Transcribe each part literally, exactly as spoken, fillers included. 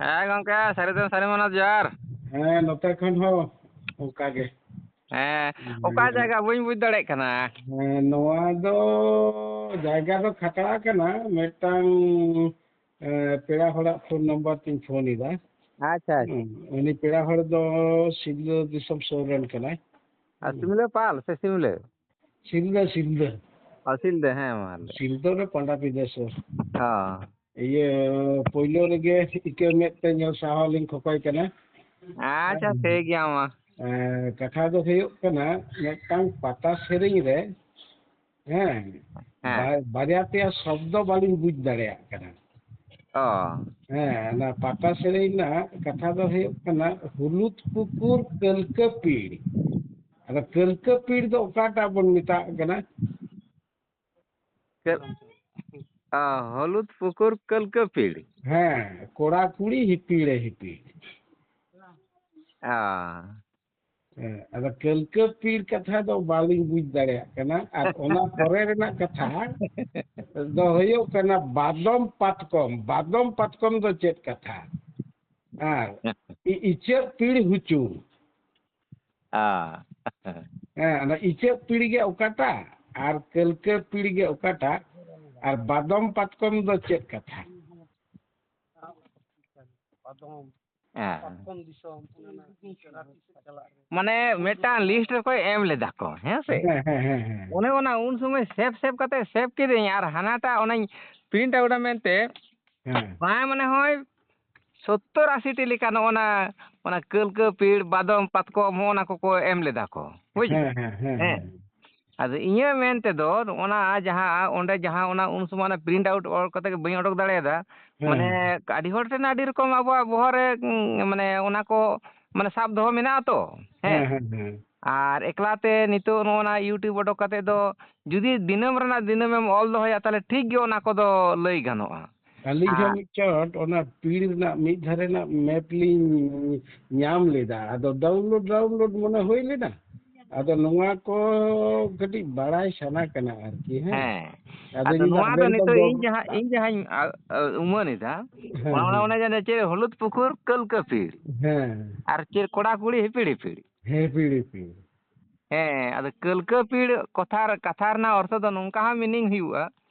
ᱦᱮᱸ ᱜᱚᱝᱠᱮ, ᱥᱟᱹᱨᱤ ᱫᱚ ᱥᱟᱹᱨᱤ ᱢᱟᱱᱚᱛ ᱡᱚᱦᱟᱨ᱾ ᱦᱮᱸ, ᱱᱚᱛᱮ ᱠᱷᱚᱱ ᱦᱚᱸ ᱚᱱᱠᱟ ᱜᱮ᱾ ᱦᱮᱸ, ᱚᱠᱟ ᱦᱮᱸ᱾ ᱡᱟᱭᱜᱟ ᱵᱟᱹᱧ ᱵᱩᱡᱽ ᱫᱟᱲᱮᱭᱟᱜ ᱠᱟᱱᱟ᱾ ᱦᱮᱸ, ᱱᱚᱣᱟ ᱫᱚ ᱡᱟᱭᱜᱟ ᱫᱚ ᱠᱷᱟᱛᱲᱟ ᱠᱟᱱᱟ, ᱢᱤᱫᱴᱟᱝ, ᱮ, ᱯᱮᱲᱟ ᱦᱚᱲᱟᱜ ᱯᱷᱳᱱ ᱱᱟᱢᱵᱟᱨ ᱛᱤᱧ ᱯᱷᱳᱱ ᱮᱫᱟ᱾ ᱟᱪᱪᱷᱟ, ᱟᱪᱪᱷᱟ᱾ ᱦᱮᱸ, ᱩᱱᱤ ᱯᱮᱲᱟ ᱦᱚᱲ ᱫᱚ ᱥᱤᱞᱫᱟᱹ ᱫᱤᱥᱚᱢ ᱥᱩᱨ ᱨᱮᱱ ᱠᱟᱱᱟᱭ᱾ ᱟᱨ ᱦᱮᱸ᱾ ᱥᱤᱢᱞᱟᱹ ᱯᱟᱞ ᱥᱮ ᱥᱤᱢᱞᱟᱹ? ᱥᱤᱞᱫᱟᱹ, ᱥᱤᱞᱫᱟᱹ᱾ ᱚ, ᱥᱤᱞᱫᱟᱹ, ᱦᱮᱸ, ᱢᱟ ᱞᱟᱹᱭ᱾ ᱥᱤᱞᱫᱟᱹ ᱨᱮ ᱯᱟᱱᱰᱟ ᱯᱤᱫᱟᱹ ᱥᱩᱨ᱾ ᱦᱚᱸ᱾ ᱤᱭᱟᱹ, ᱯᱳᱭᱞᱳ ᱨᱮᱜᱮ ᱤᱠᱟᱹ ᱢᱮᱫ ᱛᱮ ᱧᱮᱞ ᱥᱟᱦᱟᱣ ᱞᱤᱧ ᱠᱷᱚᱠᱚᱭ ᱠᱟᱱᱟ᱾ ᱟᱪᱪᱷᱟ, ᱦᱮᱸ᱾ ᱴᱷᱤᱠ ᱜᱮᱭᱟ ᱢᱟ᱾ ᱮᱸ, ᱠᱟᱛᱷᱟ ᱫᱚ ᱦᱩᱭᱩᱜ ᱠᱟᱱᱟ, ᱢᱤᱫᱴᱟᱝ ᱯᱟᱛᱟ ᱥᱮᱨᱮᱧ ᱨᱮ, ᱦᱮᱸ, ᱦᱮᱸ᱾ ᱵᱟ-, ᱵᱟᱨᱭᱟ ᱯᱮᱭᱟ ᱥᱚᱵᱫᱚ ᱵᱟᱹᱞᱤᱧ ᱵᱩᱡᱽ ᱫᱟᱲᱮᱭᱟᱜ ᱠᱟᱱᱟ᱾ ᱚ᱾ ᱦᱮᱸ, ᱚᱱᱟ ᱯᱟᱛᱟ ᱥᱮᱨᱮᱧ ᱨᱮᱱᱟᱜ ᱠᱟᱛᱷᱟ ᱫᱚ ᱦᱩᱭᱩᱜ ᱠᱟᱱᱟ, ᱦᱩᱞᱩᱫ ᱯᱩᱠᱩᱨ ᱠᱟᱹᱞᱠᱟᱹ ᱯᱤᱲ᱾ ᱟᱫᱚ ᱠᱟᱹᱞᱠᱟᱹ ᱯᱤᱲ ᱫᱚ ᱚᱠᱟᱴᱟᱜ ᱵᱚᱱ ᱢᱮᱛᱟᱜ ᱠᱟᱱᱟ? ᱠᱟᱹᱞ-, ᱚ, ᱦᱩᱞᱩᱫ ᱯᱩᱠᱩᱨ ᱠᱟᱹᱞᱠᱟᱹ ᱯᱤᱲ᱾ ᱦᱮᱸ, ᱠᱚᱲᱟ ᱠᱩᱲᱤ ᱦᱤᱯᱤᱲᱮ ᱦᱤᱯᱤᱲ᱾ ᱚ᱾ ᱦᱮᱸ, ᱟᱫᱚ ᱠᱟᱹᱞᱠᱟᱹ ᱯᱤᱲ ᱠᱟᱛᱷᱟ ᱫᱚ ᱵᱟᱹᱞᱤᱧ ᱵᱩᱡᱽ ᱫᱟᱲᱮᱭᱟᱜ ᱠᱟᱱᱟ᱾ ᱟᱨ ᱚᱱᱟ ᱯᱚᱨᱮ ᱨᱮᱱᱟᱜ ᱠᱟᱛᱷᱟ ᱫᱚ ᱦᱩᱭᱩᱜ ᱠᱟᱱᱟ ᱵᱟᱫᱚᱢ ᱯᱟᱛᱠᱚᱢ᱾ ᱵᱟᱫᱚᱢ ᱯᱟᱛᱠᱚᱢ ᱫᱚ ᱪᱮᱫ ᱠᱟᱛᱷᱟ? ᱟᱨ ᱤ-, ᱤᱪᱟᱹᱜ ᱯᱤᱲ ᱦᱩᱪᱩ᱾ ᱟ᱾ ᱦᱮᱸ, ᱚᱱᱟ ᱤᱪᱟᱹᱜ ᱯᱤᱲ ᱜᱮ ᱚᱠᱟᱴᱟᱜ ᱟᱨ ᱠᱟᱹᱞᱠᱟᱹ ᱯᱤᱲ ᱜᱮ ᱚᱠᱟᱴᱟᱜ ᱟᱨ ᱵᱟᱫᱚᱢ ᱯᱟᱛᱠᱚᱢ ᱫᱚ ᱪᱮᱫ ᱠᱟᱛᱷᱟ? ᱦᱮᱸ᱾ ᱢᱟᱱᱮ ᱢᱤᱫᱴᱟᱝ ᱞᱤᱥᱴ ᱨᱮᱠᱚ ᱮᱢ ᱞᱮᱫᱟ ᱠᱚ, ᱦᱮᱸ ᱥᱮ? ᱦᱮᱸ, ᱦᱮᱸ, ᱦᱮᱸ, ᱦᱮᱸ᱾ ᱚᱱᱮ ᱚᱱᱟ ᱩᱱ ᱥᱚᱢᱚᱭ ᱥᱮᱵᱷ ᱥᱮᱵᱷ ᱠᱟᱛᱮ ᱥᱮᱵᱷ ᱠᱤᱫᱟᱹᱧ, ᱟᱨ ᱦᱟᱱᱟᱴᱟᱜ ᱚᱱᱟᱧ ᱯᱨᱤᱱᱴ ᱟᱣᱩᱴᱟ ᱢᱮᱱᱛᱮ, ᱦᱮᱸ᱾ ᱵᱟᱝ, ᱢᱟᱱᱮ ᱦᱚᱸᱜᱼᱚᱭ ᱥᱚᱛᱛᱚᱨ ᱟᱥᱤ ᱴᱤ ᱞᱮᱠᱟ ᱱᱚᱜᱼᱚ ᱱᱟ, ᱚᱱᱟ ᱠᱟᱹᱞᱠᱟᱹ ᱯᱤᱲ, ᱵᱟᱫᱚᱢ, ᱯᱟᱛᱠᱚᱢ, ᱦᱚᱸᱜᱼᱚ ᱱᱟ ᱠᱚᱠᱚ ᱮᱢ ᱞᱮᱫᱟ ᱠᱚ, ᱵᱩᱡᱽ? ᱦᱮᱸ, ᱦᱮᱸ, ᱦᱮᱸ, ᱦᱮᱸ᱾ ᱦᱮᱸ᱾ ᱟᱫᱚ ᱤᱧᱟᱹᱜ ᱢᱮᱱ ᱛᱮᱫᱚ, ᱱᱚᱜᱼᱚ ᱱᱟ ᱡᱟᱦᱟᱸ ᱚᱸᱰᱮ, ᱡᱟᱦᱟᱸ ᱚᱱᱟ ᱩᱱ ᱥᱚᱢᱚᱭ ᱚᱱᱟ ᱯᱨᱤᱱᱴ ᱟᱣᱩᱴ ᱚᱞ ᱠᱟᱛᱮ ᱜᱮ ᱵᱟᱹᱧ ᱚᱰᱚᱠ ᱫᱟᱲᱮᱭᱟᱫᱟ, ᱦᱮᱸ, ᱢᱟᱱᱮ ᱦᱮᱸ᱾ ᱟᱹᱰᱤ ᱦᱚᱲ ᱴᱷᱮᱱ ᱟᱹᱰᱤ ᱨᱚᱠᱚᱢ ᱟᱵᱚᱣᱟᱜ ᱵᱚᱦᱚᱜ ᱨᱮ, ᱩᱸ, ᱢᱟᱱᱮ ᱚᱱᱟ ᱠᱚ, ᱢᱟᱱᱮ ᱥᱟᱵ ᱫᱚᱦᱚ ᱢᱮᱱᱟᱜᱼᱟ ᱛᱚ, ᱦᱮᱸ᱾ ᱦᱮᱸ, ᱦᱮᱸ, ᱦᱮᱸ᱾ ᱟᱨ ᱮᱠᱞᱟ ᱛᱮ ᱱᱤᱛᱚᱜ ᱱᱚᱜᱼᱚ ᱱᱟ YouTube ᱚᱰᱚᱠ ᱠᱟᱛᱮ ᱫᱚ ᱡᱩᱫᱤ ᱫᱤᱱᱟᱹᱢ ᱨᱮᱱᱟᱜ ᱫᱤᱱᱟᱹᱢ ᱮᱢ ᱚᱞ ᱫᱚᱦᱚᱭᱟ, ᱛᱟᱦᱞᱮ ᱴᱷᱤᱠ ᱜᱮ ᱚᱱᱟ ᱠᱚᱫᱚ ᱞᱟᱹᱭ ᱜᱟᱱᱚᱜᱼᱟ᱾ ᱟᱹᱞᱤᱧ ᱦᱚᱸ ᱟᱨ ᱢᱤᱫ ᱪᱚᱴ ᱚᱱᱟ ᱯᱤᱲ ᱨᱮᱱᱟᱜ ᱢᱤᱫ ᱫᱷᱟᱨᱮ ᱨᱮᱱᱟᱜ ᱢᱮᱯ ᱞᱤᱧ ᱧᱟᱢ ᱞᱮᱫᱟ, ᱟᱫᱚ ᱰᱟᱣᱩᱱᱞᱳᱰ, ᱰᱟᱣᱩᱱᱞᱳᱰ ᱢᱚᱱᱮ ᱦᱩᱭ ᱞᱮᱱᱟ, ᱟᱫᱚ ᱱᱚᱣᱟ ᱠᱚ ᱠᱟᱹᱴᱤᱡ ᱵᱟᱲᱟᱭ ᱥᱟᱱᱟ ᱠᱟᱱᱟ ᱟᱨᱠᱤ, ᱦᱮᱸ᱾ ᱦᱮᱸ᱾ ᱟᱫᱚ ᱟᱫᱚ ᱱᱚᱣᱟ ᱫᱚ ᱟᱵᱮᱱ ᱱᱤᱛᱚᱜ ᱜᱚ- ᱤᱧ ᱡᱟᱦᱟᱸ, ᱤᱧ ᱡᱟᱦᱟᱸᱧ, ᱟ, ᱟ, ᱩᱢᱟᱹᱱ ᱮᱫᱟ, ᱦᱮᱸ, ᱚᱱᱟ, ᱚᱱᱟ, ᱦᱮᱸ᱾ ᱚᱱᱮ ᱡᱮ ᱪᱮᱫ ᱦᱩᱞᱩᱫ ᱯᱩᱠᱩᱨ ᱠᱟᱹᱞᱠᱟᱹ ᱯᱤᱲ᱾ ᱦᱮᱸ᱾ ᱟᱨ ᱪᱮᱫ ᱠᱚᱲᱟ ᱠᱩᱲᱤ ᱦᱤᱯᱤᱲ ᱦᱤᱯᱤᱲ᱾ ᱦᱤᱯᱤᱲ ᱦᱤᱯᱤᱲ᱾ ᱦᱮᱸ, ᱟᱫᱚ ᱠᱟᱹᱞᱠᱟᱹ ᱯᱤᱲ ᱠᱚᱛᱷᱟ ᱨᱮ, ᱠᱟᱛᱷᱟ ᱨᱮᱱᱟᱜ ᱚᱨᱛᱷᱚ ᱫᱚ ᱱᱚᱝᱠᱟ ᱦᱚᱸ meaning ᱦᱩᱭᱩᱜᱼᱟ,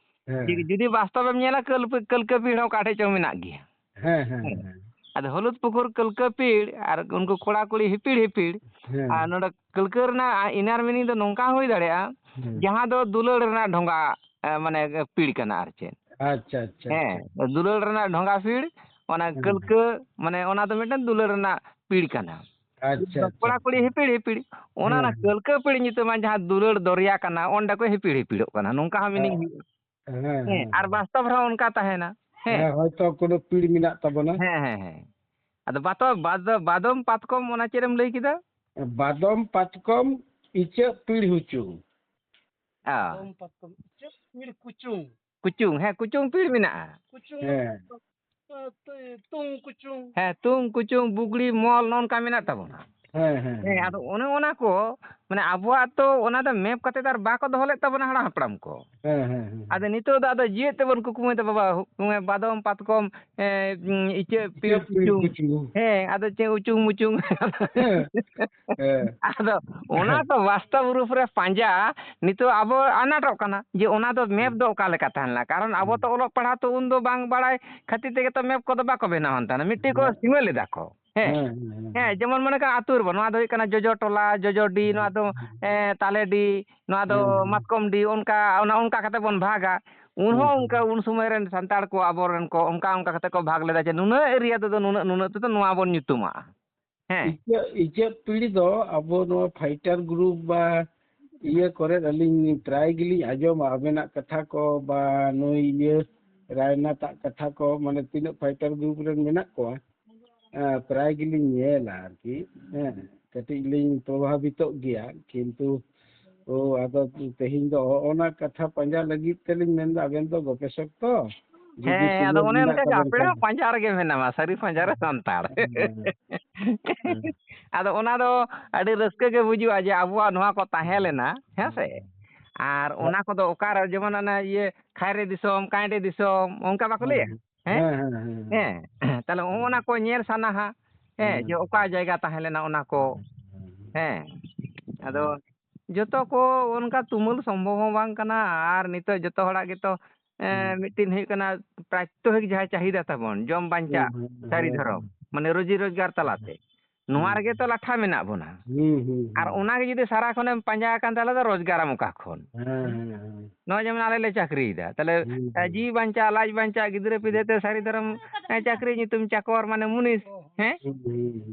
ᱦᱮᱸ᱾ ᱡᱮ ᱡᱩᱫᱤ ᱵᱟᱥᱛᱚᱵᱮᱢ ᱧᱮᱞᱟ, ᱠᱟᱹᱞ-, ᱠᱟᱹᱞᱠᱟᱹ ᱯᱤᱲ ᱦᱚᱸ ᱚᱠᱟ ᱴᱷᱮᱡ ᱪᱚᱝ ᱢᱮᱱᱟᱜ ᱜᱮᱭᱟ᱾ ᱦᱮᱸ, ᱦᱮᱸ, ᱦᱮᱸ᱾ ᱦᱮᱸ᱾ ᱟᱫᱚ ᱦᱩᱞᱩᱫ ᱯᱩᱠᱩᱨ ᱠᱟᱹᱞᱠᱟᱹ ᱯᱤᱲ ᱟᱨ ᱩᱱᱠᱩ ᱠᱚᱲᱟ ᱠᱩᱲᱤ ᱦᱤᱯᱤᱲ ᱦᱤᱯᱤᱲ, ᱦᱮᱸ᱾ ᱟᱨ ᱱᱚᱰᱮ ᱠᱟᱹᱞᱠᱟᱹ ᱨᱮᱱᱟᱜ inner meaning ᱫᱚ ᱱᱚᱝᱠᱟ ᱦᱩᱭ ᱫᱟᱲᱮᱭᱟᱜᱼᱟ, ᱦᱮᱸ᱾ ᱡᱟᱦᱟᱸ ᱫᱚ ᱫᱩᱞᱟᱹᱲ ᱨᱮᱱᱟᱜ ᱰᱷᱚᱸᱜᱟ, ᱮ, ᱢᱟᱱᱮ, ᱯᱤᱲ ᱠᱟᱱᱟ ᱟᱨ ᱪᱮᱫ᱾ ᱟᱪᱪᱷᱟ, ᱟᱪᱪᱷᱟ, ᱦᱮᱸ, ᱟᱪᱪᱷᱟ᱾ ᱫᱩᱞᱟᱹᱲ ᱨᱮᱱᱟᱜ ᱰᱷᱚᱸᱜᱟ ᱯᱤᱲ, ᱚᱱᱟ ᱦᱮᱸ᱾ ᱠᱟᱹᱞᱠᱟᱹ, ᱢᱟᱱᱮ, ᱚᱱᱟ ᱫᱚ ᱢᱤᱫᱴᱮᱱ ᱫᱩᱞᱟᱹᱲ ᱨᱮᱱᱟᱜ ᱯᱤᱲ ᱠᱟᱱᱟ᱾ ᱟᱪᱪᱷᱟ, ᱟᱪᱪᱷᱟ, ᱠᱚᱲᱟ ᱠᱩᱲᱤ ᱟᱪᱪᱷᱟ᱾ ᱦᱤᱯᱤᱲ ᱦᱤᱯᱤᱲ, ᱚᱱᱟ, ᱦᱮᱸ, ᱚᱱᱟ ᱦᱮᱸ᱾ ᱠᱟᱹᱞᱠᱟᱹ ᱯᱤᱲ ᱧᱩᱛᱩᱢᱟᱱ ᱡᱟᱦᱟᱸ ᱫᱩᱞᱟᱹᱲ ᱫᱚᱨᱭᱟ ᱠᱟᱱᱟ, ᱚᱸᱰᱮ ᱠᱚ ᱦᱤᱯᱤᱲ ᱦᱤᱯᱤᱲᱚᱜ ᱠᱟᱱᱟ, ᱱᱚᱝᱠᱟ ᱦᱚᱸ meaning ᱦᱮᱸ᱾ ᱦᱩᱭᱩᱜᱼᱟ᱾ ᱦᱮᱸ, ᱦᱮᱸ, ᱦᱮᱸ, ᱟᱨ ᱦᱮᱸ᱾ ᱵᱟᱥᱛᱚᱵ ᱨᱮᱦᱚᱸ ᱚᱱᱠᱟ ᱛᱟᱦᱮᱱᱟ᱾ ᱦᱮᱸ᱾ ᱦᱮᱸ, ᱦᱚᱭᱛᱚ ᱠᱳᱱᱳ ᱯᱤᱲ ᱢᱮᱱᱟᱜ ᱛᱟᱵᱚᱱᱟ᱾ ᱦᱮᱸ, ᱦᱮᱸ, ᱦᱮᱸ᱾ ᱟᱫᱚ ᱵᱟᱛᱚ-, ᱵᱟᱫ-, ᱵᱟᱫᱚᱢ ᱯᱟᱛᱠᱚᱢ ᱚᱱᱟ ᱪᱮᱫ ᱮᱢ ᱞᱟᱹᱭ ᱠᱮᱫᱟ? ᱵᱟᱫᱚᱢ ᱯᱟᱛᱠᱚᱢ ᱤᱪᱟᱹᱜ ᱯᱤᱲ ᱦᱩᱪᱩᱝ᱾ ᱚ᱾ ᱵᱟᱫᱚᱢ ᱯᱟᱛᱠᱚᱢ ᱤᱪᱟᱹᱜ ᱯᱤᱲ ᱠᱩᱪᱩᱝ᱾ ᱠᱩᱪᱩᱝ, ᱦᱮᱸ, ᱠᱩᱪᱩᱝ ᱯᱤᱲ ᱢᱮᱱᱟᱜᱼᱟ᱾ ᱠᱩᱪᱩᱝ ᱦᱮᱸ᱾ ᱛᱩ-, ᱛᱩᱝ ᱠᱩᱪᱩᱝ᱾ ᱦᱮᱸ, ᱛᱩᱝ ᱠᱩᱪᱩᱝ, ᱵᱩᱜᱲᱤ, ᱢᱚᱞ, ᱱᱚᱜᱼᱚ ᱱᱚᱝᱠᱟ ᱢᱮᱱᱟᱜ ᱛᱟᱵᱚᱱᱟ᱾ ᱦᱮᱸ, ᱦᱮᱸ, ᱦᱮᱸ, ᱦᱮᱸ᱾ ᱟᱫᱚ ᱚᱱᱮ ᱚᱱᱟ ᱠᱚ, ᱢᱟᱱᱮ, ᱟᱵᱚᱣᱟᱜ ᱛᱚ ᱚᱱᱟ ᱫᱚ map ᱠᱟᱛᱮ ᱫᱚ ᱟᱨ ᱵᱟᱠᱚ ᱫᱚᱦᱚ ᱞᱮᱫ ᱛᱟᱵᱚᱱᱟ ᱦᱟᱲᱟᱢ ᱦᱟᱯᱲᱟᱢ ᱠᱚ᱾ ᱦᱮᱸ, ᱦᱮᱸ, ᱦᱮᱸ᱾ ᱟᱫᱚ ᱱᱤᱛᱚᱜ ᱫᱚ ᱟᱫᱚ ᱡᱤᱣᱮᱫ ᱛᱮᱵᱚᱱ ᱠᱩᱠᱢᱩᱭ ᱫᱟ ᱵᱟᱵᱟ, ᱦᱩ-, ᱵᱟᱫᱚᱢ, ᱯᱟᱛᱠᱚᱢ, ᱮ, ᱩᱸ, ᱤᱪᱟᱹᱜ, ᱯᱤᱲ, ᱤᱪᱟᱹᱜ ᱯᱤᱲ ᱠᱩᱪᱩᱝ᱾ ᱠᱩᱪᱩᱝ᱾ ᱦᱮᱸ, ᱟᱫᱚ ᱪᱮᱫ ᱩᱪᱩᱝ ᱢᱩᱪᱩᱝ᱾ ᱦᱮᱸ, ᱦᱮᱸ᱾ ᱟᱫᱚ ᱚᱱᱟ ᱠᱚ ᱵᱟᱥᱛᱚᱵ ᱨᱩᱯ ᱨᱮ ᱯᱟᱸᱡᱟ ᱱᱤᱛᱚᱜ ᱟᱵᱚ ᱟᱱᱟᱴᱚᱜ ᱠᱟᱱᱟ ᱡᱮ ᱚᱱᱟ ᱫᱚ map ᱫᱚ ᱚᱠᱟ ᱞᱮᱠᱟ ᱛᱟᱦᱮᱸ ᱞᱮᱱᱟ᱾ ᱠᱟᱨᱚᱱ ᱟᱵᱚ ᱦᱩᱸ᱾ ᱛᱚ ᱚᱞᱚᱜ ᱯᱟᱲᱦᱟᱣ ᱛᱚ ᱩᱱ ᱫᱚ ᱵᱟᱝ ᱵᱟᱲᱟᱭ ᱠᱷᱟᱹᱛᱤᱨ ᱛᱮᱜᱮ ᱛᱚ map ᱠᱚᱫᱚ ᱵᱟᱠᱚ ᱵᱮᱱᱟᱣᱟᱱ ᱛᱟᱦᱮᱱᱟ᱾ ᱢᱤᱫᱴᱮᱡ ᱠᱚ ᱦᱮᱸ᱾ ᱥᱤᱢᱟᱹ ᱞᱮᱫᱟ ᱠᱚ᱾ ᱦᱮᱸ᱾ ᱦᱮᱸ, ᱦᱮᱸ, ᱦᱮᱸ, ᱦᱮᱸ, ᱦᱮᱸ᱾ ᱡᱮᱢᱚᱱ ᱢᱚᱱᱮ ᱠᱟᱜ ᱟᱹᱛᱩ ᱨᱮᱵᱚᱱ, ᱱᱚᱣᱟ ᱫᱚ ᱦᱩᱭᱩᱜ ᱠᱟᱱᱟ ᱡᱚᱡᱚ ᱴᱚᱞᱟ, ᱡᱚᱡᱚ ᱰᱤ, ᱦᱮᱸ, ᱱᱚᱣᱟ ᱫᱚ, ᱦᱮᱸ, ᱮᱸ, ᱛᱟᱞᱮ ᱰᱤ, ᱱᱚᱣᱟ ᱫᱚ ᱦᱮᱸ, ᱦᱮᱸ᱾ ᱢᱟᱛᱠᱚᱢ ᱰᱤ, ᱚᱱᱠᱟ, ᱚᱱᱟ ᱚᱱᱠᱟ ᱠᱟᱛᱮ ᱵᱚᱱ ᱵᱷᱟᱜᱟ᱾ ᱩᱱ ᱦᱮᱸ, ᱦᱚᱸ ᱦᱮᱸ᱾ ᱚᱱᱠᱟ ᱩᱱ ᱥᱚᱢᱚᱭ ᱨᱮᱱ ᱥᱟᱱᱛᱟᱲ ᱠᱚ, ᱟᱵᱚ ᱨᱮᱱ ᱠᱚ, ᱚᱱᱠᱟ ᱚᱱᱠᱟ ᱠᱟᱛᱮ ᱠᱚ ᱵᱷᱟᱜᱽ ᱞᱮᱫᱟ ᱡᱮ ᱱᱩᱱᱟᱹᱜ area ᱛᱮᱫᱚ ᱱᱩᱱᱟᱹᱜ, ᱱᱩᱱᱟᱹᱜ ᱛᱮᱫᱚ ᱱᱚᱣᱟ ᱵᱚᱱ ᱧᱩᱛᱩᱢᱟᱜᱼᱟ᱾ ᱦᱮᱸ᱾ ᱤᱪᱟᱹᱜ, ᱤᱪᱟᱹᱜ ᱯᱤᱲ ᱫᱚ ᱟᱵᱚ ᱱᱚᱣᱟ fighter group ᱵᱟ ᱤᱭᱟᱹ ᱠᱚᱨᱮ ᱟᱹᱞᱤᱧ ᱯᱨᱟᱭ ᱜᱮᱞᱤᱧ ᱟᱸᱡᱚᱢᱟ ᱟᱵᱮᱱᱟᱜ ᱠᱟᱛᱷᱟ ᱠᱚ ᱵᱟ ᱱᱩᱭ ᱤᱭᱟᱹ ᱨᱟᱭᱱᱟᱛᱷ ᱟᱜ ᱠᱟᱛᱷᱟ ᱠᱚ, ᱢᱟᱱᱮ ᱛᱤᱱᱟᱹᱜ fighter group ᱨᱮᱱ ᱢᱮᱱᱟᱜ ᱠᱚᱣᱟ, ᱮᱸ, ᱯᱨᱟᱭ ᱜᱮᱞᱤᱧ ᱧᱮᱞᱟ ᱟᱨᱠᱤ, ᱦᱮᱸ, ᱠᱟᱹᱴᱤᱡ ᱞᱤᱧ ᱯᱨᱚᱵᱷᱟᱵᱤᱛᱚᱜ ᱜᱮᱭᱟ, ᱠᱤᱱᱛᱩ ᱚ, ᱟᱫᱚ ᱛᱮᱦᱮᱧ ᱫᱚ ᱚᱱᱟ ᱠᱟᱛᱷᱟ ᱯᱟᱸᱡᱟ ᱞᱟᱹᱜᱤᱫ ᱛᱮᱞᱤᱧ ᱢᱮᱱᱫᱟ, ᱟᱵᱮᱱ ᱫᱚ ᱜᱚᱵᱮᱥᱚᱠ ᱛᱚ, ᱡᱩᱫᱤ ᱦᱮᱸ, ᱟᱫᱚ ᱥᱩᱡᱳᱜᱽ ᱚᱱᱮ ᱢᱮᱱᱟᱜ ᱚᱱᱠᱟ ᱜᱮ ᱛᱟᱵᱮᱱ ᱟᱯᱮ ᱠᱷᱟᱱ᱾ ᱦᱚᱸ ᱯᱟᱸᱡᱟ ᱨᱮᱜᱮ ᱢᱮᱱᱟᱢᱟ, ᱥᱟᱹᱨᱤ ᱯᱟᱸᱡᱟ ᱨᱮ ᱥᱟᱱᱛᱟᱲ᱾ ᱦᱮᱸ᱾ ᱟᱫᱚ ᱚᱱᱟ ᱫᱚ ᱟᱹᱰᱤ ᱨᱟᱹᱥᱠᱟᱹ ᱜᱮ ᱵᱩᱡᱩᱜᱼᱟ ᱡᱮ ᱟᱵᱚᱣᱟᱜ ᱱᱚᱣᱟ ᱠᱚ ᱛᱟᱦᱮᱸ ᱞᱮᱱᱟ, ᱦᱮᱸ ᱥᱮ? ᱟᱨ ᱚᱱᱟ ᱠᱚᱫᱚ ᱚᱠᱟᱨᱮ, ᱡᱮᱢᱚᱱ ᱚᱱᱟ ᱤᱭᱟᱹ ᱠᱷᱟᱭᱨᱮ ᱫᱤᱥᱚᱢ, ᱠᱟᱭᱨᱮ ᱫᱤᱥᱚᱢ, ᱚᱱᱠᱟ ᱵᱟᱠᱚ ᱞᱟᱹᱭᱟ? ᱦᱮᱸ? ᱦᱮᱸ᱾ ᱛᱟᱦᱞᱮ ᱚᱱᱟ ᱠᱚ ᱧᱮᱞ ᱥᱟᱱᱟᱣᱟ, ᱦᱮᱸ, ᱡᱮ ᱚᱠᱟ ᱡᱟᱭᱜᱟ ᱛᱟᱦᱮᱸ ᱞᱮᱱᱟ ᱚᱱᱟ ᱠᱚ᱾ ᱦᱮᱸ᱾ ᱟᱫᱚ ᱡᱚᱛᱚ ᱠᱚ ᱚᱱᱠᱟ ᱛᱩᱢᱟᱹᱞ ᱥᱚᱢᱵᱷᱚᱵ ᱦᱚᱸ ᱵᱟᱝ ᱠᱟᱱᱟ, ᱟᱨ ᱱᱤᱛᱚᱜ ᱡᱚᱛᱚ ᱦᱚᱲᱟᱜ ᱜᱮᱛᱚ, ᱮᱸ, ᱢᱤᱫᱴᱤᱱ ᱦᱩᱭᱩᱜ ᱠᱟᱱᱟ ᱯᱨᱟᱛᱭᱚᱦᱤᱠ ᱡᱟᱦᱟᱸ ᱪᱟᱦᱤᱫᱟ ᱛᱟᱵᱚᱱ, ᱡᱚᱢ ᱵᱟᱧᱪᱟᱜ ᱥᱟᱹᱨᱤ ᱫᱷᱚᱨᱚᱢ, ᱢᱟᱱᱮ ᱨᱩᱡᱤ ᱨᱳᱡᱽᱜᱟᱨ ᱛᱟᱞᱟᱛᱮ᱾ ᱱᱚᱣᱟ ᱨᱮᱜᱮ ᱛᱚ ᱞᱟᱴᱷᱟ ᱢᱮᱱᱟᱜ ᱵᱚᱱᱟ᱾ ᱟᱨ ᱚᱱᱟ ᱜᱮ ᱡᱩᱫᱤ ᱥᱟᱨᱟ ᱠᱷᱚᱱᱮᱢ ᱯᱟᱸᱡᱟ ᱟᱠᱟᱱ, ᱛᱟᱦᱞᱮ ᱫᱚ ᱨᱳᱡᱽᱜᱟᱨᱟᱢ ᱚᱠᱟ ᱠᱷᱚᱱ? ᱱᱚᱜᱼᱚᱭ ᱡᱮᱢᱚᱱ ᱟᱞᱮ ᱞᱮ ᱪᱟᱹᱠᱨᱤᱭᱮᱫᱟ, ᱛᱟᱦᱞᱮ, ᱮ, ᱡᱤᱣᱤ ᱵᱟᱧᱪᱟᱜ, ᱞᱟᱡ ᱵᱟᱧᱪᱟᱜ, ᱜᱤᱫᱽᱨᱟᱹ ᱯᱤᱫᱽᱨᱟᱹ ᱛᱮ ᱥᱟᱹᱨᱤ ᱫᱷᱚᱨᱚᱢ, ᱮ, ᱪᱟᱹᱠᱨᱤ ᱧᱩᱛᱩᱢ ᱪᱟᱠᱚᱨ, ᱢᱟᱱᱮ ᱢᱩᱱᱤᱥ, ᱦᱮᱸ?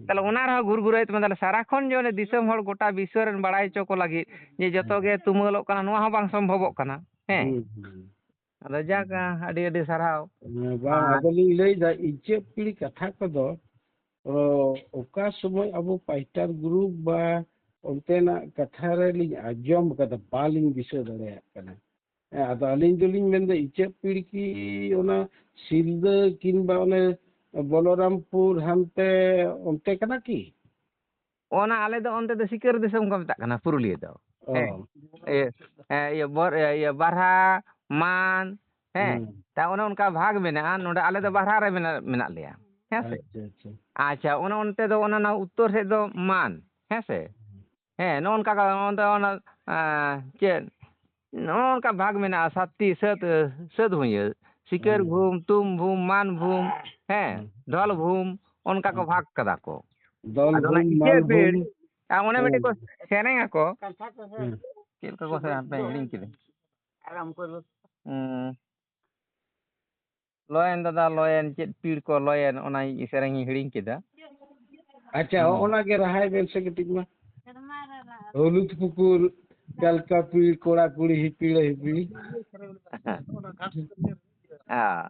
ᱛᱟᱦᱞᱮ ᱚᱱᱟ ᱨᱮᱦᱚᱸ ᱜᱩᱨ ᱜᱩᱨᱟᱹᱭ ᱛᱟᱢᱟ᱾ ᱛᱟᱦᱞᱮ ᱥᱟᱨᱟᱠᱷᱚᱱ ᱡᱮ ᱚᱱᱮ ᱫᱤᱥᱚᱢ ᱦᱚᱲ ᱜᱚᱴᱟ ᱵᱤᱥᱥᱚ ᱨᱮᱱ ᱵᱟᱲᱟᱭ ᱦᱚᱪᱚ ᱠᱚ ᱞᱟᱹᱜᱤᱫ ᱡᱮ ᱡᱚᱛᱚ ᱜᱮ ᱛᱩᱢᱟᱹᱞᱚᱜ ᱠᱟᱱᱟ, ᱱᱚᱣᱟ ᱦᱚᱸ ᱵᱟᱝ ᱥᱚᱢᱵᱷᱚᱵᱚᱜ ᱠᱟᱱᱟ, ᱦᱮᱸ? ᱟᱫᱚ ᱡᱟᱠ, ᱟᱹᱰᱤ ᱟᱹᱰᱤ ᱥᱟᱨᱦᱟᱣ᱾ ᱦᱮᱸ, ᱵᱟᱝ, ᱟᱨ ᱟᱫᱚᱞᱤᱧ ᱞᱟᱹᱭᱫᱟ, ᱤᱪᱟᱹᱜ ᱯᱤᱲ ᱠᱟᱛᱷᱟ ᱠᱚᱫᱚ, ᱚ, ᱚᱠᱟ ᱥᱚᱢᱚᱭ ᱟᱵᱚ ᱯᱟᱭᱴᱟᱨ ᱜᱨᱩᱯ ᱵᱟ ᱚᱱᱛᱮᱱᱟᱜ ᱠᱟᱛᱷᱟ ᱨᱮᱞᱤᱧ ᱟᱸᱡᱚᱢ ᱠᱟᱫᱟ, ᱵᱟᱞᱤᱧ ᱫᱤᱥᱟᱹ ᱫᱟᱲᱮᱭᱟᱜ ᱠᱟᱱᱟ᱾ ᱦᱮᱸ, ᱟᱫᱚ ᱟᱹᱞᱤᱧ ᱫᱚᱞᱤᱧ ᱢᱮᱱᱫᱟ, ᱤᱪᱟᱹᱜ ᱯᱤᱲ ᱠᱤ ᱚᱱᱟ ᱥᱤᱞᱫᱟᱹ ᱠᱤᱝᱵᱟ ᱚᱱᱮ ᱵᱚᱞᱚᱨᱟᱢᱯᱩᱨ ᱦᱟᱱᱛᱮ ᱚᱱᱛᱮ ᱠᱟᱱᱟ ᱠᱤ? ᱚᱱᱟ ᱟᱞᱮ ᱫᱚ ᱚᱱᱛᱮ ᱫᱚ ᱥᱤᱠᱟᱹᱨ ᱫᱤᱥᱚᱢ ᱠᱚ ᱢᱮᱛᱟᱜ ᱠᱟᱱᱟ, ᱯᱩᱨᱩᱞᱤᱭᱟᱹ ᱫᱚ᱾ ᱚ᱾ ᱦᱮᱸ᱾ ᱤᱭᱟᱹ, ᱦᱮᱸ, ᱤᱭᱟᱹ, ᱵᱚᱨ-, ᱤᱭᱟᱹ, ᱵᱟᱨᱦᱟ, ᱢᱟᱱ, ᱦᱮᱸ᱾ ᱦᱩᱸ᱾ ᱛᱟ ᱚᱱᱮ ᱚᱱᱠᱟ ᱵᱷᱟᱜᱽ ᱢᱮᱱᱟᱜᱼᱟ᱾ ᱱᱚᱰᱮ ᱟᱞᱮ ᱫᱚ ᱵᱟᱨᱦᱟ ᱨᱮ ᱢᱮᱱᱟᱜ, ᱢᱮᱱᱟᱜ ᱞᱮᱭᱟ᱾ ᱦᱮᱸ ᱥᱮ? ᱟᱪᱪᱷᱟ, ᱟᱪᱪᱷᱟ᱾ ᱟᱪᱪᱷᱟ, ᱚᱱᱮ ᱚᱱᱛᱮ ᱫᱚ, ᱚᱱᱟ, ᱚᱱᱟ ᱩᱛᱛᱚᱨ ᱥᱮᱫ ᱫᱚ ᱢᱟᱱ, ᱦᱮᱸ ᱥᱮ? ᱦᱮᱸ, ᱱᱚᱜᱼᱚ ᱱᱚᱝᱠᱟ ᱜᱮ, ᱱᱚᱜᱼᱚ ᱱᱚᱣᱟ, ᱟᱸ, ᱪᱮᱫ, ᱱᱚᱜᱼᱚ ᱱᱚᱝᱠᱟ ᱵᱷᱟᱜᱽ ᱢᱮᱱᱟᱜᱼᱟ, ᱥᱟᱛᱴᱤ ᱥᱟᱹᱛ, ᱥᱟᱹᱛ ᱵᱷᱩᱭᱟᱹ, ᱥᱤᱠᱟᱹᱨ ᱦᱮᱸ᱾ ᱵᱷᱩᱢ, ᱛᱩᱢ ᱵᱷᱩᱢ, ᱢᱟᱱ ᱵᱷᱩᱢ, ᱦᱮᱸ, ᱦᱮᱸ᱾ ᱫᱷᱚᱞ ᱵᱷᱩᱢ, ᱚᱱᱠᱟ ᱠᱚ ᱦᱮᱸ᱾ ᱵᱷᱟᱜᱽ ᱠᱟᱫᱟ ᱠᱚ᱾ ᱫᱚᱞ ᱟᱫᱚ ᱚᱱᱟ ᱵᱷᱩᱢ, ᱤᱪᱟᱹᱜ ᱢᱟᱞ ᱵᱷᱩᱢ᱾ ᱯᱤᱲ, ᱟᱨ ᱚᱱᱮ ᱢᱤᱫᱴᱮᱡ ᱠᱚ ᱦᱮᱸ᱾ ᱥᱮᱨᱮᱧ ᱟᱠᱚ, ᱦᱮᱸ᱾ ᱪᱮᱫ ᱞᱮᱠᱟ ᱠᱚ ᱥᱮᱨᱮᱧ, ᱦᱟᱯᱮᱧ ᱦᱤᱲᱤᱧ ᱠᱮᱫᱟ᱾ ᱦᱩᱸ᱾ ᱞᱚᱭᱮᱱ ᱫᱟᱫᱟ ᱞᱚᱭᱮᱱ, ᱪᱮᱫ ᱯᱤᱲ ᱠᱚ ᱞᱚᱭᱮᱱ, ᱚᱱᱟ ᱥᱮᱨᱮᱧ ᱤᱧ ᱦᱤᱲᱤᱧ ᱠᱮᱫᱟ᱾ ᱟᱪᱪᱷᱟ, ᱦᱩᱸ᱾ ᱦᱚᱸᱜᱼᱚ ᱱᱟ ᱜᱮ ᱨᱟᱦᱟᱭ ᱵᱮᱱ ᱥᱮ ᱠᱟᱹᱴᱤᱡ ᱢᱟ᱾ ᱦᱩᱞᱩᱫ ᱯᱩᱠᱩᱨ, ᱠᱟᱞᱠᱟ ᱯᱤᱲ, ᱠᱚᱲᱟ ᱠᱩᱲᱤ ᱦᱤᱯᱤᱲ ᱦᱤᱯᱤᱲ᱾ ᱦᱮᱸ᱾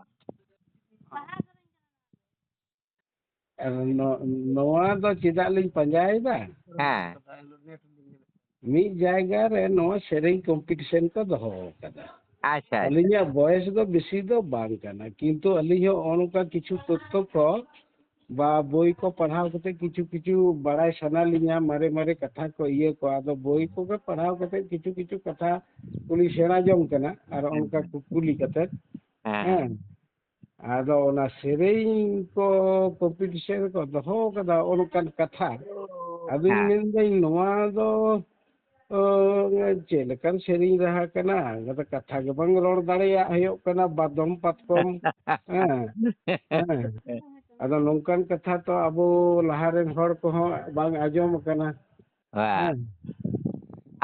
ᱟᱨ ᱱᱚ-, ᱱᱚᱣᱟ ᱫᱚ ᱪᱮᱫᱟᱜ ᱞᱤᱧ ᱯᱟᱸᱡᱟᱭᱮᱫᱟ? ᱦᱮᱸ᱾ ᱢᱤᱫ ᱡᱟᱭᱜᱟ ᱨᱮ ᱱᱚᱣᱟ ᱥᱮᱨᱮᱧ ᱠᱚᱢᱯᱤᱴᱤᱥᱚᱱ ᱠᱚ ᱫᱚᱦᱚ ᱟᱠᱟᱫᱟ᱾ ᱟᱪᱪᱷᱟ, ᱟᱪᱪᱷᱟ᱾ ᱟᱹᱞᱤᱧᱟᱜ ᱵᱚᱭᱮᱥ ᱫᱚ ᱵᱮᱥᱤ ᱫᱚ ᱵᱟᱝ ᱠᱟᱱᱟ, ᱠᱤᱱᱛᱩ ᱟᱹᱞᱤᱧ ᱦᱚᱸ ᱱᱚᱜᱼᱚ ᱱᱚᱝᱠᱟ ᱠᱤᱪᱷᱩ ᱛᱚᱛᱛᱷᱚ ᱠᱚ ᱵᱟ ᱵᱳᱭ ᱠᱚ ᱯᱟᱲᱦᱟᱣ ᱠᱟᱛᱮ ᱠᱤᱪᱷᱩ ᱠᱤᱪᱷᱩ ᱵᱟᱲᱟᱭ ᱥᱟᱱᱟ ᱞᱤᱧᱟ, ᱢᱟᱨᱮ ᱢᱟᱨᱮ ᱠᱟᱛᱷᱟ ᱠᱚ, ᱤᱭᱟᱹ ᱠᱚ᱾ ᱟᱫᱚ ᱵᱳᱭ ᱠᱚᱜᱮ ᱯᱟᱲᱦᱟᱣ ᱠᱟᱛᱮ ᱠᱤᱪᱷᱩ ᱠᱤᱪᱷᱩ ᱠᱟᱛᱷᱟ ᱠᱚᱞᱤᱧ ᱥᱮᱬᱟ ᱡᱚᱝ ᱠᱟᱱᱟ ᱟᱨ ᱚᱱᱠᱟ ᱠᱩᱠᱞᱤ ᱠᱟᱛᱮ᱾ ᱦᱮᱸ᱾ ᱦᱮᱸ᱾ ᱟᱫᱚ ᱚᱱᱟ ᱥᱮᱨᱮᱧ ᱠᱚ ᱠᱚᱢᱯᱤᱴᱤᱥᱚᱱ ᱨᱮᱠᱚ ᱫᱚᱦᱚ ᱠᱟᱫᱟ, ᱚᱱᱠᱟᱱ ᱠᱟᱛᱷᱟ᱾ ᱟᱫᱚᱧ ᱦᱮᱸ᱾ ᱢᱮᱱᱫᱟᱹᱧ, ᱱᱚᱣᱟ ᱫᱚ ᱚ, ᱪᱮᱫ ᱞᱮᱠᱟᱱ ᱥᱮᱨᱮᱧ ᱨᱟᱦᱟ ᱠᱟᱱᱟ? ᱟᱫᱚ ᱠᱟᱛᱷᱟ ᱜᱮ ᱵᱟᱝ ᱨᱚᱲ ᱫᱟᱲᱮᱭᱟᱜ ᱦᱩᱭᱩᱜ ᱠᱟᱱᱟ, ᱵᱟᱫᱚᱢ ᱯᱟᱛᱠᱚᱢ᱾ ᱦᱮᱸ, ᱦᱮᱸ᱾ ᱟᱫᱚ ᱱᱚᱝᱠᱟᱱ ᱠᱟᱛᱷᱟ ᱛᱚ ᱟᱵᱚ ᱞᱟᱦᱟ ᱨᱮᱱ ᱦᱚᱲ ᱠᱚᱦᱚᱸ ᱵᱟᱝ ᱟᱸᱡᱚᱢ ᱟᱠᱟᱱᱟ᱾ ᱦᱮᱸ᱾ ᱦᱮᱸ᱾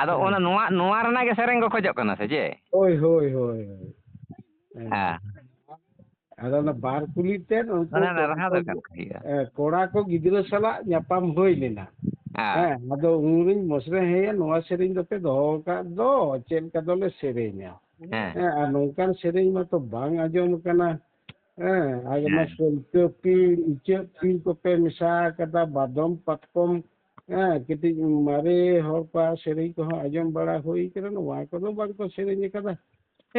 ᱟᱫᱚ ᱦᱮᱸ᱾ ᱚᱱᱟ ᱱᱚᱣᱟ, ᱱᱚᱣᱟ ᱨᱮᱱᱟᱜ ᱜᱮ ᱥᱮᱨᱮᱧ ᱠᱚ ᱠᱷᱚᱡᱚᱜ ᱠᱟᱱᱟ ᱥᱮ ᱪᱮᱫ? ᱦᱳᱭ, ᱦᱳᱭ, ᱦᱳᱭ, ᱦᱳᱭ᱾ ᱦᱮᱸ᱾ ᱦᱮᱸ᱾ ᱟᱫᱚ ᱚᱱᱟ ᱵᱟᱨ ᱠᱩᱞᱤ ᱛᱮ ᱩᱱᱠᱩ ᱚᱱᱟ ᱠᱚ-, ᱨᱟᱦᱟ ᱫᱚ ᱠᱚ-, ᱚᱠᱟ ᱞᱮᱠᱟ ᱦᱩᱭᱩᱜᱼᱟ? ᱮ, ᱠᱚᱲᱟ ᱠᱚ ᱜᱤᱫᱽᱨᱟᱹ ᱥᱟᱞᱟᱜ ᱧᱟᱯᱟᱢ ᱦᱩᱭ ᱞᱮᱱᱟ᱾ ᱦᱮᱸ᱾ ᱦᱮᱸ, ᱟᱫᱚ ᱩᱱᱨᱤᱧ ᱢᱚᱥᱨᱮ ᱦᱮᱸᱭᱟ, ᱱᱚᱣᱟ ᱥᱮᱨᱮᱧ ᱫᱚᱯᱮ ᱫᱚᱦᱚ ᱟᱠᱟᱫ ᱫᱚ, ᱪᱮᱫ ᱞᱮᱠᱟ ᱫᱚᱞᱮ ᱥᱮᱨᱮᱧᱟ? ᱦᱮᱸ᱾ ᱦᱮᱸ, ᱟᱨ ᱱᱚᱝᱠᱟᱱ ᱥᱮᱨᱮᱧ ᱢᱟᱛᱚ ᱵᱟᱝ ᱟᱸᱡᱚᱢ ᱟᱠᱟᱱᱟ᱾ ᱦᱮᱸ, ᱟᱨ ᱚᱱᱟ ᱦᱮᱸ᱾ ᱠᱟᱹᱞᱠᱟᱹ ᱯᱤᱲ, ᱤᱪᱟᱹᱜ ᱯᱤᱲ ᱠᱚᱯᱮ ᱢᱮᱥᱟ ᱟᱠᱟᱫᱟ, ᱵᱟᱫᱚᱢ ᱯᱟᱛᱠᱚᱢ, ᱦᱮᱸ, ᱠᱟᱹᱴᱤᱡ ᱢᱟᱨᱮ ᱦᱚᱲ ᱠᱚᱣᱟᱜ ᱥᱮᱨᱮᱧ ᱠᱚᱦᱚᱸ ᱟᱸᱡᱚᱢ ᱵᱟᱲᱟ ᱦᱩᱭ ᱠᱟᱱᱟ, ᱱᱚᱣᱟ ᱠᱚᱫᱚ ᱵᱟᱝ ᱠᱚ ᱥᱮᱨᱮᱧ ᱟᱠᱟᱫᱟ᱾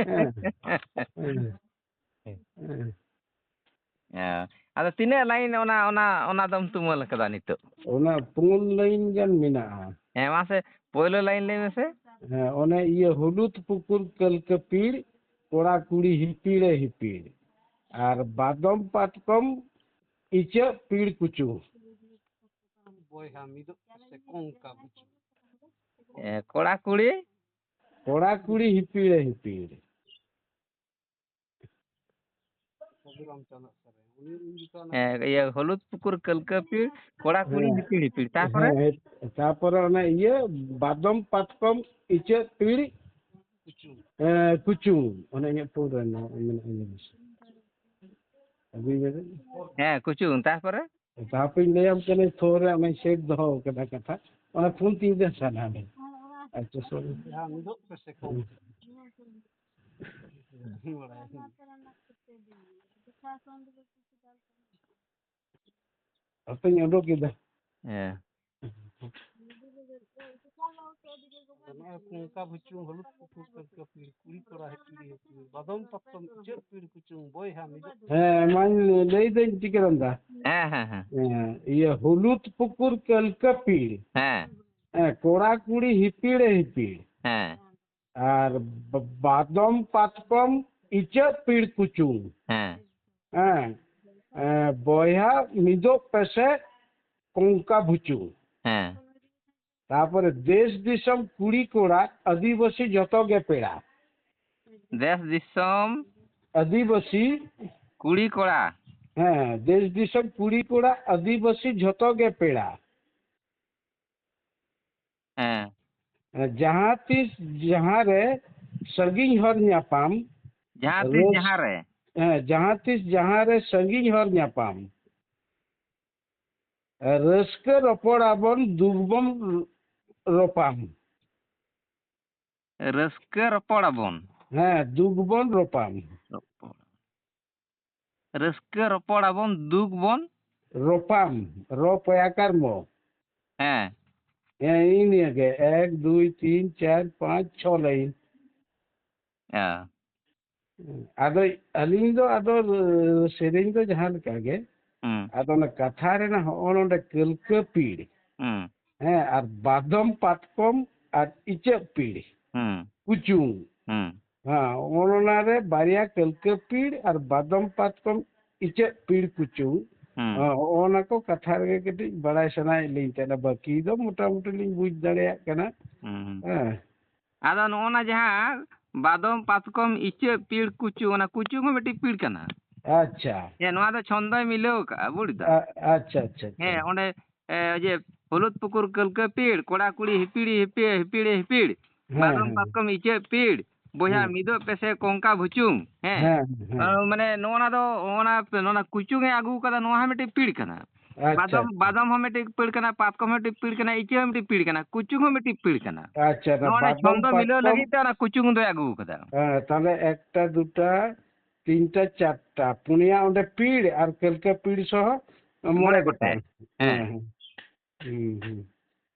ᱦᱮᱸ᱾ ᱦᱮᱸ᱾ ᱦᱮᱸ᱾ ᱦᱮᱸ᱾ ᱟᱫᱚ ᱛᱤᱱᱟᱹᱜ ᱞᱟᱭᱤᱱ ᱚᱱᱟ, ᱚᱱᱟ, ᱚᱱᱟ ᱫᱚᱢ ᱛᱩᱢᱟᱹᱞ ᱟᱠᱟᱫᱟ ᱱᱤᱛᱚᱜ? ᱚᱱᱟ ᱯᱩᱱ ᱞᱟᱭᱤᱱ ᱜᱟᱱ ᱢᱮᱱᱟᱜᱼᱟ᱾ ᱦᱮᱸ, ᱢᱟᱥᱮ ᱯᱳᱭᱞᱳ ᱞᱟᱭᱤᱱ ᱞᱟᱹᱭ ᱢᱮᱥᱮ᱾ ᱦᱮᱸ, ᱚᱱᱮ ᱤᱭᱟᱹ, ᱦᱩᱞᱩᱫ ᱯᱩᱠᱩᱨ ᱠᱟᱹᱞᱠᱟᱹ ᱯᱤᱲ, ᱠᱚᱲᱟ ᱠᱩᱲᱤ ᱦᱤᱯᱤᱲᱮ ᱦᱤᱯᱤᱲ, ᱟᱨ ᱵᱟᱫᱚᱢ ᱯᱟᱛᱠᱚᱢ ᱤᱪᱟᱹᱜ ᱯᱤᱲ ᱠᱩᱪᱩ᱾ ᱵᱚᱭᱦᱟ ᱢᱤᱫᱚᱜ ᱯᱮᱥᱮ ᱠᱚᱝᱠᱟ ᱵᱩᱪᱩ᱾ ᱮ, ᱠᱚᱲᱟ ᱠᱩᱲᱤ? ᱠᱚᱲᱟ ᱠᱩᱲᱤ ᱦᱤᱯᱤᱲᱮ ᱦᱤᱯᱤᱲ᱾ ᱥᱟᱹᱫᱷᱩᱨᱟᱢ ᱪᱟᱸᱫ ᱥᱮᱨᱮᱧ᱾ ᱩᱱᱤ ᱩᱱ ᱡᱚᱠᱷᱚᱱ ᱦᱮᱸ, ᱤᱭᱟᱹ, ᱦᱚᱞᱩᱫ ᱯᱩᱠᱩᱨ ᱠᱟᱹᱞᱠᱟᱹ ᱯᱤᱲ, ᱠᱚᱲᱟ ᱠᱩᱲᱤ ᱦᱮᱸ᱾ ᱦᱤᱯᱤᱲ ᱦᱤᱯᱤᱲ᱾ ᱛᱟᱨᱯᱚᱨᱮ? ᱦᱮᱸ, ᱛᱟᱨᱯᱚᱨᱮ ᱚᱱᱮ ᱤᱭᱟᱹ, ᱵᱟᱫᱚᱢ ᱯᱟᱛᱠᱚᱢ ᱤᱪᱟᱹᱜ ᱯᱤᱲ, ᱠᱩᱪᱩᱝ᱾ ᱮᱸ, ᱠᱩᱪᱩᱝ᱾ ᱚᱱᱮ ᱤᱧᱟᱹᱜ ᱯᱷᱳᱱ ᱨᱮ ᱢᱮᱱᱟᱜᱼᱟ, ᱢᱮᱱᱟᱜᱼᱟ ᱡᱤᱱᱤᱥ᱾ ᱟᱹᱜᱩᱭ ᱢᱮ᱾ ᱦᱮᱸ, ᱠᱩᱪᱩᱝ᱾ ᱛᱟᱨᱯᱚᱨᱮ? ᱛᱟᱨᱯᱚᱨᱮᱧ ᱞᱟᱹᱭᱟᱢ ᱠᱟᱱᱟ, ᱯᱷᱳᱱ ᱨᱮ ᱚᱱᱟᱧ ᱥᱮᱵᱷ ᱫᱚᱦᱚ ᱠᱟᱫᱟ ᱠᱟᱛᱷᱟ᱾ ᱚᱱᱟ ᱯᱷᱳᱱ ᱛᱤᱧ ᱨᱮ ᱥᱟᱱᱟ ᱢᱮ᱾ ᱟᱪᱪᱷᱟ, ᱥᱚᱨᱤ᱾ ᱡᱟᱦᱟᱸ ᱢᱤᱫᱚᱜ ᱯᱮᱥᱮ ᱠᱚᱢ᱾ ᱦᱟᱯᱮᱧ ᱩᱰᱩᱠ ᱮᱫᱟ᱾ ᱦᱮᱸ᱾ ᱱᱚᱜᱼᱚᱭ ᱠᱚᱝᱠᱟ ᱵᱷᱩᱪᱩᱝ ᱦᱚᱞᱩᱫ ᱯᱩᱠᱩᱨ ᱠᱟᱹᱞᱠᱟᱹ ᱯᱤᱲ, ᱠᱩᱲᱤ ᱠᱚᱲᱟ ᱦᱤᱯᱤᱲ ᱦᱤᱯᱤᱲ, ᱵᱟᱫᱚᱢ ᱯᱟᱛᱠᱚᱢ ᱤᱪᱟᱹᱜ ᱯᱤᱲ ᱠᱩᱪᱩᱝ, ᱵᱚᱭᱦᱟ ᱢᱤᱫᱚᱜ ᱦᱮᱸ, ᱢᱟᱧ ᱞᱟᱹᱭᱫᱟᱹᱧ ᱴᱤᱠᱟᱹᱨᱟᱢ ᱫᱟ᱾ ᱦᱮᱸ, ᱦᱮᱸ, ᱦᱮᱸ᱾ ᱦᱮᱸ, ᱤᱭᱟᱹ ᱦᱩᱞᱩᱫ ᱯᱩᱠᱩᱨ ᱠᱟᱹᱞᱠᱟᱹ ᱯᱤᱲ᱾ ᱦᱮᱸ᱾ ᱦᱮᱸ, ᱠᱚᱲᱟ ᱠᱩᱲᱤ ᱦᱤᱯᱤᱲᱮ ᱦᱤᱯᱤᱲ᱾ ᱦᱮᱸ᱾ ᱟᱨ ᱵᱟ-, ᱵᱟᱫᱚᱢ ᱯᱟᱛᱠᱚᱢ ᱤᱪᱟᱹᱜ ᱯᱤᱲ ᱠᱩᱪᱩᱝ᱾ ᱦᱮᱸ᱾ ᱦᱮᱸ, ᱮ, ᱵᱚᱭᱦᱟ ᱢᱤᱫᱚᱜ ᱯᱮᱥᱮ ᱠᱚᱝᱠᱟ ᱵᱷᱩᱪᱩᱝ᱾ ᱦᱮᱸ᱾ ᱛᱟᱯᱚᱨᱮ ᱫᱮᱥ ᱫᱤᱥᱚᱢ ᱠᱩᱲᱤ ᱠᱚᱲᱟ ᱟᱹᱫᱤᱵᱟᱹᱥᱤ ᱡᱚᱛᱚ ᱜᱮ ᱯᱮᱲᱟ᱾ ᱫᱮᱥ ᱫᱤᱥᱚᱢ ᱟᱹᱫᱤᱵᱟᱹᱥᱤ ᱠᱩᱲᱤ ᱠᱚᱲᱟ᱾ ᱦᱮᱸ, ᱫᱮᱥ ᱫᱤᱥᱚᱢ ᱠᱩᱲᱤ ᱠᱚᱲᱟ ᱟᱹᱫᱤᱵᱟᱹᱥᱤ ᱡᱷᱚᱛᱚ ᱜᱮ ᱯᱮᱲᱟ᱾ ᱦᱮᱸ᱾ ᱡᱟᱦᱟᱸ ᱛᱤᱥ ᱡᱟᱦᱟᱸ ᱨᱮ ᱥᱟᱺᱜᱤᱧ ᱦᱚᱨ ᱧᱟᱯᱟᱢ, ᱡᱟᱦᱟᱸ ᱛᱤᱥ ᱨᱟᱹᱥ-, ᱡᱟᱦᱟᱸ ᱨᱮ᱾ ᱦᱮᱸ, ᱡᱟᱦᱟᱸ ᱛᱤᱥ ᱡᱟᱦᱟᱸ ᱨᱮ ᱥᱟᱺᱜᱤᱧ ᱦᱚᱨ ᱧᱟᱯᱟᱢ, ᱨᱟᱹᱥᱠᱟᱹ ᱨᱚᱯᱚᱲ ᱟᱵᱚᱱ, ᱫᱩᱠ ᱵᱚᱱ ᱨᱚᱯᱟᱢ᱾ ᱨᱟᱹᱥᱠᱟᱹ ᱨᱚᱯᱚᱲ ᱟᱵᱚᱱ᱾ ᱦᱮᱸ, ᱫᱩᱠ ᱵᱚᱱ ᱨᱚᱯᱟᱢ᱾ ᱨᱚᱯᱚᱲ᱾ ᱨᱟᱹᱥᱠᱟᱹ ᱨᱚᱯᱚᱲ ᱟᱵᱚᱱ, ᱫᱩᱠ ᱵᱚᱱ᱾ ᱨᱚᱯᱟᱢ, ᱨᱚ ᱯᱚᱭᱟᱠᱟᱨ ᱢᱚ᱾ ᱦᱮᱸ᱾ ᱦᱮᱸ, ᱤᱱᱟᱹ ᱜᱮ, ᱮᱠ, ᱫᱩᱭ, ᱛᱤᱱ, ᱪᱟᱨ, ᱯᱟᱸᱪ, ᱪᱷᱚ ᱞᱟᱭᱤᱱ᱾ ᱦᱮᱸ᱾ ᱟᱫᱚ ᱟᱹᱞᱤᱧ ᱫᱚ ᱟᱫᱚ, ᱥᱮᱨᱮᱧ ᱫᱚ ᱡᱟᱦᱟᱸ ᱞᱮᱠᱟ ᱜᱮ, ᱦᱩᱸ᱾ ᱟᱫᱚ ᱚᱱᱟ ᱠᱟᱛᱷᱟ ᱨᱮᱱᱟᱜ ᱦᱚᱸᱜᱼᱚ ᱱᱚᱰᱮ ᱠᱟᱹᱞᱠᱟᱹ ᱯᱤᱲ, ᱦᱩᱸ᱾ ᱦᱮᱸ, ᱟᱨ ᱵᱟᱫᱚᱢ ᱯᱟᱛᱠᱚᱢ ᱟᱨ ᱤᱪᱟᱹᱜ ᱯᱤᱲ, ᱦᱩᱸ᱾ ᱠᱩᱪᱩᱝ᱾ ᱦᱩᱸ᱾ ᱦᱮᱸ, ᱚᱱᱟ ᱨᱮ ᱵᱟᱨᱭᱟ ᱠᱟᱹᱞᱠᱟᱹ ᱯᱤᱲ ᱟᱨ ᱵᱟᱫᱚᱢ ᱯᱟᱛᱠᱚᱢ ᱤᱪᱟᱹᱜ ᱯᱤᱲ ᱠᱩᱪᱩᱝ᱾ ᱦᱩᱸ᱾ ᱦᱮᱸ, ᱚᱱᱟ ᱠᱚ ᱠᱟᱛᱷᱟ ᱨᱮᱜᱮ ᱠᱟᱹᱴᱤᱡ ᱵᱟᱲᱟᱭ ᱥᱟᱱᱟᱭᱮᱫ ᱞᱤᱧ ᱛᱟᱦᱮᱱᱟ, ᱵᱟᱹᱠᱤ ᱫᱚ ᱢᱚᱴᱟᱢᱩᱴᱤ ᱞᱤᱧ ᱵᱩᱡᱽ ᱫᱟᱲᱮᱭᱟᱜ ᱠᱟᱱᱟ᱾ ᱦᱩᱸ᱾ ᱦᱮᱸ᱾ ᱟᱫᱚ ᱱᱚᱜᱼᱚ ᱱᱟ ᱡᱟᱦᱟᱸ ᱵᱟᱫᱚᱢ ᱯᱟᱛᱠᱚᱢ ᱤᱪᱟᱹᱜ ᱯᱤᱲ ᱠᱩᱪᱩ, ᱚᱱᱟ ᱠᱩᱪᱩ ᱦᱚᱸ ᱢᱤᱫᱴᱤᱡ ᱯᱤᱲ ᱠᱟᱱᱟ᱾ ᱟᱪᱪᱷᱟ᱾ ᱦᱮᱸ, ᱱᱚᱣᱟ ᱫᱚ ᱪᱷᱚᱱᱫᱚᱭ ᱢᱤᱞᱟᱹᱣ ᱠᱟᱜᱼᱟ, ᱵᱩᱡᱽ ᱫᱟ? ᱟ-, ᱟᱪᱪᱷᱟ, ᱟᱪᱪᱷᱟ, ᱟᱪᱪᱷᱟ᱾ ᱦᱮᱸ, ᱚᱸᱰᱮ, ᱮ, ᱡᱮ ᱦᱩᱞᱩᱫ ᱯᱩᱠᱩᱨ ᱠᱟᱹᱞᱠᱟᱹ ᱯᱤᱲ, ᱠᱚᱲᱟ ᱠᱩᱲᱤ ᱦᱤᱯᱤᱲᱤ ᱦᱤᱯᱤᱲ, ᱦᱤᱯᱤᱲᱤ ᱦᱤᱯᱤᱲ, ᱦᱮᱸ, ᱵᱟᱫᱚᱢ ᱦᱮᱸ᱾ ᱯᱟᱛᱠᱚᱢ ᱤᱪᱟᱹᱜ ᱯᱤᱲ, ᱵᱚᱭᱦᱟ ᱦᱮᱸ᱾ ᱢᱤᱫᱚᱜ ᱯᱮᱥᱮ ᱠᱚᱝᱠᱟ ᱵᱷᱩᱪᱩᱝ, ᱦᱮᱸ᱾ ᱦᱮᱸ, ᱦᱮᱸ᱾ ᱟ, ᱢᱟᱱᱮ ᱱᱚᱜᱼᱚ ᱱᱟ ᱫᱚ, ᱚᱱᱟ, ᱱᱚᱣᱟ ᱠᱩᱪᱩᱝ ᱮ ᱟᱹᱜᱩ ᱠᱟᱫᱟ, ᱱᱚᱣᱟ ᱦᱚᱸ ᱢᱤᱫᱴᱤᱡ ᱯᱤᱲ ᱠᱟᱱᱟ᱾ ᱟᱪᱪᱷᱟ, ᱵᱟᱫᱚᱢ, ᱟᱪᱪᱷᱟ᱾ ᱵᱟᱫᱚᱢ ᱦᱚᱸ ᱢᱤᱫᱴᱤᱡ ᱯᱤᱲ ᱠᱟᱱᱟ, ᱯᱟᱛᱠᱚᱢ ᱦᱚᱸ ᱢᱤᱫᱴᱤᱡ ᱯᱤᱲ ᱠᱟᱱᱟ, ᱤᱪᱟᱹᱜ ᱦᱚᱸ ᱢᱤᱫᱴᱤᱡ ᱯᱤᱲ ᱠᱟᱱᱟ᱾ ᱟᱪᱪᱷᱟ, ᱚᱱᱟ ᱱᱚᱣᱟ ᱵᱟᱫᱚᱢ ᱪᱷᱚᱱᱫᱚ ᱢᱤᱞᱟᱹᱣ ᱯᱟᱛᱠᱚᱢ, ᱞᱟᱹᱜᱤᱫ ᱛᱮ ᱚᱱᱟ ᱠᱩᱪᱩᱝ ᱫᱚᱭ ᱟᱹᱜᱩ ᱠᱟᱫᱟ᱾ ᱦᱮᱸ, ᱛᱟᱦᱞᱮ ᱮᱠᱴᱟ, ᱫᱩᱴᱟ, ᱛᱤᱱᱴᱟ, ᱪᱟᱨᱴᱟ, ᱯᱩᱱᱭᱟ ᱚᱸᱰᱮ ᱯᱤᱲ ᱟᱨ ᱠᱟᱹᱞᱠᱟᱹ ᱯᱤᱲ ᱥᱚᱦᱚ ᱢᱚᱬᱮ ᱢᱚᱬᱮ ᱜᱚᱴᱟᱝ᱾ ᱜᱚᱴᱮᱡ᱾ ᱦᱮᱸ᱾ ᱦᱮᱸ, ᱦᱮᱸ᱾ ᱦᱩᱸ, ᱦᱩᱸ᱾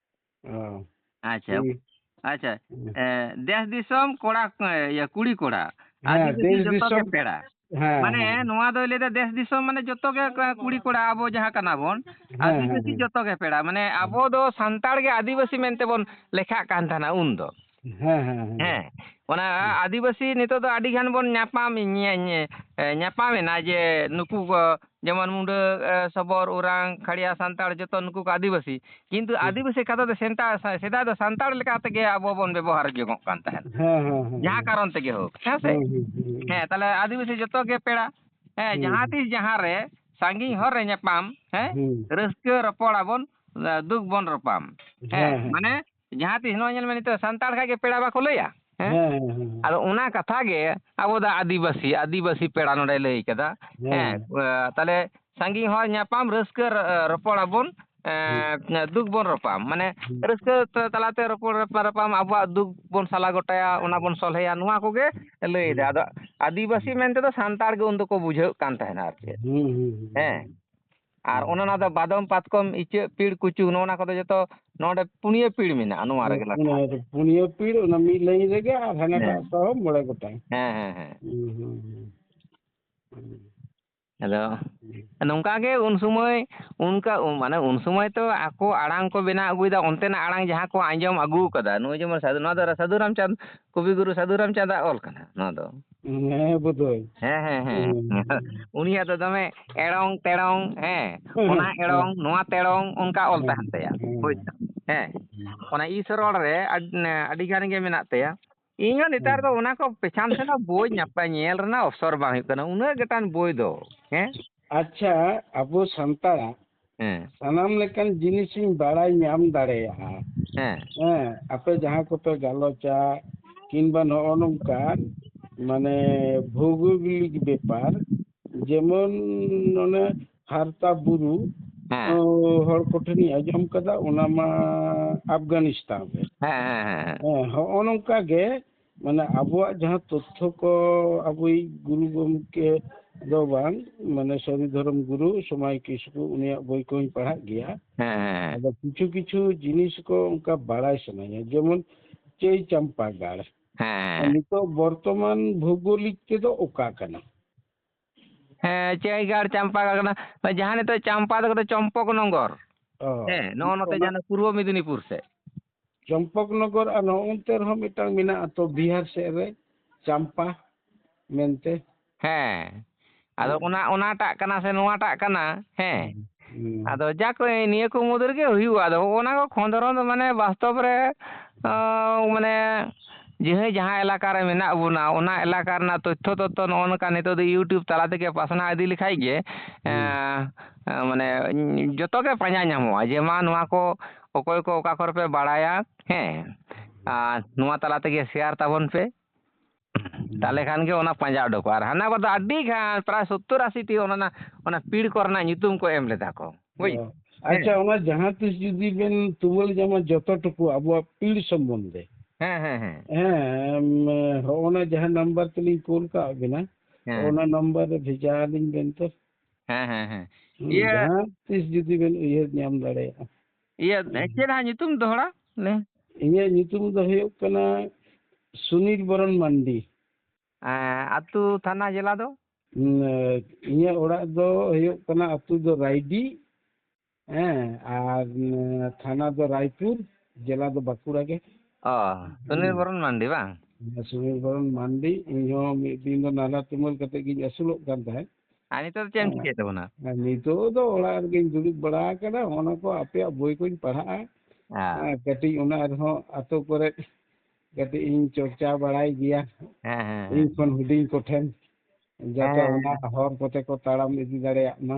ᱚ᱾ ᱟᱪᱪᱷᱟ, ᱦᱩᱸ᱾ ᱟᱪᱪᱷᱟ᱾ ᱦᱩᱸ᱾ ᱮ, ᱫᱮᱥ ᱫᱤᱥᱚᱢ ᱠᱚᱲᱟ, ᱮ, ᱤᱭᱟᱹ, ᱠᱩᱲᱤ ᱠᱚᱲᱟ, ᱦᱮᱸ, ᱟᱹᱫᱤᱵᱟᱹᱥᱤ ᱫᱮᱥ ᱡᱚᱛᱚ ᱜᱮ ᱫᱤᱥᱚᱢ, ᱯᱮᱲᱟ᱾ ᱦᱮᱸ, ᱢᱟᱱᱮ ᱦᱮᱸ᱾ ᱱᱚᱣᱟ ᱫᱚᱭ ᱞᱟᱹᱭᱫᱟ ᱫᱮᱥ ᱫᱤᱥᱚᱢ ᱢᱟᱱᱮ ᱡᱚᱛᱚ ᱜᱮ ᱠᱩᱲᱤ ᱠᱚᱲᱟ ᱟᱵᱚ ᱡᱟᱦᱟᱸ ᱠᱟᱱᱟ ᱵᱚᱱ, ᱦᱮᱸ, ᱦᱮᱸ, ᱟᱹᱫᱤᱵᱟᱹᱥᱤ ᱦᱮᱸ᱾ ᱡᱚᱛᱚ ᱜᱮ ᱯᱮᱲᱟ᱾ ᱢᱟᱱᱮ ᱟᱵᱚ ᱫᱚ ᱥᱟᱱᱛᱟᱲ ᱜᱮ ᱟᱹᱫᱤᱵᱟᱹᱥᱤ ᱢᱮᱱᱛᱮ ᱵᱚᱱ ᱞᱮᱠᱷᱟᱜ ᱠᱟᱱ ᱛᱟᱦᱮᱱᱟ ᱩᱱᱫᱚ᱾ ᱦᱮᱸ, ᱦᱮᱸ, ᱦᱮᱸ᱾ ᱦᱮᱸ, ᱚᱱᱟ ᱦᱮᱸ᱾ ᱟᱹᱫᱤᱵᱟᱹᱥᱤ ᱱᱤᱛᱚᱜ ᱫᱚ ᱟᱹᱰᱤ ᱜᱟᱱ ᱵᱚᱱ ᱧᱟᱯᱟᱢ, ᱧᱮ-, ᱧᱮ-, ᱮ, ᱧᱟᱯᱟᱢ ᱮᱱᱟ ᱡᱮ ᱱᱩᱠᱩ ᱠᱚ ᱡᱮᱢᱚᱱ ᱢᱩᱰᱟᱹ, ᱮ, ᱥᱚᱵᱚᱨ, ᱳᱨᱟᱝ, ᱠᱷᱟᱲᱭᱟ, ᱥᱟᱱᱛᱟᱲ ᱡᱚᱛᱚ ᱱᱩᱠᱩ ᱠᱚ ᱟᱹᱫᱤᱵᱟᱹᱥᱤ᱾ ᱠᱤᱱᱛᱩ ᱦᱮᱸ᱾ ᱟᱹᱫᱤᱵᱟᱹᱥᱤ ᱠᱟᱛᱷᱟ ᱫᱚ ᱥᱮᱱᱛᱟ-, ᱥᱮᱫᱟᱭ ᱫᱚ ᱥᱟᱱᱛᱟᱲ ᱞᱮᱠᱟ ᱛᱮᱜᱮ ᱟᱵᱚ ᱵᱚᱱ ᱵᱮᱵᱚᱦᱟᱨ ᱡᱚᱝᱚᱜ ᱠᱟᱱ ᱛᱟᱦᱮᱸᱫ᱾ ᱦᱮᱸ, ᱦᱮᱸ, ᱦᱮᱸ, ᱡᱟᱦᱟᱸ ᱦᱮᱸ᱾ ᱠᱟᱨᱚᱱ ᱛᱮᱜᱮ ᱦᱳᱠ, ᱦᱮᱸ ᱥᱮ? ᱦᱮᱸ, ᱦᱮᱸ, ᱦᱮᱸ᱾ ᱦᱮᱸ, ᱛᱟᱦᱞᱮ ᱟᱹᱫᱤᱵᱟᱹᱥᱤ ᱡᱚᱛᱚ ᱜᱮ ᱯᱮᱲᱟ᱾ ᱦᱮᱸ, ᱦᱮᱸ, ᱡᱟᱦᱟᱸ ᱦᱮᱸ᱾ ᱛᱤᱥ ᱡᱟᱦᱟᱸ ᱨᱮ ᱥᱟᱺᱜᱤᱧ ᱦᱚᱨ ᱨᱮ ᱧᱟᱯᱟᱢ, ᱦᱮᱸ, ᱦᱮᱸ᱾ ᱨᱟᱹᱥᱠᱟᱹ ᱨᱚᱯᱚᱲ ᱟᱵᱚᱱ, ᱮ, ᱫᱩᱠ ᱵᱚᱱ ᱨᱚᱯᱟᱢ᱾ ᱦᱮᱸ, ᱦᱮᱸ, ᱦᱮᱸ᱾ ᱢᱟᱱᱮ ᱡᱟᱦᱟᱸ ᱛᱤᱥ ᱱᱚᱜᱼᱚᱭ ᱧᱮᱞ ᱢᱮ, ᱱᱤᱛᱚᱜ ᱥᱟᱱᱛᱟᱲ ᱠᱷᱟᱡ ᱜᱮ ᱯᱮᱲᱟ ᱵᱟᱠᱚ ᱞᱟᱹᱭᱟ? ᱦᱮᱸ? ᱦᱮᱸ, ᱦᱮᱸ, ᱦᱮᱸ᱾ ᱟᱫᱚ ᱚᱱᱟ ᱠᱟᱛᱷᱟ ᱜᱮ ᱟᱵᱚ ᱫᱚ ᱟᱹᱫᱤᱵᱟᱹᱥᱤ, ᱟᱹᱫᱤᱵᱟᱹᱥᱤ ᱯᱮᱲᱟ ᱱᱚᱰᱮ ᱞᱟᱹᱭ ᱠᱟᱫᱟ᱾ ᱦᱮᱸ᱾ ᱦᱮᱸ, ᱮ, ᱛᱟᱦᱞᱮ ᱥᱟᱺᱜᱤᱧ ᱦᱚᱲ ᱧᱟᱯᱟᱢ ᱨᱟᱹᱥᱠᱟᱹ ᱨ-, ᱨᱚᱯᱚᱲ ᱟᱵᱚᱱ, ᱮ, ᱦᱮᱸ᱾ ᱫᱩᱠ ᱵᱚᱱ ᱨᱚᱯᱟᱢ᱾ ᱢᱟᱱᱮ ᱦᱮᱸ᱾ ᱨᱟᱹᱥᱠᱟᱹ ᱛᱟ-, ᱛᱟᱞᱟᱛᱮ ᱨᱚᱯᱚᱲ ᱨᱟᱯᱟ-, ᱨᱟᱯᱟᱢ, ᱟᱵᱚᱣᱟᱜ ᱫᱩᱠ ᱵᱚᱱ ᱥᱟᱞᱟ ᱜᱚᱴᱟᱭᱟ, ᱚᱱᱟ ᱵᱚᱱ ᱥᱚᱞᱦᱮᱭᱟ, ᱱᱚᱣᱟ ᱠᱚᱜᱮ ᱞᱟᱹᱭ ᱮᱫᱟ᱾ ᱦᱮᱸ᱾ ᱟᱫᱚ ᱟᱹᱫᱤᱵᱟᱹᱥᱤ ᱦᱮᱸ᱾ ᱢᱮᱱᱛᱮ ᱫᱚ ᱥᱟᱱᱛᱟᱲ ᱜᱮ ᱩᱱ ᱫᱚᱠᱚ ᱵᱩᱡᱷᱟᱹᱜ ᱠᱟᱱ ᱛᱟᱦᱮᱱᱟ ᱟᱨ ᱪᱮᱫ᱾ ᱦᱮᱸ, ᱦᱮᱸ, ᱦᱮᱸ, ᱦᱮᱸ᱾ ᱦᱮᱸ᱾ ᱟᱨ ᱦᱩᱸ᱾ ᱚᱱᱟ, ᱚᱱᱟ ᱫᱚ ᱵᱟᱫᱚᱢ, ᱯᱟᱛᱠᱚᱢ, ᱤᱪᱟᱹᱜ, ᱯᱤᱲ, ᱠᱩᱪᱩ, ᱱᱚᱜᱼᱚ ᱱᱟ ᱠᱚᱫᱚ ᱡᱚᱛᱚ ᱱᱚᱰᱮ ᱯᱩᱱᱭᱟᱹ ᱯᱤᱲ ᱢᱮᱱᱟᱜᱼᱟ ᱱᱚᱣᱟ ᱦᱩᱸ, ᱨᱮᱜᱮ ᱞᱟᱴᱷᱟ᱾ ᱚᱱᱟ ᱫᱚ ᱯᱩᱱᱭᱟᱹ ᱯᱤᱲ, ᱚᱱᱟ ᱢᱤᱫ ᱞᱟᱭᱤᱱ ᱨᱮᱜᱮ, ᱟᱨ ᱦᱟᱱᱟᱴᱟᱜ ᱦᱮᱸ᱾ ᱥᱚᱦᱚ ᱢᱚᱬᱮ ᱜᱚᱴᱟᱝ᱾ ᱦᱮᱸ, ᱦᱮᱸ, ᱦᱮᱸ᱾ ᱦᱩᱸ, ᱦᱩᱸ, ᱦᱩᱸ᱾ ᱦᱩᱸ᱾ ᱟᱫᱚ ᱦᱩᱸ᱾ ᱱᱚᱝᱠᱟ ᱜᱮ ᱩᱱ ᱥᱚᱢᱚᱭ ᱚᱱᱠᱟ, ᱢᱟᱱᱮ ᱩᱱ ᱥᱚᱢᱚᱭ ᱛᱚ ᱟᱠᱚ ᱟᱲᱟᱝ ᱠᱚ ᱵᱮᱱᱟᱣ ᱟᱹᱜᱩᱭᱮᱫᱟ, ᱚᱱᱛᱮᱱᱟᱜ ᱟᱲᱟᱝ ᱡᱟᱦᱟᱸ ᱠᱚ ᱟᱸᱡᱚᱢ ᱟᱹᱜᱩ ᱠᱟᱫᱟ, ᱱᱚᱜᱼᱚᱭ ᱡᱮᱢᱚᱱ ᱥᱟᱹᱫᱷᱩ, ᱱᱚᱣᱟ ᱫᱚ ᱥᱟᱹᱫᱷᱩ ᱨᱟᱢᱪᱟᱸᱫᱽ, ᱠᱚᱵᱤᱜᱩᱨᱩ ᱥᱟᱹᱫᱷᱩ ᱨᱟᱢᱪᱟᱸᱫᱽ ᱟᱜ ᱚᱞ ᱠᱟᱱᱟ ᱱᱚᱣᱟ ᱫᱚ᱾ ᱦᱮᱸ, ᱵᱳᱫᱷᱚᱭ᱾ ᱦᱮᱸ, ᱦᱮᱸ, ᱦᱮᱸ᱾ ᱦᱮᱸ, ᱦᱮᱸ᱾ ᱩᱱᱤᱭᱟᱜ ᱫᱚ ᱫᱚᱢᱮ ᱮᱲᱚᱝ ᱛᱮᱲᱚᱝ, ᱦᱮᱸ, ᱦᱮᱸ, ᱚᱱᱟ ᱦᱮᱸ, ᱦᱮᱸ᱾ ᱮᱲᱚᱝ, ᱱᱚᱣᱟ ᱛᱮᱲᱚᱝ, ᱚᱱᱠᱟ ᱚᱞ ᱦᱮᱸ, ᱛᱟᱦᱮᱱ ᱛᱟᱭᱟ᱾ ᱦᱮᱸ, ᱦᱳᱭ ᱦᱮᱸ᱾ ᱛᱚ᱾ ᱦᱮᱸ᱾ ᱦᱮᱸ᱾ ᱚᱱᱟ ᱤᱥ ᱨᱚᱲ ᱨᱮ ᱟᱹᱰ-, ᱟᱹᱰᱤ ᱜᱟᱱ ᱜᱮ ᱢᱮᱱᱟᱜ ᱛᱟᱭᱟ᱾ ᱤᱧ ᱦᱚᱸ ᱱᱮᱛᱟᱨ ᱦᱮᱸ᱾ ᱫᱚ ᱚᱱᱟ ᱠᱚ ᱯᱮᱪᱷᱟᱱ ᱥᱮᱱᱟᱜ ᱵᱳᱭ ᱧᱟᱯᱟ-, ᱧᱮᱞ ᱨᱮᱱᱟᱜ ᱚᱯᱥᱚᱨ ᱵᱟᱝ ᱦᱩᱭᱩᱜ ᱠᱟᱱᱟ, ᱩᱱᱟᱹᱜ ᱜᱚᱴᱟᱝ ᱵᱳᱭ ᱫᱚ᱾ ᱦᱮᱸ? ᱟᱪᱪᱷᱟ, ᱟᱵᱚ ᱥᱟᱱᱛᱟᱲᱟᱜ ᱦᱮᱸ᱾ ᱥᱟᱱᱟᱢ ᱞᱮᱠᱟᱱ ᱡᱤᱱᱤᱥᱤᱧ ᱵᱟᱲᱟᱭ ᱧᱟᱢ ᱫᱟᱲᱮᱭᱟᱜᱼᱟ᱾ ᱦᱮᱸ᱾ ᱦᱮᱸ, ᱟᱯᱮ ᱡᱟᱦᱟᱸ ᱠᱚᱯᱮ ᱜᱟᱞᱚᱪᱟ, ᱠᱤᱝᱵᱟ ᱱᱚᱜᱼᱚ ᱱᱚᱝᱠᱟ, ᱢᱟᱱᱮ, ᱵᱷᱳᱜᱳᱞᱤᱠ ᱵᱮᱯᱟᱨ, ᱡᱮᱢᱚᱱ ᱚᱱᱮ ᱦᱟᱨᱛᱟ ᱵᱩᱨᱩ, ᱦᱮᱸ᱾ ᱚ, ᱦᱚᱲ ᱠᱚᱴᱷᱮᱱᱤᱧ ᱟᱸᱡᱚᱢ ᱠᱟᱫᱟ, ᱚᱱᱟ ᱢᱟ ᱟᱯᱷᱜᱟᱱᱤᱥᱛᱟᱱ ᱨᱮ᱾ ᱦᱮᱸ, ᱦᱮᱸ, ᱦᱮᱸ, ᱦᱮᱸ᱾ ᱦᱮᱸ, ᱦᱚᱸᱜᱼᱚ ᱱᱚᱝᱠᱟ ᱜᱮ, ᱢᱟᱱᱮ, ᱟᱵᱚᱣᱟᱜ ᱡᱟᱦᱟᱸ ᱛᱚᱛᱛᱷᱚ ᱠᱚ, ᱟᱵᱚᱭᱤᱡ ᱜᱩᱨᱩ ᱜᱚᱢᱠᱮ ᱫᱚ ᱵᱟᱝ, ᱢᱟᱱᱮ, ᱥᱟᱹᱨᱤ ᱫᱷᱚᱨᱚᱢ ᱜᱩᱨᱩ ᱥᱚᱢᱟᱭ ᱠᱤᱥᱠᱩ, ᱩᱱᱤᱭᱟᱜ ᱵᱳᱭ ᱠᱚᱦᱚᱸᱧ ᱯᱟᱲᱦᱟᱜ ᱜᱮᱭᱟ᱾ ᱦᱮᱸ, ᱦᱮᱸ, ᱦᱮᱸ᱾ ᱟᱫᱚ ᱠᱤᱪᱷᱩ ᱠᱤᱪᱷᱩ ᱡᱤᱱᱤᱥ ᱠᱚ ᱚᱱᱠᱟ ᱵᱟᱲᱟᱭ ᱥᱟᱱᱟᱧᱟ, ᱡᱮᱢᱚᱱ ᱪᱟᱹᱭ ᱪᱟᱢᱯᱟ ᱜᱟᱲ᱾ ᱦᱮᱸ, ᱦᱮᱸ᱾ ᱱᱤᱛᱚᱜ ᱵᱚᱨᱛᱚᱢᱟᱱ ᱵᱷᱳᱜᱳᱞᱤᱠ ᱛᱮᱫᱚ ᱚᱠᱟ ᱠᱟᱱᱟ? ᱦᱮᱸ, ᱪᱟᱹᱭᱜᱟᱲ, ᱪᱟᱢᱯᱟᱜᱟᱲ ᱠᱟᱱᱟ, ᱡᱟᱦᱟᱸ ᱱᱤᱛᱚᱜ ᱪᱟᱢᱯᱟ ᱫᱚ ᱠᱟᱱᱟ ᱪᱚᱢᱯᱚᱠ ᱱᱚᱜᱚᱨ᱾ ᱚ᱾ ᱦᱮᱸ, ᱱᱚᱜᱼᱚ ᱱᱚᱛᱮ ᱚᱱᱟ ᱡᱟᱦᱟᱸ ᱯᱩᱨᱵᱚ ᱢᱮᱫᱤᱱᱤᱯᱩᱨ ᱥᱮᱫ᱾ ᱪᱚᱢᱯᱚᱠ ᱱᱚᱜᱚᱨ ᱟᱨ ᱱᱚᱜᱼᱚ ᱚᱱᱛᱮ ᱨᱮᱦᱚᱸ ᱢᱤᱫᱴᱟᱝ ᱢᱮᱱᱟᱜᱼᱟ ᱛᱚ, ᱵᱤᱦᱟᱨ ᱥᱮᱫ ᱨᱮ ᱪᱟᱢᱯᱟ ᱢᱮᱱᱛᱮ᱾ ᱦᱮᱸ, ᱟᱫᱚ ᱦᱮᱸ᱾ ᱚᱱᱟ, ᱚᱱᱟᱴᱟᱜ ᱠᱟᱱᱟ ᱥᱮ ᱱᱚᱣᱟᱴᱟᱜ ᱠᱟᱱᱟ? ᱦᱮᱸ᱾ ᱦᱩᱸ᱾ ᱟᱫᱚ ᱡᱟᱠ, ᱱᱤᱭᱟᱹ ᱠᱚ ᱢᱩᱫᱽ ᱨᱮᱜᱮ ᱦᱩᱭᱩᱜᱼᱟ᱾ ᱟᱫᱚ ᱦᱚᱸᱜᱼᱚ ᱱᱟ ᱠᱚ ᱠᱷᱚᱸᱫᱽᱨᱚᱸᱫᱽ ᱢᱟᱱᱮ ᱵᱟᱥᱛᱚᱵ ᱨᱮ, ᱟᱸ, ᱢᱟᱱᱮ ᱡᱟᱦᱟᱸᱭ ᱡᱟᱦᱟᱸ ᱮᱞᱟᱠᱟ ᱨᱮ ᱢᱮᱱᱟᱜ ᱵᱚᱱᱟ, ᱚᱱᱟ ᱮᱞᱟᱠᱟ ᱨᱮᱱᱟᱜ ᱛᱚᱛᱛᱷᱚ ᱛᱚᱛᱛᱷᱚ ᱱᱚᱜᱼᱚ ᱱᱚᱝᱠᱟ ᱱᱤᱛᱚᱜ ᱫᱚ YouTube ᱛᱟᱞᱟ ᱛᱮᱜᱮ ᱯᱟᱥᱱᱟᱣ ᱤᱫᱤ ᱞᱮᱠᱷᱟᱡ ᱜᱮ, ᱦᱩᱸ᱾ ᱮᱸ, ᱢᱟᱱᱮ ᱡᱚᱛᱚ ᱜᱮ ᱯᱟᱸᱡᱟ ᱧᱟᱢᱚᱜᱼᱟ ᱡᱮ ᱢᱟ ᱱᱚᱣᱟ ᱠᱚ ᱚᱠᱚᱭ ᱠᱚ ᱚᱠᱟ ᱠᱚᱨᱮ ᱯᱮ ᱵᱟᱲᱟᱭᱟ, ᱦᱮᱸ, ᱟᱨ ᱱᱚᱣᱟ ᱛᱟᱞᱟ ᱛᱮᱜᱮ share ᱛᱟᱵᱚᱱ ᱯᱮ᱾ ᱦᱩᱸ᱾ ᱛᱟᱦᱞᱮ ᱠᱷᱟᱱ ᱜᱮ ᱚᱱᱟ ᱯᱟᱸᱡᱟ ᱩᱰᱩᱠᱚᱜᱼᱟ᱾ ᱟᱨ ᱦᱟᱱᱟ ᱠᱚᱫᱚ ᱟᱹᱰᱤ ᱜᱟᱱ, ᱯᱨᱟᱭ ᱥᱚᱛᱛᱚᱨ ᱟᱥᱤ ᱴᱤ ᱚᱱᱟ, ᱚᱱᱟ ᱯᱤᱲ ᱠᱚᱨᱮᱱᱟᱜ ᱧᱩᱛᱩᱢ ᱠᱚ ᱮᱢ ᱞᱮᱫᱟ ᱠᱚ᱾ ᱵᱩᱡᱽ? ᱚ᱾ ᱟᱪᱪᱷᱟ, ᱦᱮᱸ᱾ ᱚᱱᱟ ᱡᱟᱦᱟᱸ ᱛᱤᱥ ᱡᱩᱫᱤ ᱵᱮᱱ ᱛᱩᱢᱟᱹᱞ ᱧᱟᱢᱟ ᱡᱚᱛᱚ ᱴᱩᱠᱩ ᱟᱵᱚᱣᱟᱜ ᱯᱤᱲ ᱥᱚᱢᱵᱚᱱᱫᱷᱮ᱾ ᱦᱮᱸ, ᱦᱮᱸ, ᱦᱮᱸ᱾ ᱦᱮᱸ, ᱮᱢ, ᱦᱚᱸᱜᱼᱚ ᱱᱟ ᱡᱟᱦᱟᱸ ᱱᱟᱢᱵᱟᱨ ᱛᱮᱞᱤᱧ ᱠᱩᱞ ᱠᱟᱜ ᱵᱮᱱᱟ, ᱦᱮᱸ᱾ ᱚᱱᱟ ᱱᱟᱢᱵᱟᱨ ᱨᱮ ᱵᱷᱮᱡᱟ ᱟᱹᱞᱤᱧ ᱵᱮᱱ ᱛᱚ᱾ ᱦᱮᱸ, ᱦᱮᱸ, ᱦᱮᱸ᱾ ᱦᱩᱸ, ᱤᱭᱟᱹ ᱡᱟᱦᱟᱸ ᱛᱤᱥ ᱡᱩᱫᱤ ᱵᱮᱱ ᱩᱭᱦᱟᱹᱨ ᱧᱟᱢ ᱫᱟᱲᱮᱭᱟᱜᱼᱟ᱾ ᱤᱭᱟᱹ, ᱦᱩᱸ᱾ ᱪᱮᱫ ᱦᱟᱸᱜ ᱧᱩᱛᱩᱢ ᱫᱚᱦᱲᱟ? ᱞᱟᱹᱭ᱾ ᱤᱧᱟᱹᱜ ᱧᱩᱛᱩᱢ ᱫᱚ ᱦᱩᱭᱩᱜ ᱠᱟᱱᱟ ᱥᱩᱱᱤᱞ ᱵᱚᱨᱚᱱ ᱢᱟᱱᱰᱤ᱾ ᱮᱸ, ᱟᱹᱛᱩ, ᱛᱷᱟᱱᱟ, ᱡᱮᱞᱟ ᱫᱚ? ᱩᱸ, ᱤᱧᱟᱹᱜ ᱚᱲᱟᱜ ᱫᱚ ᱦᱩᱭᱩᱜ ᱠᱟᱱᱟ, ᱟᱹᱛᱩ ᱫᱚ ᱨᱟᱭᱰᱤ, ᱦᱮᱸ, ᱟᱨ, ᱩᱸ, ᱛᱷᱟᱱᱟ ᱫᱚ ᱨᱟᱭᱯᱩᱨ, ᱡᱮᱞᱟ ᱫᱚ ᱵᱟᱸᱠᱩᱲᱟ ᱜᱮ᱾ ᱚ, ᱥᱩᱱᱤᱞ ᱦᱩᱸ᱾ ᱵᱚᱨᱚᱱ ᱢᱟᱱᱰᱤ ᱵᱟᱝ? ᱦᱮᱸ, ᱥᱩᱱᱤᱞ ᱵᱚᱨᱚᱱ ᱢᱟᱱᱰᱤ᱾ ᱤᱧᱦᱚᱸ ᱢᱤᱫ ᱫᱤᱱ ᱫᱚ ᱱᱟᱞᱦᱟ ᱛᱩᱢᱟᱹᱞ ᱠᱟᱛᱮ ᱜᱤᱧ ᱟᱹᱥᱩᱞᱚᱜ ᱠᱟᱱ ᱛᱟᱦᱮᱸᱫ᱾ ᱟᱨ ᱱᱤᱛᱚᱜ ᱫᱚ ᱪᱮᱫ ᱮᱢ ᱦᱮᱸ᱾ ᱪᱤᱠᱟᱹᱭᱮᱫ ᱛᱟᱵᱚᱱᱟ? ᱟᱨ ᱱᱤᱛᱚᱜ ᱫᱚ ᱚᱲᱟᱜ ᱨᱮᱜᱮᱧ ᱫᱩᱲᱩᱵ ᱵᱟᱲᱟ ᱟᱠᱟᱱᱟ, ᱚᱱᱟ ᱠᱚ ᱟᱯᱮᱭᱟᱜ ᱵᱳᱭ ᱠᱚᱧ ᱯᱟᱲᱦᱟᱜᱼᱟ᱾ ᱦᱮᱸ᱾ ᱦᱮᱸ, ᱠᱟᱹᱴᱤᱡ ᱚᱱᱟ ᱨᱮᱦᱚᱸ ᱟᱛᱳ ᱠᱚᱨᱮ ᱠᱟᱹᱴᱤᱡ ᱤᱧ ᱪᱚᱨᱪᱟ ᱵᱟᱲᱟᱭ ᱜᱮᱭᱟ᱾ ᱦᱮᱸ, ᱦᱮᱸ, ᱤᱧ ᱦᱮᱸ᱾ ᱠᱷᱚᱱ ᱦᱩᱰᱤᱧ ᱠᱚᱴᱷᱮᱱ, ᱡᱟᱛᱮ ᱦᱮᱸ, ᱚᱱᱟ ᱦᱮᱸ᱾ ᱦᱚᱨ ᱠᱚᱛᱮ ᱠᱚ ᱛᱟᱲᱟᱢ ᱤᱫᱤ ᱫᱟᱲᱮᱭᱟᱜ ᱢᱟ᱾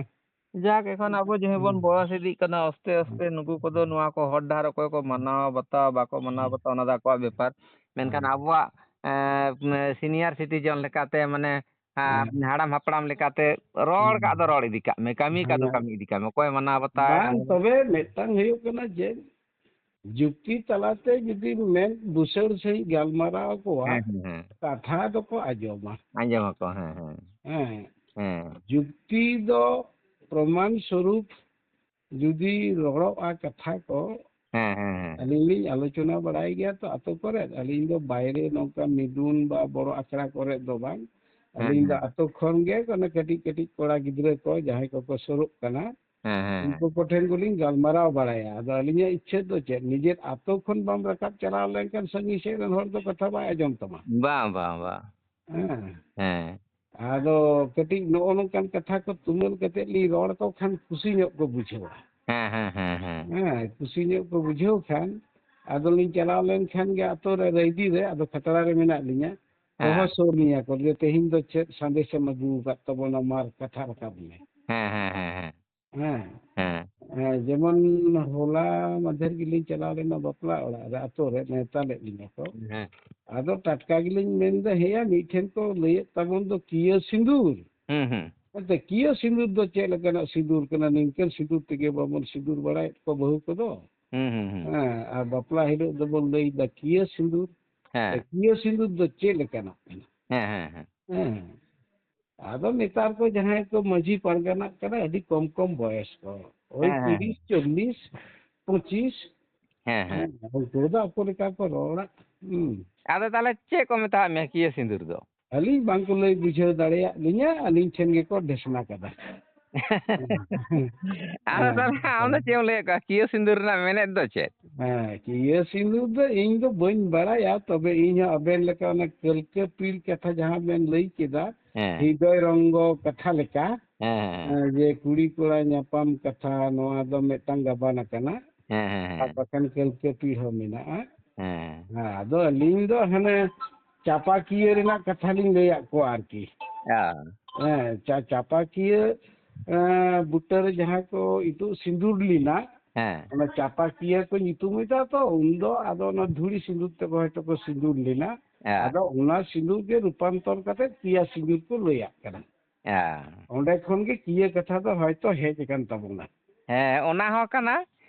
ᱡᱟᱠ, ᱮᱠᱷᱚᱱ ᱟᱵᱚ ᱡᱮᱢᱚᱱ ᱦᱩᱸ᱾ ᱵᱚᱭᱚᱥ ᱤᱫᱤᱜ ᱠᱟᱱᱟ, ᱟᱥᱛᱮ ᱟᱥᱛᱮ ᱦᱩᱸ᱾ ᱱᱩᱠᱩ ᱠᱚᱫᱚ ᱱᱚᱣᱟ ᱠᱚ ᱦᱚᱨ ᱰᱟᱦᱟᱨ ᱚᱠᱚᱭ ᱠᱚ ᱢᱟᱱᱟᱣ ᱵᱟᱛᱟᱣᱟ, ᱵᱟᱠᱚ ᱢᱟᱱᱟᱣ ᱦᱩᱸ᱾ ᱵᱟᱛᱟᱣᱟ, ᱚᱱᱟ ᱫᱚ ᱟᱠᱚᱣᱟᱜ ᱵᱮᱯᱟᱨ᱾ ᱢᱮᱱᱠᱷᱟᱱ ᱦᱩᱸ᱾ ᱟᱵᱚᱣᱟᱜ, ᱮᱸ, senior citizen ᱞᱮᱠᱟᱛᱮ, ᱢᱟᱱᱮ, ᱦᱮᱸ᱾ ᱦᱮᱸ, ᱦᱟᱲᱟᱢ ᱦᱟᱯᱲᱟᱢ ᱞᱮᱠᱟᱛᱮ ᱨᱚᱲ ᱠᱟᱜ ᱫᱚ ᱦᱩᱸ᱾ ᱨᱚᱲ ᱤᱫᱤ ᱠᱟᱜ ᱢᱮ, ᱠᱟᱹᱢᱤ ᱠᱟᱜ ᱫᱚ ᱦᱮᱸ᱾ ᱠᱟᱹᱢᱤ ᱤᱫᱤ ᱠᱟᱜ ᱢᱮ, ᱚᱠᱚᱭ ᱢᱟᱱᱟᱣ ᱵᱟᱛᱟᱣ ᱵᱟᱝ, ᱛᱚᱵᱮ ᱢᱤᱫᱴᱟᱝ ᱦᱩᱭᱩᱜ ᱠᱟᱱᱟ ᱡᱮ ᱡᱩᱠᱛᱤ ᱛᱟᱞᱟᱛᱮ ᱡᱩᱫᱤ ᱢᱮᱫ ᱵᱩᱥᱟᱹᱲ ᱥᱟᱺᱦᱤᱡ ᱜᱟᱞᱢᱟᱨᱟᱣ ᱠᱚᱣᱟ, ᱦᱮᱸ, ᱦᱮᱸ, ᱦᱮᱸ᱾ ᱠᱟᱛᱷᱟ ᱫᱚᱠᱚ ᱟᱸᱡᱚᱢᱟ᱾ ᱟᱸᱡᱚᱢᱟᱠᱚ, ᱦᱮᱸ, ᱦᱮᱸ᱾ ᱦᱮᱸ᱾ ᱦᱮᱸ᱾ ᱡᱩᱠᱛᱤ ᱫᱚ ᱯᱨᱚᱢᱟᱱ ᱥᱚᱨᱩᱯ ᱡᱩᱫᱤ ᱨᱚᱲᱚᱜᱼᱟ ᱠᱟᱛᱷᱟ ᱠᱚ, ᱦᱮᱸ, ᱦᱮᱸ, ᱦᱮᱸ᱾ ᱟᱹᱞᱤᱧ ᱞᱤᱧ ᱟᱞᱳᱪᱚᱱᱟ ᱵᱟᱲᱟᱭ ᱜᱮᱭᱟ ᱛᱚ ᱟᱛᱳ ᱠᱚᱨᱮ᱾ ᱟᱹᱞᱤᱧ ᱫᱚ ᱵᱟᱭᱨᱮ ᱱᱚᱝᱠᱟ ᱢᱤᱫᱩᱱ ᱵᱟ ᱵᱚᱲᱚ ᱟᱠᱷᱲᱟ ᱠᱚᱨᱮ ᱫᱚ ᱵᱟᱝ, ᱟᱹᱞᱤᱧ ᱫᱚ ᱟᱛᱳ ᱠᱷᱚᱱ ᱜᱮ ᱚᱱᱮ ᱠᱟᱹᱴᱤᱡ ᱠᱟᱹᱴᱤᱡ ᱠᱚᱲᱟ ᱜᱤᱫᱽᱨᱟᱹ ᱠᱚ ᱡᱟᱦᱟᱸᱭ ᱠᱚᱠᱚ ᱥᱩᱨᱩᱜ ᱠᱟᱱᱟ, ᱩᱱᱠᱩ ᱠᱚᱴᱷᱮᱱ ᱜᱮᱞᱤᱧ ᱜᱟᱞᱢᱟᱨᱟᱣ ᱵᱟᱲᱟᱭᱟ᱾ ᱟᱫᱚ ᱟᱹᱞᱤᱧᱟᱜ ᱤᱪᱪᱷᱟᱹ ᱫᱚ ᱪᱮᱫ, ᱱᱤᱡᱮᱨ ᱟᱛᱳ ᱠᱷᱚᱱ ᱵᱟᱢ ᱨᱟᱠᱟᱵ ᱪᱟᱞᱟᱣ ᱞᱮᱱᱠᱷᱟᱱ ᱥᱟᱺᱜᱤᱧ ᱥᱮᱫ ᱨᱮᱱ ᱦᱚᱲ ᱫᱚ ᱠᱟᱛᱷᱟ ᱵᱟᱭ ᱟᱸᱡᱚᱢ ᱛᱟᱢᱟ᱾ ᱵᱟᱝ, ᱵᱟᱝ, ᱵᱟᱝ᱾ ᱦᱮᱸ᱾ ᱦᱮᱸ᱾ ᱟᱫᱚ ᱠᱟᱹᱴᱤᱡ ᱱᱚᱜᱼᱚ ᱱᱚᱝᱠᱟᱱ ᱠᱟᱛᱷᱟ ᱠᱚ ᱛᱩᱢᱟᱹᱞ ᱠᱟᱛᱮ ᱞᱤᱧ ᱨᱚᱲ ᱟᱠᱚ ᱠᱷᱟᱱ ᱠᱩᱥᱤ ᱧᱚᱜ ᱠᱚ ᱵᱩᱡᱷᱟᱹᱣᱟ᱾ ᱦᱮᱸ, ᱦᱮᱸ, ᱦᱮᱸ, ᱦᱮᱸ᱾ ᱦᱮᱸ, ᱠᱩᱥᱤ ᱧᱚᱜ ᱠᱚ ᱵᱩᱡᱷᱟᱹᱣ ᱠᱷᱟᱱ ᱟᱫᱚ ᱞᱤᱧ ᱪᱟᱞᱟᱣ ᱞᱮᱱᱠᱷᱟᱱ ᱜᱮ ᱟᱛᱳ ᱨᱮ ᱨᱟᱭᱫᱤ ᱨᱮ, ᱟᱫᱚ ᱠᱷᱟᱛᱲᱟ ᱨᱮ ᱢᱮᱱᱟᱜ ᱞᱤᱧᱟ, ᱦᱚᱦᱚ ᱦᱮᱸ᱾ ᱥᱩᱨ ᱞᱤᱧᱟ ᱠᱚ ᱡᱮ ᱛᱮᱦᱮᱧ ᱫᱚ ᱪᱮᱫ ᱥᱟᱸᱫᱮᱥᱮᱢ ᱟᱹᱜᱩ ᱟᱠᱟᱫ ᱛᱟᱵᱚᱱᱟ, ᱢᱟᱨ ᱠᱟᱛᱷᱟ ᱨᱟᱠᱟᱵ ᱢᱮ᱾ ᱦᱮᱸ, ᱦᱮᱸ, ᱦᱮᱸ, ᱦᱮᱸ᱾ ᱦᱮᱸ᱾ ᱦᱮᱸ᱾ ᱦᱮᱸ, ᱡᱮᱢᱚᱱ ᱦᱚᱞᱟ ᱢᱟᱫᱷᱮᱨ ᱜᱮᱞᱤᱧ ᱪᱟᱞᱟᱣ ᱞᱮᱱᱟ ᱵᱟᱯᱞᱟ ᱚᱲᱟᱜ ᱨᱮ, ᱟᱛᱳ ᱨᱮ ᱱᱮᱣᱛᱟ ᱞᱮᱫ ᱞᱤᱧᱟ ᱠᱚ᱾ ᱦᱮᱸ᱾ ᱟᱫᱚ ᱴᱟᱴᱠᱟ ᱜᱮᱞᱤᱧ ᱢᱮᱱᱫᱟ, ᱦᱮᱭᱟ, ᱢᱤᱫᱴᱷᱮᱱ ᱠᱚ ᱞᱟᱹᱭᱮᱫ ᱛᱟᱵᱚᱱ ᱫᱚ ᱠᱤᱭᱟᱹ ᱥᱤᱸᱫᱩᱨ᱾ ᱦᱩᱸ, ᱦᱩᱸ᱾ ᱮᱱᱛᱮ ᱠᱤᱭᱟᱹ ᱥᱤᱸᱫᱩᱨ ᱫᱚ ᱪᱮᱫ ᱞᱮᱠᱟᱱᱟᱜ ᱥᱤᱸᱫᱩᱨ ᱠᱟᱱᱟ? ᱱᱤᱝᱠᱟᱹᱱ ᱥᱤᱸᱫᱩᱨ ᱛᱮᱜᱮ ᱵᱟᱵᱚᱱ ᱥᱤᱸᱫᱩᱨ ᱵᱟᱲᱟᱭᱮᱫ ᱠᱚ ᱵᱟᱹᱦᱩ ᱠᱚᱫᱚ᱾ ᱦᱩᱸ, ᱦᱩᱸ, ᱦᱩᱸ᱾ ᱦᱮᱸ, ᱟᱨ ᱵᱟᱯᱞᱟ ᱦᱤᱞᱳᱜ ᱫᱚᱵᱚᱱ ᱞᱟᱹᱭᱫᱟ ᱠᱤᱭᱟᱹ ᱥᱤᱸᱫᱩᱨ᱾ ᱦᱮᱸ᱾ ᱮ, ᱠᱤᱭᱟᱹ ᱥᱤᱸᱫᱩᱨ ᱫᱚ ᱪᱮᱫ ᱞᱮᱠᱟᱱᱟᱜ ᱠᱟᱱᱟ? ᱦᱮᱸ, ᱦᱮᱸ, ᱦᱮᱸ᱾ ᱦᱮᱸ᱾ ᱟᱫᱚ ᱱᱮᱛᱟᱨ ᱠᱚ ᱡᱟᱦᱟᱸᱭ ᱠᱚ ᱢᱟᱹᱡᱷᱤ ᱯᱟᱨᱜᱟᱱᱟᱜ ᱠᱟᱱᱟ, ᱟᱹᱰᱤ ᱠᱚᱢ ᱠᱚᱢ ᱵᱚᱭᱮᱥ ᱠᱚ, ᱳᱭ ᱦᱮᱸ, ᱦᱮᱸ᱾ ᱛᱤᱨᱤᱥ, ᱪᱚᱞᱞᱤᱥ, ᱯᱚᱸᱪᱤᱥ, ᱦᱮᱸ, ᱦᱮᱸ᱾ ᱦᱮᱸ, ᱩᱱᱠᱩ ᱫᱚ ᱟᱠᱚ ᱞᱮᱠᱟ ᱠᱚ ᱨᱚᱲᱟ᱾ ᱦᱩᱸ᱾ ᱟᱫᱚ ᱛᱟᱦᱚᱞᱮ ᱪᱮᱫ ᱠᱚ ᱢᱮᱛᱟᱣᱟᱜ ᱢᱮᱭᱟ ᱠᱤᱭᱟᱹ ᱥᱤᱸᱫᱩᱨ ᱫᱚ? ᱟᱹᱞᱤᱧ ᱵᱟᱝᱠᱚ ᱞᱟᱹᱭ ᱵᱩᱡᱷᱟᱹᱣ ᱫᱟᱲᱮᱭᱟᱜ ᱞᱤᱧᱟ, ᱟᱹᱞᱤᱧ ᱴᱷᱮᱱ ᱜᱮᱠᱚ ᱰᱷᱮᱥᱱᱟ ᱠᱟᱫᱟ᱾ ᱟᱫᱚ ᱛᱟᱦᱚᱞᱮ ᱟᱢ ᱫᱚ ᱪᱮᱫ ᱮᱢ ᱞᱟᱹᱭᱮᱫ ᱠᱚᱣᱟ? ᱠᱤᱭᱟᱹ ᱥᱤᱸᱫᱩᱨ ᱨᱮᱱᱟᱜ ᱢᱮᱱᱮᱛ ᱫᱚ ᱪᱮᱫ? ᱦᱮᱸ, ᱠᱤᱭᱟᱹ ᱥᱤᱸᱫᱩᱨ ᱫᱚ ᱤᱧ ᱫᱚ ᱵᱟᱹᱧ ᱵᱟᱲᱟᱭᱟ, ᱛᱚᱵᱮ ᱤᱧ ᱦᱚᱸ ᱟᱵᱮᱱ ᱞᱮᱠᱟ ᱚᱱᱟ ᱠᱟᱹᱞᱠᱟᱹ ᱯᱤᱲ ᱠᱟᱛᱷᱟ ᱡᱟᱦᱟᱸ ᱵᱮᱱ ᱞᱟᱹᱭ ᱠᱮᱫᱟ, ᱦᱮᱸ᱾ ᱦᱤᱫᱚᱭ ᱨᱚᱝᱜᱚ ᱠᱟᱛᱷᱟ ᱞᱮᱠᱟ, ᱦᱮᱸ, ᱦᱮᱸ, ᱦᱮᱸ, ᱡᱮ ᱠᱩᱲᱤ ᱠᱚᱲᱟ ᱧᱟᱯᱟᱢ ᱠᱟᱛᱷᱟ, ᱱᱚᱣᱟ ᱫᱚ ᱢᱤᱫᱴᱟᱝ ᱜᱟᱵᱟᱱ ᱟᱠᱟᱱᱟ᱾ ᱦᱮᱸ, ᱦᱮᱸ, ᱟᱨ ᱦᱮᱸ᱾ ᱵᱟᱠᱷᱟᱱ ᱠᱟᱹᱞᱠᱟᱹ ᱯᱤᱲ ᱦᱚᱸ ᱢᱮᱱᱟᱜᱼᱟ᱾ ᱦᱮᱸ᱾ ᱦᱮᱸ, ᱟᱫᱚ ᱟᱹᱞᱤᱧ ᱫᱚ ᱦᱟᱱᱮ ᱪᱟᱯᱟᱠᱤᱭᱟᱹ ᱨᱮᱱᱟᱜ ᱠᱟᱛᱷᱟ ᱞᱤᱧ ᱞᱟᱹᱭᱟᱫ ᱠᱚᱣᱟ ᱟᱨᱠᱤ᱾ ᱦᱮᱸ᱾ ᱦᱮᱸ, ᱪᱟ-, ᱪᱟᱯᱟᱠᱤᱭᱟᱹ, ᱮᱸ, ᱵᱩᱴᱟᱹ ᱨᱮ ᱡᱟᱦᱟᱸ ᱠᱚ ᱤᱛᱩᱫ ᱥᱤᱸᱫᱩᱨ ᱞᱮᱱᱟ, ᱦᱮᱸ᱾ ᱚᱱᱟ ᱪᱟᱯᱟᱠᱤᱭᱟᱹ ᱠᱚ ᱧᱩᱛᱩᱢ ᱮᱫᱟ ᱛᱚ, ᱩᱱᱫᱚ ᱟᱫᱚ ᱚᱱᱟ ᱫᱷᱩᱲᱤ ᱥᱤᱸᱫᱩᱨ ᱛᱮᱠᱚ ᱦᱚᱭᱛᱳ ᱠᱚ ᱥᱤᱸᱫᱩᱨ ᱞᱮᱱᱟ᱾ ᱦᱮᱸ᱾ ᱟᱫᱚ ᱚᱱᱟ ᱥᱤᱸᱫᱩᱨ ᱜᱮ ᱨᱩᱯᱟᱱᱛᱚᱨ ᱠᱟᱛᱮ ᱠᱤᱭᱟ ᱥᱤᱸᱫᱩᱨ ᱠᱚ ᱞᱟᱹᱭᱟᱜ ᱠᱟᱱᱟ᱾ ᱦᱮᱸ᱾ ᱚᱸᱰᱮ ᱠᱷᱚᱱ ᱜᱮ ᱠᱤᱭᱟᱹ ᱠᱟᱛᱷᱟ ᱫᱚ ᱦᱚᱭᱛᱳ ᱦᱮᱡ ᱟᱠᱟᱱ ᱛᱟᱵᱚᱱᱟ᱾ ᱦᱮᱸ, ᱚᱱᱟ ᱦᱚᱸ ᱠᱟᱱᱟ᱾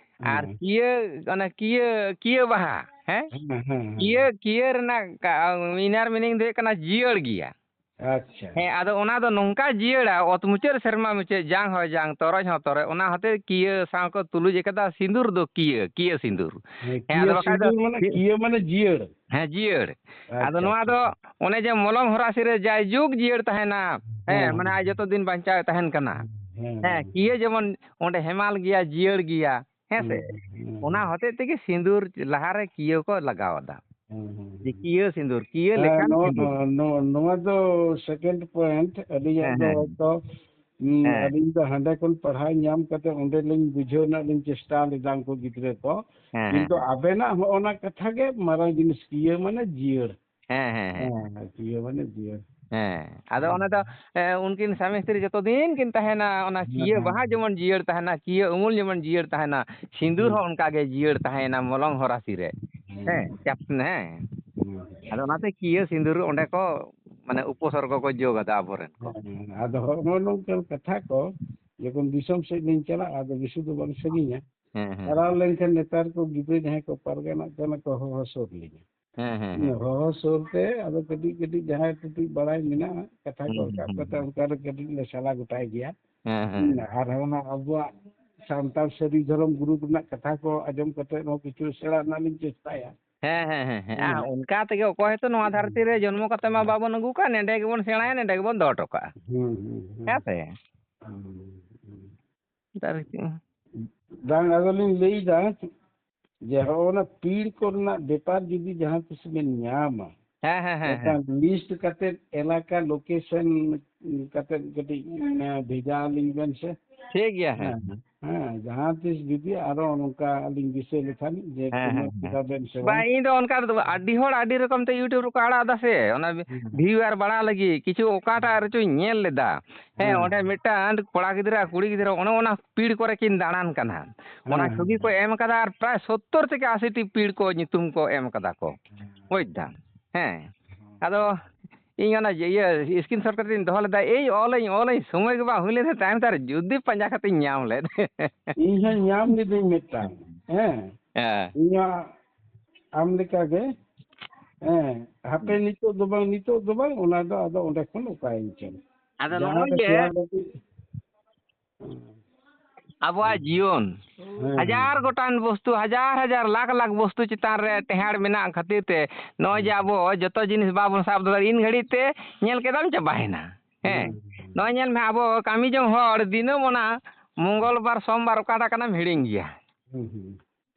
ᱟᱨ ᱦᱮᱸ᱾ ᱠᱤᱭᱟᱹ, ᱚᱱᱟ ᱠᱤᱭᱟᱹ, ᱠᱤᱭᱟᱹ ᱵᱟᱦᱟ, ᱦᱮᱸ? ᱦᱮᱸ, ᱦᱮᱸ, ᱦᱮᱸ᱾ ᱠᱤᱭᱟᱹ, ᱠᱤᱭᱟᱹ ᱨᱮᱱᱟᱜ ᱠᱟ-, inner meaning ᱫᱚ ᱦᱩᱭᱩᱜ ᱠᱟᱱᱟ ᱡᱤᱭᱟᱹᱲ ᱜᱮᱭᱟ᱾ ᱟᱪᱪᱷᱟ᱾ ᱦᱮᱸ, ᱟᱫᱚ ᱚᱱᱟ ᱫᱚ ᱱᱚᱝᱠᱟ ᱡᱤᱭᱟᱹᱲᱟ, ᱚᱛ ᱢᱩᱪᱟᱹᱫ ᱥᱮᱨᱢᱟ ᱢᱩᱪᱟᱹᱫ, ᱡᱟᱝ ᱦᱚᱸ ᱡᱟᱝ, ᱛᱚᱨᱚᱡ ᱦᱚᱸ ᱛᱚᱨᱚᱡ, ᱚᱱᱟ ᱦᱚᱛᱮ ᱠᱤᱭᱟᱹ ᱥᱟᱶ ᱠᱚ ᱛᱩᱞᱩᱡ ᱟᱠᱟᱫᱟ, ᱥᱤᱸᱫᱩᱨ ᱫᱚ ᱠᱤᱭᱟᱹ, ᱠᱤᱭᱟᱹ ᱥᱤᱸᱫᱩᱨ᱾ ᱦᱮᱸ, ᱦᱮᱸ, ᱟᱫᱚ ᱠᱤᱭᱟᱹ ᱵᱟᱠᱷᱟᱡ ᱫᱚ ᱥᱤᱸᱫᱩᱨ ᱢᱟᱱᱮ ᱠᱤᱭᱟᱹ ᱢᱟᱱᱮ ᱡᱤᱭᱟᱹᱲ᱾ ᱦᱮᱸ, ᱡᱤᱭᱟᱹᱲ᱾ ᱟᱪᱪᱷᱟ, ᱟᱫᱚ ᱱᱚᱣᱟ ᱟᱪᱪᱷᱟ, ᱫᱚ ᱟᱪᱪᱷᱟ᱾ ᱚᱱᱮ ᱡᱮ ᱢᱚᱞᱚᱝ ᱦᱚᱨᱟᱥᱤ ᱨᱮ ᱡᱟᱭᱡᱩᱜᱽ ᱡᱤᱭᱟᱹᱲ ᱛᱟᱦᱮᱱᱟ, ᱦᱮᱸ, ᱦᱮᱸ, ᱢᱟᱱᱮ ᱦᱮᱸ᱾ ᱟᱡ ᱡᱚᱛᱚ ᱫᱤᱱ ᱵᱟᱧᱪᱟᱣ ᱛᱟᱦᱮᱱ ᱠᱟᱱᱟ᱾ ᱦᱮᱸ, ᱦᱮᱸ, ᱦᱮᱸ, ᱦᱮᱸ᱾ ᱠᱤᱭᱟᱹ ᱡᱮᱢᱚᱱ ᱚᱸᱰᱮ ᱦᱮᱢᱟᱞ ᱜᱮᱭᱟ, ᱡᱤᱭᱟᱹᱲ ᱜᱮᱭᱟ, ᱦᱮᱸ ᱥᱮ? ᱦᱩᱸ, ᱦᱩᱸ, ᱚᱱᱟ ᱦᱩᱸ᱾ ᱦᱚᱛᱮᱡ ᱛᱮᱜᱮ ᱥᱤᱸᱫᱩᱨ ᱞᱟᱦᱟᱨᱮ ᱠᱤᱭᱟᱹ ᱠᱚ ᱞᱟᱜᱟᱣ ᱟᱫᱟ᱾ ᱦᱩᱸ, ᱦᱩᱸ, ᱡᱮ ᱦᱩᱸ᱾ ᱠᱤᱭᱟᱹ ᱥᱤᱸᱫᱩᱨ, ᱠᱤᱭᱟᱹ ᱦᱮᱸ, ᱞᱮᱠᱷᱟᱱ ᱱᱚᱣᱟ, ᱥᱤᱸᱫᱩᱨ᱾ ᱱᱚᱣᱟ, ᱱᱚᱣᱟ ᱫᱚ second point, ᱟᱹᱞᱤᱧᱟᱜ ᱦᱮᱸ, ᱫᱚ ᱦᱮᱸ᱾ ᱦᱚᱭᱛᱚ, ᱩᱸ, ᱦᱮᱸ᱾ ᱟᱹᱞᱤᱧ ᱫᱚ ᱦᱟᱸᱰᱮ ᱠᱷᱚᱱ ᱯᱟᱲᱦᱟᱣ ᱧᱟᱢ ᱠᱟᱛᱮ ᱚᱸᱰᱮ ᱞᱤᱧ ᱵᱩᱡᱷᱟᱹᱣ ᱨᱮᱱᱟᱜ ᱞᱤᱧ ᱪᱮᱥᱴᱟ ᱞᱮᱫᱟ ᱩᱱᱠᱩ ᱜᱤᱫᱽᱨᱟᱹ ᱠᱚ᱾ ᱦᱮᱸ, ᱦᱮᱸ, ᱠᱤᱱᱛᱩ ᱦᱮᱸ᱾ ᱟᱵᱮᱱᱟᱜ ᱦᱚᱸᱜᱼᱚ ᱱᱟ ᱠᱟᱛᱷᱟ ᱜᱮ ᱢᱟᱨᱟᱝ ᱡᱤᱱᱤᱥ, ᱠᱤᱭᱟᱹ ᱢᱟᱱᱮ ᱡᱤᱭᱟᱹᱲ᱾ ᱦᱮᱸ, ᱦᱮᱸ, ᱦᱮᱸ᱾ ᱦᱮᱸ, ᱦᱮᱸ, ᱠᱤᱭᱟᱹ ᱢᱟᱱᱮ ᱡᱤᱭᱟᱹᱲ᱾ ᱦᱮᱸ, ᱟᱫᱚ ᱦᱮᱸ᱾ ᱚᱱᱟ ᱫᱚ, ᱮ, ᱩᱱᱠᱤᱱ ᱥᱟᱢᱤ ᱥᱛᱨᱤ ᱡᱚᱛᱚ ᱫᱤᱱ ᱠᱤᱱ ᱛᱟᱦᱮᱱᱟ, ᱚᱱᱟ ᱦᱮᱸ, ᱠᱤᱭᱟᱹ ᱦᱮᱸ, ᱵᱟᱦᱟ ᱦᱮᱸ᱾ ᱡᱮᱢᱚᱱ ᱡᱤᱭᱟᱹᱲ ᱛᱟᱦᱮᱱᱟ, ᱠᱤᱭᱟᱹ ᱩᱢᱩᱞ ᱡᱮᱢᱚᱱ ᱡᱤᱭᱟᱹᱲ ᱛᱟᱦᱮᱱᱟ, ᱥᱤᱸᱫᱩᱨ ᱦᱮᱸ᱾ ᱦᱚᱸ ᱚᱱᱠᱟ ᱜᱮ ᱡᱤᱭᱟᱹᱲ ᱛᱟᱦᱮᱸᱭᱮᱱᱟ ᱢᱚᱞᱚᱝ ᱦᱚᱨᱟᱥᱤ ᱨᱮ᱾ ᱦᱮᱸ᱾ ᱦᱮᱸ, ᱪᱟᱯ-, ᱦᱮᱸ᱾ ᱦᱮᱸ᱾ ᱟᱫᱚ ᱚᱱᱟᱛᱮ ᱠᱤᱭᱟᱹ ᱥᱤᱸᱫᱩᱨ ᱚᱸᱰᱮ ᱠᱚ, ᱢᱟᱱᱮ, ᱩᱯᱚᱥᱚᱨᱜᱚ ᱠᱚ ᱡᱳᱜ ᱟᱫᱟ ᱟᱵᱚᱨᱮᱱ ᱠᱚ᱾ ᱦᱮᱸ, ᱟᱫᱚ ᱦᱚᱸᱜᱼᱚ ᱱᱚᱝᱠᱟᱱ ᱠᱟᱛᱷᱟ ᱠᱚ, ᱡᱚᱠᱷᱚᱱ ᱫᱤᱥᱚᱢ ᱥᱮᱫ ᱞᱤᱧ ᱪᱟᱞᱟᱜᱼᱟ, ᱟᱫᱚ ᱵᱮᱥᱤ ᱫᱚ ᱵᱟᱝ ᱥᱟᱺᱜᱤᱧᱟ᱾ ᱦᱮᱸ, ᱦᱮᱸ, ᱪᱟᱞᱟᱣ ᱦᱮᱸ᱾ ᱞᱮᱱᱠᱷᱟᱱ ᱱᱮᱛᱟᱨ ᱠᱚ ᱜᱤᱫᱽᱨᱟᱹ ᱡᱟᱦᱟᱸᱭ ᱠᱚ ᱯᱟᱨᱜᱟᱱᱟᱜ ᱠᱟᱱᱟ ᱠᱚ, ᱦᱚᱦᱚ ᱥᱩᱨ ᱞᱤᱧᱟ᱾ ᱦᱮᱸ, ᱦᱮᱸ, ᱦᱮᱸ᱾ ᱦᱚᱦᱚ ᱥᱩᱨ ᱛᱮ ᱟᱫᱚ ᱠᱟᱹᱴᱤᱡ ᱠᱟᱹᱴᱤᱡ ᱡᱟᱦᱟᱸᱭ ᱠᱟᱹᱴᱤᱡ ᱵᱟᱲᱟᱭ ᱢᱮᱱᱟᱜᱼᱟ, ᱠᱟᱛᱷᱟ ᱠᱚ ᱦᱩᱸ, ᱦᱩᱸ, ᱨᱟᱠᱟᱵ ᱦᱩᱸ, ᱠᱟᱛᱮ ᱦᱩᱸ᱾ ᱚᱱᱠᱟ ᱨᱮ ᱠᱟᱹᱴᱤᱡ ᱞᱮ ᱥᱟᱞᱟ ᱜᱚᱴᱟᱭ ᱜᱮᱭᱟ᱾ ᱦᱮᱸ, ᱦᱮᱸ, ᱦᱩᱸ, ᱦᱮᱸ᱾ ᱟᱨ ᱚᱱᱟ ᱟᱵᱚᱣᱟᱜ ᱥᱟᱱᱛᱟᱲ ᱥᱟᱹᱨᱤ ᱫᱷᱚᱨᱚᱢ ᱜᱩᱨᱩ ᱨᱮᱱᱟᱜ ᱠᱟᱛᱷᱟ ᱠᱚ ᱟᱸᱡᱚᱢ ᱠᱟᱛᱮ ᱦᱚᱸ ᱠᱤᱪᱷᱩ ᱥᱮᱬᱟ ᱨᱮᱱᱟᱜ ᱞᱤᱧ ᱪᱮᱥᱴᱟᱭᱟ᱾ ᱦᱮᱸ, ᱦᱮᱸ, ᱦᱮᱸ, ᱦᱮᱸ᱾ ᱦᱮᱸ᱾ ᱟᱨ ᱚᱱᱠᱟ ᱛᱮᱜᱮ ᱚᱠᱚᱭ ᱦᱚᱸᱛᱚ ᱱᱚᱣᱟ ᱫᱷᱟᱹᱨᱛᱤ ᱨᱮ ᱡᱚᱱᱢᱚ ᱠᱟᱛᱮ ᱢᱟ ᱦᱮᱸ᱾ ᱵᱟᱵᱚᱱ ᱟᱹᱜᱩ ᱠᱟᱜ, ᱱᱮᱰᱮ ᱜᱮᱵᱚᱱ ᱥᱮᱬᱟᱭᱟ, ᱱᱮᱰᱮ ᱜᱮᱵᱚᱱ ᱫᱚᱦᱚ ᱦᱚᱴᱚ ᱠᱟᱜᱼᱟ᱾ ᱦᱩᱸ, ᱦᱩᱸ, ᱦᱩᱸ᱾ ᱦᱮᱸ ᱥᱮ? ᱦᱩᱸ, ᱦᱩᱸ᱾ ᱱᱮᱛᱟᱨ ᱵᱟᱝ, ᱟᱫᱚᱞᱤᱧ ᱞᱟᱹᱭᱫᱟ ᱡᱮ ᱦᱚᱸᱜᱼᱚ ᱱᱟ ᱯᱤᱲ ᱠᱚᱨᱮᱱᱟᱜ ᱵᱮᱯᱟᱨ ᱡᱩᱫᱤ ᱡᱟᱦᱟᱸ ᱛᱤᱥ ᱵᱮᱱ ᱧᱟᱢᱟ, ᱦᱮᱸ, ᱦᱮᱸ, ᱦᱮᱸ, ᱦᱮᱸ᱾ ᱢᱤᱫᱴᱟᱝ list ᱠᱟᱛᱮ, ᱮᱞᱟᱠᱟ location ᱠᱟᱛᱮ ᱠᱟᱹᱴᱤᱡ, ᱮ, ᱵᱷᱮᱡᱟ ᱟᱹᱞᱤᱧ ᱵᱮᱱ ᱥᱮ᱾ ᱴᱷᱤᱠ ᱜᱮᱭᱟ, ᱦᱮᱸ, ᱦᱮᱸ, ᱦᱮᱸ᱾ ᱦᱮᱸ, ᱡᱟᱦᱟᱸ ᱛᱤᱥ ᱡᱩᱫᱤ ᱟᱨᱚ ᱱᱚᱝᱠᱟ ᱟᱹᱞᱤᱧ ᱫᱤᱥᱟᱹ ᱞᱮᱠᱷᱟᱱ ᱡᱮ ᱦᱮᱸ, ᱦᱮᱸ, ᱠᱩᱢᱟᱹᱝ ᱦᱮᱸ᱾ ᱠᱮᱫᱟ ᱵᱮᱱ ᱥᱮ ᱵᱟᱝ, ᱵᱟᱝ? ᱤᱧ ᱫᱚ ᱚᱱᱠᱟ ᱨᱮᱫᱚ ᱵᱟᱝ, ᱟᱹᱰᱤ ᱦᱚᱲ ᱟᱹᱰᱤ ᱨᱚᱠᱚᱢ ᱛᱮ YouTube ᱨᱮᱠᱚ ᱟᱲᱟᱜ ᱮᱫᱟ ᱥᱮ, ᱚᱱᱟ ᱦᱮᱸ᱾ viewer ᱵᱟᱲᱟ ᱞᱟᱹᱜᱤᱫ ᱠᱤᱪᱷᱩ ᱚᱠᱟᱴᱟᱜ ᱨᱮᱪᱚᱧ ᱧᱮᱞ ᱞᱮᱫᱟ᱾ ᱦᱮᱸ, ᱦᱮᱸ᱾ ᱚᱸᱰᱮ ᱢᱤᱫᱴᱟᱝ ᱠᱚᱲᱟ ᱜᱤᱫᱽᱨᱟᱹ ᱟᱨ ᱠᱩᱲᱤ ᱜᱤᱫᱽᱨᱟᱹ ᱚᱱᱮ ᱚᱱᱟ ᱯᱤᱲ ᱠᱚᱨᱮ ᱠᱤᱱ ᱫᱟᱬᱟᱱ ᱠᱟᱱᱟ᱾ ᱚᱱᱟ ᱦᱮᱸ, ᱪᱷᱚᱵᱤ ᱦᱮᱸ, ᱠᱚ ᱦᱮᱸ᱾ ᱮᱢ ᱠᱟᱫᱟ ᱟᱨ ᱯᱨᱟᱭ ᱥᱚᱛᱛᱚᱨ ᱛᱷᱮᱠᱮ ᱟᱥᱤ ᱴᱤ ᱯᱤᱲ ᱠᱚ ᱧᱩᱛᱩᱢ ᱠᱚ ᱮᱢ ᱠᱟᱫᱟ ᱠᱚ᱾ ᱦᱮᱸ᱾ ᱵᱩᱡᱽ ᱫᱟᱢ? ᱦᱮᱸ᱾ ᱦᱮᱸ᱾ ᱟᱫᱚ ᱤᱧ ᱚᱱᱟ ᱤᱭᱟᱹ screenshot ᱠᱟᱛᱮᱧ ᱫᱚᱦᱚ ᱞᱮᱫᱟ, ᱮᱭ ᱚᱞᱟᱹᱧ, ᱚᱞᱟᱹᱧ, ᱥᱚᱢᱚᱭ ᱜᱮ ᱵᱟᱝ ᱦᱩᱭ ᱞᱮᱱ ᱛᱟᱭᱚᱢ ᱛᱮ ᱟᱨ ᱡᱩᱫᱤ ᱯᱟᱸᱡᱟ ᱠᱟᱛᱮᱧ ᱧᱟᱢ ᱞᱮᱫ᱾ ᱤᱧ ᱦᱚᱸ ᱧᱟᱢ ᱞᱤᱫᱟᱹᱧ ᱢᱤᱫᱴᱟᱝ, ᱦᱮᱸ᱾ ᱦᱮᱸ᱾ ᱤᱧ ᱦᱚᱸ ᱟᱢ ᱞᱮᱠᱟ ᱜᱮ ᱦᱮᱸ, ᱦᱟᱯᱮ ᱦᱩᱸ᱾ ᱱᱤᱛᱚᱜ ᱫᱚ ᱵᱟᱝ, ᱱᱤᱛᱚᱜ ᱫᱚ ᱵᱟᱝ, ᱚᱱᱟ ᱫᱚ ᱟᱫᱚ ᱚᱸᱰᱮ ᱠᱷᱚᱱ ᱚᱠᱟᱭᱮᱱ ᱪᱚᱝ᱾ ᱟᱫᱚ ᱡᱟᱦᱟᱸ ᱱᱚᱜᱼᱚᱭ ᱨᱮ ᱡᱮ ᱛᱮᱭᱟᱨ ᱞᱟᱹᱜᱤᱫ ᱟᱵᱚᱣᱟᱜ ᱡᱤᱭᱚᱱ ᱦᱮᱸ, ᱦᱟᱡᱟᱨ ᱦᱮᱸ᱾ ᱜᱚᱴᱟᱝ ᱵᱚᱥᱛᱩ, ᱦᱟᱡᱟᱨ ᱦᱟᱡᱟᱨ ᱞᱟᱠᱷ ᱞᱟᱠᱷ ᱵᱚᱥᱛᱩ ᱪᱮᱛᱟᱱ ᱨᱮ ᱴᱮᱦᱟᱸᱰ ᱢᱮᱱᱟᱜ ᱠᱷᱟᱹᱛᱤᱨ ᱛᱮ ᱱᱚᱜᱼᱚᱭ ᱡᱮ ᱦᱮᱸ᱾ ᱟᱵᱚ ᱡᱚᱛᱚ ᱡᱤᱱᱤᱥ ᱵᱟᱵᱚᱱ ᱥᱟᱵ ᱫᱟᱲᱮᱭᱟᱜᱼᱟ, ᱤᱱ ᱜᱷᱟᱹᱲᱤᱡ ᱛᱮ ᱧᱮᱞ ᱠᱮᱫᱟᱢ ᱪᱟᱵᱟᱭᱮᱱᱟ᱾ ᱦᱮᱸ, ᱦᱮᱸ, ᱦᱮᱸ᱾ ᱱᱚᱜᱼᱚᱭ ᱧᱮᱞ ᱢᱮ, ᱟᱵᱚ ᱠᱟᱹᱢᱤ ᱡᱚᱝ ᱦᱚᱲ ᱫᱤᱱᱟᱹᱢ ᱚᱱᱟ ᱢᱚᱝᱜᱚᱞ ᱵᱟᱨ, ᱥᱳᱢᱵᱟᱨ ᱚᱠᱟᱴᱟᱜ ᱠᱟᱱᱟᱢ ᱦᱤᱲᱤᱧ ᱜᱮᱭᱟ᱾ ᱦᱩᱸ, ᱦᱩᱸ᱾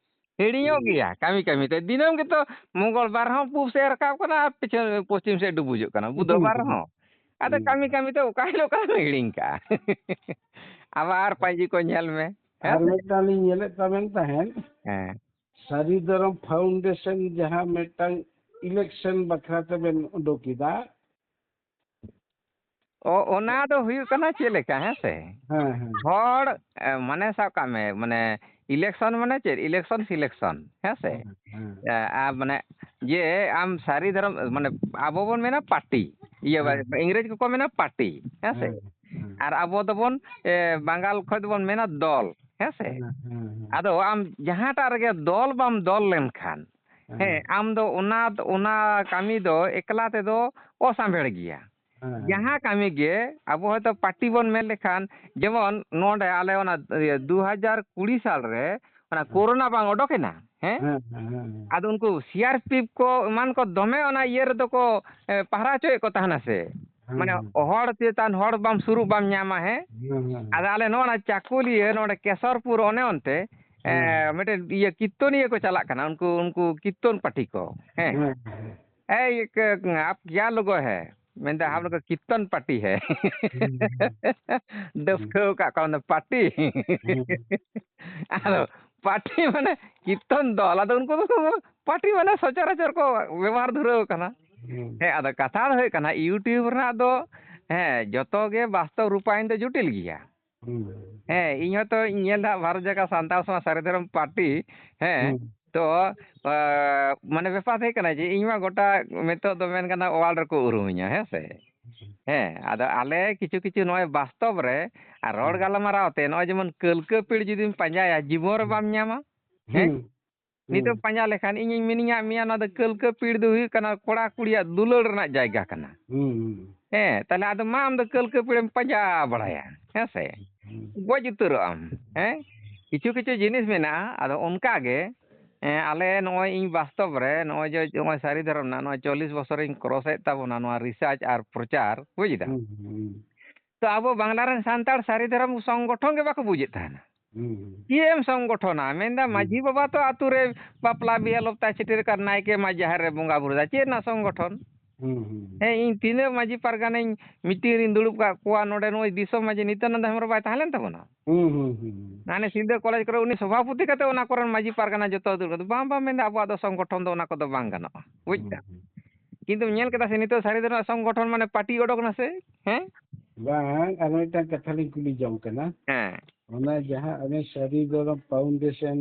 ᱦᱤᱲᱤᱧᱚᱜ ᱦᱩᱸ᱾ ᱜᱮᱭᱟ ᱠᱟᱹᱢᱤ ᱠᱟᱹᱢᱤ ᱛᱮ᱾ ᱫᱤᱱᱟᱹᱢ ᱜᱮᱛᱚ ᱢᱚᱝᱜᱚᱞ ᱵᱟᱨ ᱦᱚᱸ ᱯᱩᱵ ᱥᱮᱫ ᱨᱟᱠᱟᱵ ᱠᱟᱱᱟ ᱟᱨ ᱯᱤᱪᱷᱟᱹ ᱯᱚᱪᱷᱤᱢ ᱥᱮᱫ ᱰᱩᱵᱩᱡᱚᱜ ᱠᱟᱱᱟ, ᱵᱩᱫᱷᱚ ᱵᱟᱨ ᱦᱚᱸ᱾ ᱟᱫᱚ ᱦᱩᱸ᱾ ᱠᱟᱹᱢᱤ ᱠᱟᱹᱢᱤ ᱛᱮ ᱚᱠᱟ ᱦᱤᱞᱳᱜ ᱠᱟᱱᱟ ᱦᱤᱲᱤᱧ ᱠᱟᱜᱼᱟ᱾ ᱟᱵᱟᱨ ᱯᱟᱸᱡᱤ ᱠᱚ ᱧᱮᱞ ᱢᱮ, ᱦᱮᱸ ᱟᱨ ᱥᱮ? ᱢᱤᱫᱴᱟᱝ ᱞᱤᱧ ᱧᱮᱞᱮᱫ ᱛᱟᱵᱮᱱ ᱛᱟᱦᱮᱸᱫ, ᱦᱮᱸ᱾ ᱥᱟᱹᱨᱤ ᱫᱷᱚᱨᱚᱢ ᱯᱷᱟᱣᱩᱱᱰᱮᱥᱚᱱ ᱡᱟᱦᱟᱸ ᱢᱤᱫᱴᱟᱝ ᱤᱞᱮᱠᱥᱚᱱ ᱵᱟᱠᱷᱨᱟ ᱛᱮᱵᱮᱱ ᱩᱰᱩᱠ ᱮᱫᱟ, ᱚ-, ᱚᱱᱟ ᱫᱚ ᱦᱩᱭᱩᱜ ᱠᱟᱱᱟ ᱪᱮᱫ ᱞᱮᱠᱟ, ᱦᱮᱸ ᱥᱮ? ᱦᱮᱸ, ᱦᱮᱸ᱾ ᱦᱚᱲ, ᱮ, ᱢᱟᱱᱮ ᱥᱟᱵ ᱠᱟᱜ ᱢᱮ, ᱢᱟᱱᱮ ᱤᱞᱮᱠᱥᱚᱱ ᱢᱟᱱᱮ ᱪᱮᱫ? ᱤᱞᱮᱠᱥᱚᱱ ᱥᱤᱞᱮᱠᱥᱚᱱ, ᱦᱮᱸ ᱥᱮ? ᱦᱮᱸ, ᱦᱮᱸ᱾ ᱮ, ᱟᱨ ᱢᱟᱱᱮ ᱡᱮ ᱟᱢ ᱥᱟᱹᱨᱤ ᱫᱷᱚᱨᱚᱢ, ᱢᱟᱱᱮ ᱟᱵᱚ ᱵᱚᱱ ᱢᱮᱱᱟ ᱯᱟᱨᱴᱤ, ᱤᱭᱟᱹ, ᱦᱮᱸ, ᱦᱮᱸ᱾ ᱤᱝᱨᱮᱡᱽ ᱠᱚᱠᱚ ᱢᱮᱱᱟ ᱯᱟᱨᱴᱤ, ᱦᱮᱸ ᱥᱮ? ᱦᱮᱸ, ᱦᱮᱸ᱾ ᱟᱨ ᱟᱵᱚ ᱫᱚᱵᱚᱱ, ᱮ, ᱵᱟᱝᱜᱟᱞ ᱠᱷᱚᱡ ᱫᱚᱵᱚᱱ ᱢᱮᱱᱟ ᱫᱚᱞ, ᱦᱮᱸ ᱥᱮ? ᱦᱮᱸ, ᱦᱮᱸ, ᱦᱮᱸ᱾ ᱟᱫᱚ ᱟᱢ ᱡᱟᱦᱟᱸᱴᱟᱜ ᱨᱮᱜᱮ ᱫᱚᱞ ᱵᱟᱢ ᱫᱚᱞ ᱞᱮᱱᱠᱷᱟᱱ, ᱦᱮᱸ, ᱦᱮᱸ᱾ ᱟᱢ ᱫᱚ ᱚᱱᱟ, ᱚᱱᱟ ᱠᱟᱹᱢᱤ ᱫᱚ ᱮᱠᱞᱟ ᱛᱮᱫᱚ ᱚᱥᱟᱢᱵᱷᱮᱲ ᱜᱮᱭᱟ᱾ ᱦᱮᱸ, ᱦᱮᱸ᱾ ᱡᱟᱦᱟᱸ ᱠᱟᱹᱢᱤ ᱜᱮ ᱟᱵᱚ ᱦᱚᱭᱛᱳ ᱯᱟᱨᱴᱤ ᱵᱚᱱ ᱢᱮᱱ ᱞᱮᱠᱷᱟᱱ, ᱡᱮᱢᱚᱱ ᱱᱚᱰᱮ ᱟᱞᱮ ᱚᱱᱟ, ᱤᱭᱟᱹ, ᱫᱩ ᱦᱟᱡᱟᱨ ᱠᱩᱲᱤ ᱥᱟᱞ ᱨᱮ ᱚᱱᱟ ᱦᱮᱸ᱾ ᱠᱳᱨᱳᱱᱟ ᱵᱟᱝ ᱚᱰᱚᱠ ᱮᱱᱟ, ᱦᱮᱸ? ᱦᱮᱸ, ᱦᱮᱸ, ᱦᱮᱸ, ᱦᱮᱸ᱾ ᱟᱫᱚ ᱩᱱᱠᱩ ᱥᱤ ᱟᱨ ᱯᱤ ᱮᱯᱷ ᱠᱚ ᱮᱢᱟᱱ ᱠᱚ ᱫᱚᱢᱮ ᱚᱱᱟ ᱤᱭᱟᱹ ᱨᱮᱫᱚ ᱠᱚ, ᱮ, ᱯᱟᱦᱨᱟ ᱦᱚᱪᱚᱭᱮᱫ ᱠᱚ ᱛᱟᱦᱮᱱᱟ ᱥᱮ᱾ ᱦᱮᱸ, ᱢᱟᱱᱮ ᱦᱮᱸ᱾ ᱦᱚᱲ ᱪᱮᱛᱟᱱ ᱦᱚᱲ ᱵᱟᱢ ᱥᱩᱨᱩᱜ ᱵᱟᱢ ᱧᱟᱢᱟ, ᱦᱮᱸ? ᱦᱮᱸ, ᱦᱮᱸ, ᱦᱮᱸ᱾ ᱟᱫᱚ ᱟᱞᱮ ᱱᱚᱣᱟ ᱪᱟᱠᱩᱞᱤᱭᱟᱹ ᱱᱚᱰᱮ ᱠᱮᱥᱚᱨᱯᱩᱨ ᱚᱱᱮ ᱚᱱᱛᱮ, ᱮ, ᱦᱮᱸ᱾ ᱢᱤᱫᱴᱮᱱ ᱤᱭᱟᱹ ᱠᱤᱨᱛᱚᱱᱤᱭᱟᱹ ᱠᱚ ᱪᱟᱞᱟᱜ ᱠᱟᱱᱟ, ᱩᱱᱠᱩ, ᱩᱱᱠᱩ ᱠᱤᱨᱛᱚᱱ ᱯᱟᱹᱴᱤ ᱠᱚ, ᱦᱮᱸ? ᱦᱮᱸ, ᱦᱮᱸ᱾ "ᱮᱭ, ᱤᱭᱟᱹ, ᱠᱮ-, ᱟᱯ ᱠᱮᱭᱟ ᱞᱳᱜᱳ ᱦᱮ?" ᱢᱮᱱᱫᱟ, "ᱦᱟᱢ ᱞᱳᱜ ᱠᱤᱨᱛᱚᱱ ᱯᱟᱨᱴᱤ ᱦᱮ᱾" ᱦᱩᱸ, ᱦᱩᱸ, ᱦᱩᱸ᱾ ᱰᱟᱹᱵᱽᱠᱟᱹᱣ ᱠᱟᱜ ᱠᱚᱣᱟ ᱚᱱᱟ ᱯᱟᱨᱴᱤ᱾ ᱦᱩᱸ, ᱦᱩᱸ᱾ ᱟᱫᱚ ᱯᱟᱨᱴᱤ ᱢᱟᱱᱮ ᱠᱤᱨᱛᱚᱱ ᱫᱚᱞ, ᱟᱫᱚ ᱩᱱᱠᱩ ᱫᱚᱠᱚ ᱯᱟᱨᱴᱤ ᱢᱟᱱᱮ ᱥᱚᱪᱚᱨᱟᱪᱚᱨ ᱠᱚ ᱵᱮᱵᱚᱦᱟᱨ ᱫᱷᱩᱨᱟᱹᱣ ᱠᱟᱱᱟ᱾ ᱦᱩᱸ᱾ ᱦᱮᱸ, ᱟᱫᱚ ᱠᱟᱛᱷᱟ ᱫᱚ ᱦᱩᱭᱩᱜ ᱠᱟᱱᱟ, YouTube ᱨᱮᱱᱟᱜ ᱫᱚ, ᱦᱮᱸ, ᱡᱚᱛᱚ ᱜᱮ ᱵᱟᱥᱛᱚᱵ ᱨᱩᱯᱟᱭᱚᱱ ᱫᱚ ᱡᱚᱴᱤᱞ ᱜᱮᱭᱟ᱾ ᱦᱩᱸ᱾ ᱦᱮᱸ, ᱤᱧ ᱦᱚᱸᱛᱚ ᱤᱧ ᱧᱮᱞ ᱫᱟ ᱵᱷᱟᱨᱚᱛ ᱡᱟᱠᱟᱛ ᱥᱟᱱᱛᱟᱲ ᱥᱚᱢᱟᱡᱽ ᱥᱟᱹᱨᱤ ᱫᱷᱚᱨᱚᱢ ᱯᱟᱨᱴᱤ, ᱦᱮᱸ, ᱦᱩᱸ᱾ ᱛᱚ, ᱟ, ᱢᱟᱱᱮ ᱵᱮᱯᱟᱨ ᱫᱚ ᱦᱩᱭᱩᱜ ᱠᱟᱱᱟ ᱡᱮ ᱤᱧ ᱢᱟ ᱜᱚᱴᱟ ᱱᱤᱛᱚᱜ ᱫᱚ ᱢᱮᱱ ᱜᱟᱱᱚᱜᱼᱟ world ᱨᱮᱠᱚ ᱩᱨᱩᱢᱤᱧᱟ, ᱦᱮᱸ ᱥᱮ? ᱦᱮᱸ, ᱟᱫᱚ ᱟᱞᱮ ᱠᱤᱪᱷᱩ ᱠᱤᱪᱷᱩ ᱱᱚᱜᱼᱚᱭ ᱵᱟᱥᱛᱚᱵ ᱨᱮ ᱟᱨ ᱨᱚᱲ ᱦᱩᱸ᱾ ᱜᱟᱞᱢᱟᱨᱟᱣ ᱛᱮ ᱱᱚᱜᱼᱚᱭ ᱡᱮᱢᱚᱱ ᱠᱟᱹᱞᱠᱟᱹ ᱯᱤᱲ ᱡᱩᱫᱤᱢ ᱯᱟᱸᱡᱟᱭᱟ, ᱡᱤᱵᱚᱱ ᱨᱮ ᱦᱩᱸ᱾ ᱵᱟᱢ ᱧᱟᱢᱟ᱾ ᱦᱮᱸ? ᱦᱩᱸ᱾ ᱱᱤᱛᱚᱜ ᱦᱩᱸ᱾ ᱯᱟᱸᱡᱟ ᱞᱮᱠᱷᱟᱱ ᱤᱧᱤᱧ ᱢᱮᱱᱤᱧᱟᱜ ᱢᱮᱭᱟ, ᱱᱚᱣᱟ ᱫᱚ ᱠᱟᱹᱞᱠᱟᱹ ᱯᱤᱲ ᱫᱚ ᱦᱩᱭᱩᱜ ᱠᱟᱱᱟ ᱠᱚᱲᱟ ᱠᱩᱲᱤᱭᱟᱜ ᱫᱩᱞᱟᱹᱲ ᱨᱮᱱᱟᱜ ᱡᱟᱭᱜᱟ ᱠᱟᱱᱟ᱾ ᱦᱩᱸ, ᱦᱩᱸ᱾ ᱦᱮᱸ, ᱛᱟᱦᱞᱮ ᱟᱫᱚ ᱢᱟ ᱟᱢ ᱫᱚ ᱠᱟᱹᱞᱠᱟᱹ ᱯᱤᱲᱮᱢ ᱯᱟᱸᱡᱟ ᱵᱟᱲᱟᱭᱟ, ᱦᱮᱸ ᱥᱮ? ᱦᱩᱸ᱾ ᱜᱚᱡ ᱩᱛᱟᱹᱨᱚᱜ ᱟᱢ, ᱦᱮᱸ? ᱠᱤᱪᱷᱩ ᱠᱤᱪᱷᱩ ᱡᱤᱱᱤᱥ ᱢᱮᱱᱟᱜᱼᱟ, ᱟᱫᱚ ᱚᱱᱠᱟ ᱜᱮ, ᱦᱮᱸ, ᱟᱞᱮ ᱱᱚᱜᱼᱚᱭ ᱤᱧ ᱵᱟᱥᱛᱚᱵ ᱨᱮ ᱱᱚᱜᱼᱚᱭ ᱡᱮ ᱱᱚᱜᱼᱚᱭ ᱥᱟᱹᱨᱤ ᱫᱷᱚᱨᱚᱢ ᱨᱮᱱᱟᱜ ᱱᱚᱜᱼᱚᱭ ᱪᱚᱞᱞᱤᱥ ᱵᱚᱪᱷᱚᱨᱤᱧ ᱠᱨᱚᱥᱮᱫ ᱛᱟᱵᱚᱱᱟ ᱱᱚᱣᱟ ᱨᱤᱥᱟᱨᱪ ᱟᱨ ᱯᱨᱚᱪᱟᱨ, ᱵᱩᱡᱽ ᱫᱟᱢ? ᱦᱩᱸ, ᱦᱩᱸ᱾ ᱛᱚ ᱟᱵᱚ ᱵᱟᱝᱞᱟ ᱨᱮᱱ ᱥᱟᱱᱛᱟᱲ ᱥᱟᱹᱨᱤ ᱫᱷᱚᱨᱚᱢ ᱥᱚᱝᱜᱚᱴᱷᱚᱱ ᱜᱮ ᱵᱟᱠᱚ ᱵᱩᱡᱮᱫ ᱛᱟᱦᱮᱱᱟ᱾ ᱦᱩᱸ, ᱦᱩᱸ᱾ ᱪᱮᱫ ᱮᱢ ᱥᱚᱝᱜᱚᱴᱷᱚᱱᱟ? ᱢᱮᱱᱫᱟ ᱦᱩᱸ᱾ ᱢᱟᱹᱡᱷᱤ ᱵᱟᱵᱟ ᱛᱚ ᱟᱛᱩ ᱨᱮ ᱵᱟᱯᱞᱟ ᱵᱤᱦᱟᱹ ᱞᱚᱯᱛᱟ ᱪᱷᱟᱹᱴᱭᱟᱹᱨ ᱠᱟᱨ ᱱᱟᱭᱠᱮ ᱢᱟ ᱡᱟᱦᱮᱨ ᱨᱮ ᱵᱚᱸᱜᱟ ᱵᱩᱨᱩ ᱫᱟ, ᱪᱮᱫ ᱨᱮᱱᱟᱜ ᱥᱚᱝᱜᱚᱴᱷᱚᱱ? ᱦᱩᱸ, ᱦᱩᱸ᱾ ᱦᱮᱸ, ᱤᱧ ᱛᱤᱱᱟᱹᱜ ᱢᱟᱹᱡᱷᱤ ᱯᱟᱨᱜᱟᱱᱟᱧ meeting ᱨᱤᱧ ᱫᱩᱲᱩᱵ ᱠᱟᱜ ᱠᱚᱣᱟ, ᱱᱚᱰᱮ ᱱᱩᱭ ᱫᱤᱥᱚᱢ ᱢᱟᱹᱡᱷᱤ ᱱᱤᱛᱭᱟᱱᱟᱱᱫ ᱦᱮᱢᱵᱨᱚᱢ ᱵᱟᱭ ᱛᱟᱦᱮᱸ ᱞᱮᱱ ᱛᱟᱵᱚᱱᱟ? ᱦᱩᱸ, ᱦᱩᱸ, ᱦᱩᱸ, ᱦᱩᱸ᱾ ᱦᱟᱱᱮ ᱥᱤᱞᱫᱟᱹ ᱠᱚᱞᱮᱡᱽ ᱠᱚᱨᱮ ᱩᱱᱤ ᱥᱚᱵᱷᱟᱯᱚᱛᱤ ᱠᱟᱛᱮ ᱚᱱᱟ ᱠᱚᱨᱮᱱ ᱢᱟᱹᱡᱷᱤ ᱯᱟᱨᱜᱟᱱᱟ ᱡᱚᱛᱚ ᱫᱩᱲᱩᱵ ᱠᱟᱛᱮ, ᱵᱟᱝ, ᱵᱟᱝ, ᱢᱮᱱᱫᱟ ᱟᱵᱚᱣᱟᱜ ᱫᱚ ᱥᱚᱝᱜᱚᱴᱷᱚᱱ ᱫᱚ ᱚᱱᱟ ᱠᱚᱫᱚ ᱵᱟᱝ ᱜᱟᱱᱚᱜᱼᱟ, ᱵᱩᱡᱽ ᱦᱩᱸ, ᱫᱟᱢ? ᱦᱩᱸ᱾ ᱠᱤᱱᱛᱩᱢ ᱧᱮᱞ ᱠᱮᱫᱟ ᱥᱮ ᱱᱤᱛᱚᱜ ᱥᱟᱹᱨᱤ ᱫᱷᱚᱨᱚᱢ ᱥᱚᱝᱜᱚᱴᱷᱚᱱ ᱢᱟᱱᱮ ᱯᱟᱹᱴᱤ ᱚᱰᱚᱠ ᱱᱟ ᱥᱮ? ᱦᱮᱸ? ᱵᱟᱝ, ᱟᱨ ᱢᱤᱫᱴᱟᱝ ᱠᱟᱛᱷᱟ ᱞᱤᱧ ᱠᱩᱞᱤ ᱡᱚᱝ ᱠᱟᱱᱟ᱾ ᱦᱮᱸ᱾ ᱚᱱᱟ ᱡᱟᱦᱟᱸ ᱚᱱᱮ ᱥᱟᱹᱨᱤ ᱫᱷᱚᱨᱚᱢ foundation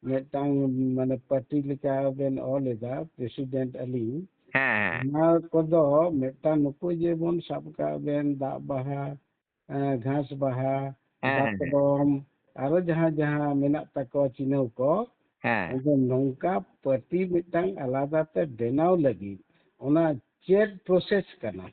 ᱢᱤᱫᱴᱟᱝ ᱢᱟᱱᱮ ᱯᱟᱹᱴᱤ ᱞᱮᱠᱟ ᱵᱮᱱ ᱚᱞ ᱮᱫᱟ, president ᱟᱹᱞᱤᱧ, ᱦᱮᱸ, ᱦᱮᱸ᱾ ᱚᱱᱟ ᱠᱚᱫᱚ ᱢᱤᱫᱴᱟᱝ ᱱᱩᱠᱩ ᱡᱮᱢᱚᱱ ᱥᱟᱵ ᱠᱟᱜ ᱵᱮᱱ ᱫᱟᱜ ᱵᱟᱦᱟ, ᱮᱸ, ᱜᱷᱟᱥ ᱵᱟᱦᱟ, ᱦᱮᱸ, ᱦᱮᱸ, ᱦᱮᱸ᱾ ᱫᱟᱛᱨᱚᱢ, ᱟᱨᱚ ᱡᱟᱦᱟᱸ ᱡᱟᱦᱟᱸ ᱢᱮᱱᱟᱜ ᱛᱟᱠᱚᱣᱟ ᱪᱤᱱᱦᱟᱹᱣ ᱠᱚ, ᱦᱮᱸ᱾ ᱟᱫᱚ ᱱᱚᱝᱠᱟ ᱯᱟᱹᱴᱤ ᱢᱤᱫᱴᱟᱝ ᱟᱞᱟᱫᱟ ᱛᱮ ᱵᱮᱱᱟᱣ ᱞᱟᱹᱜᱤᱫ ᱚᱱᱟ ᱪᱮᱫ process ᱠᱟᱱᱟ?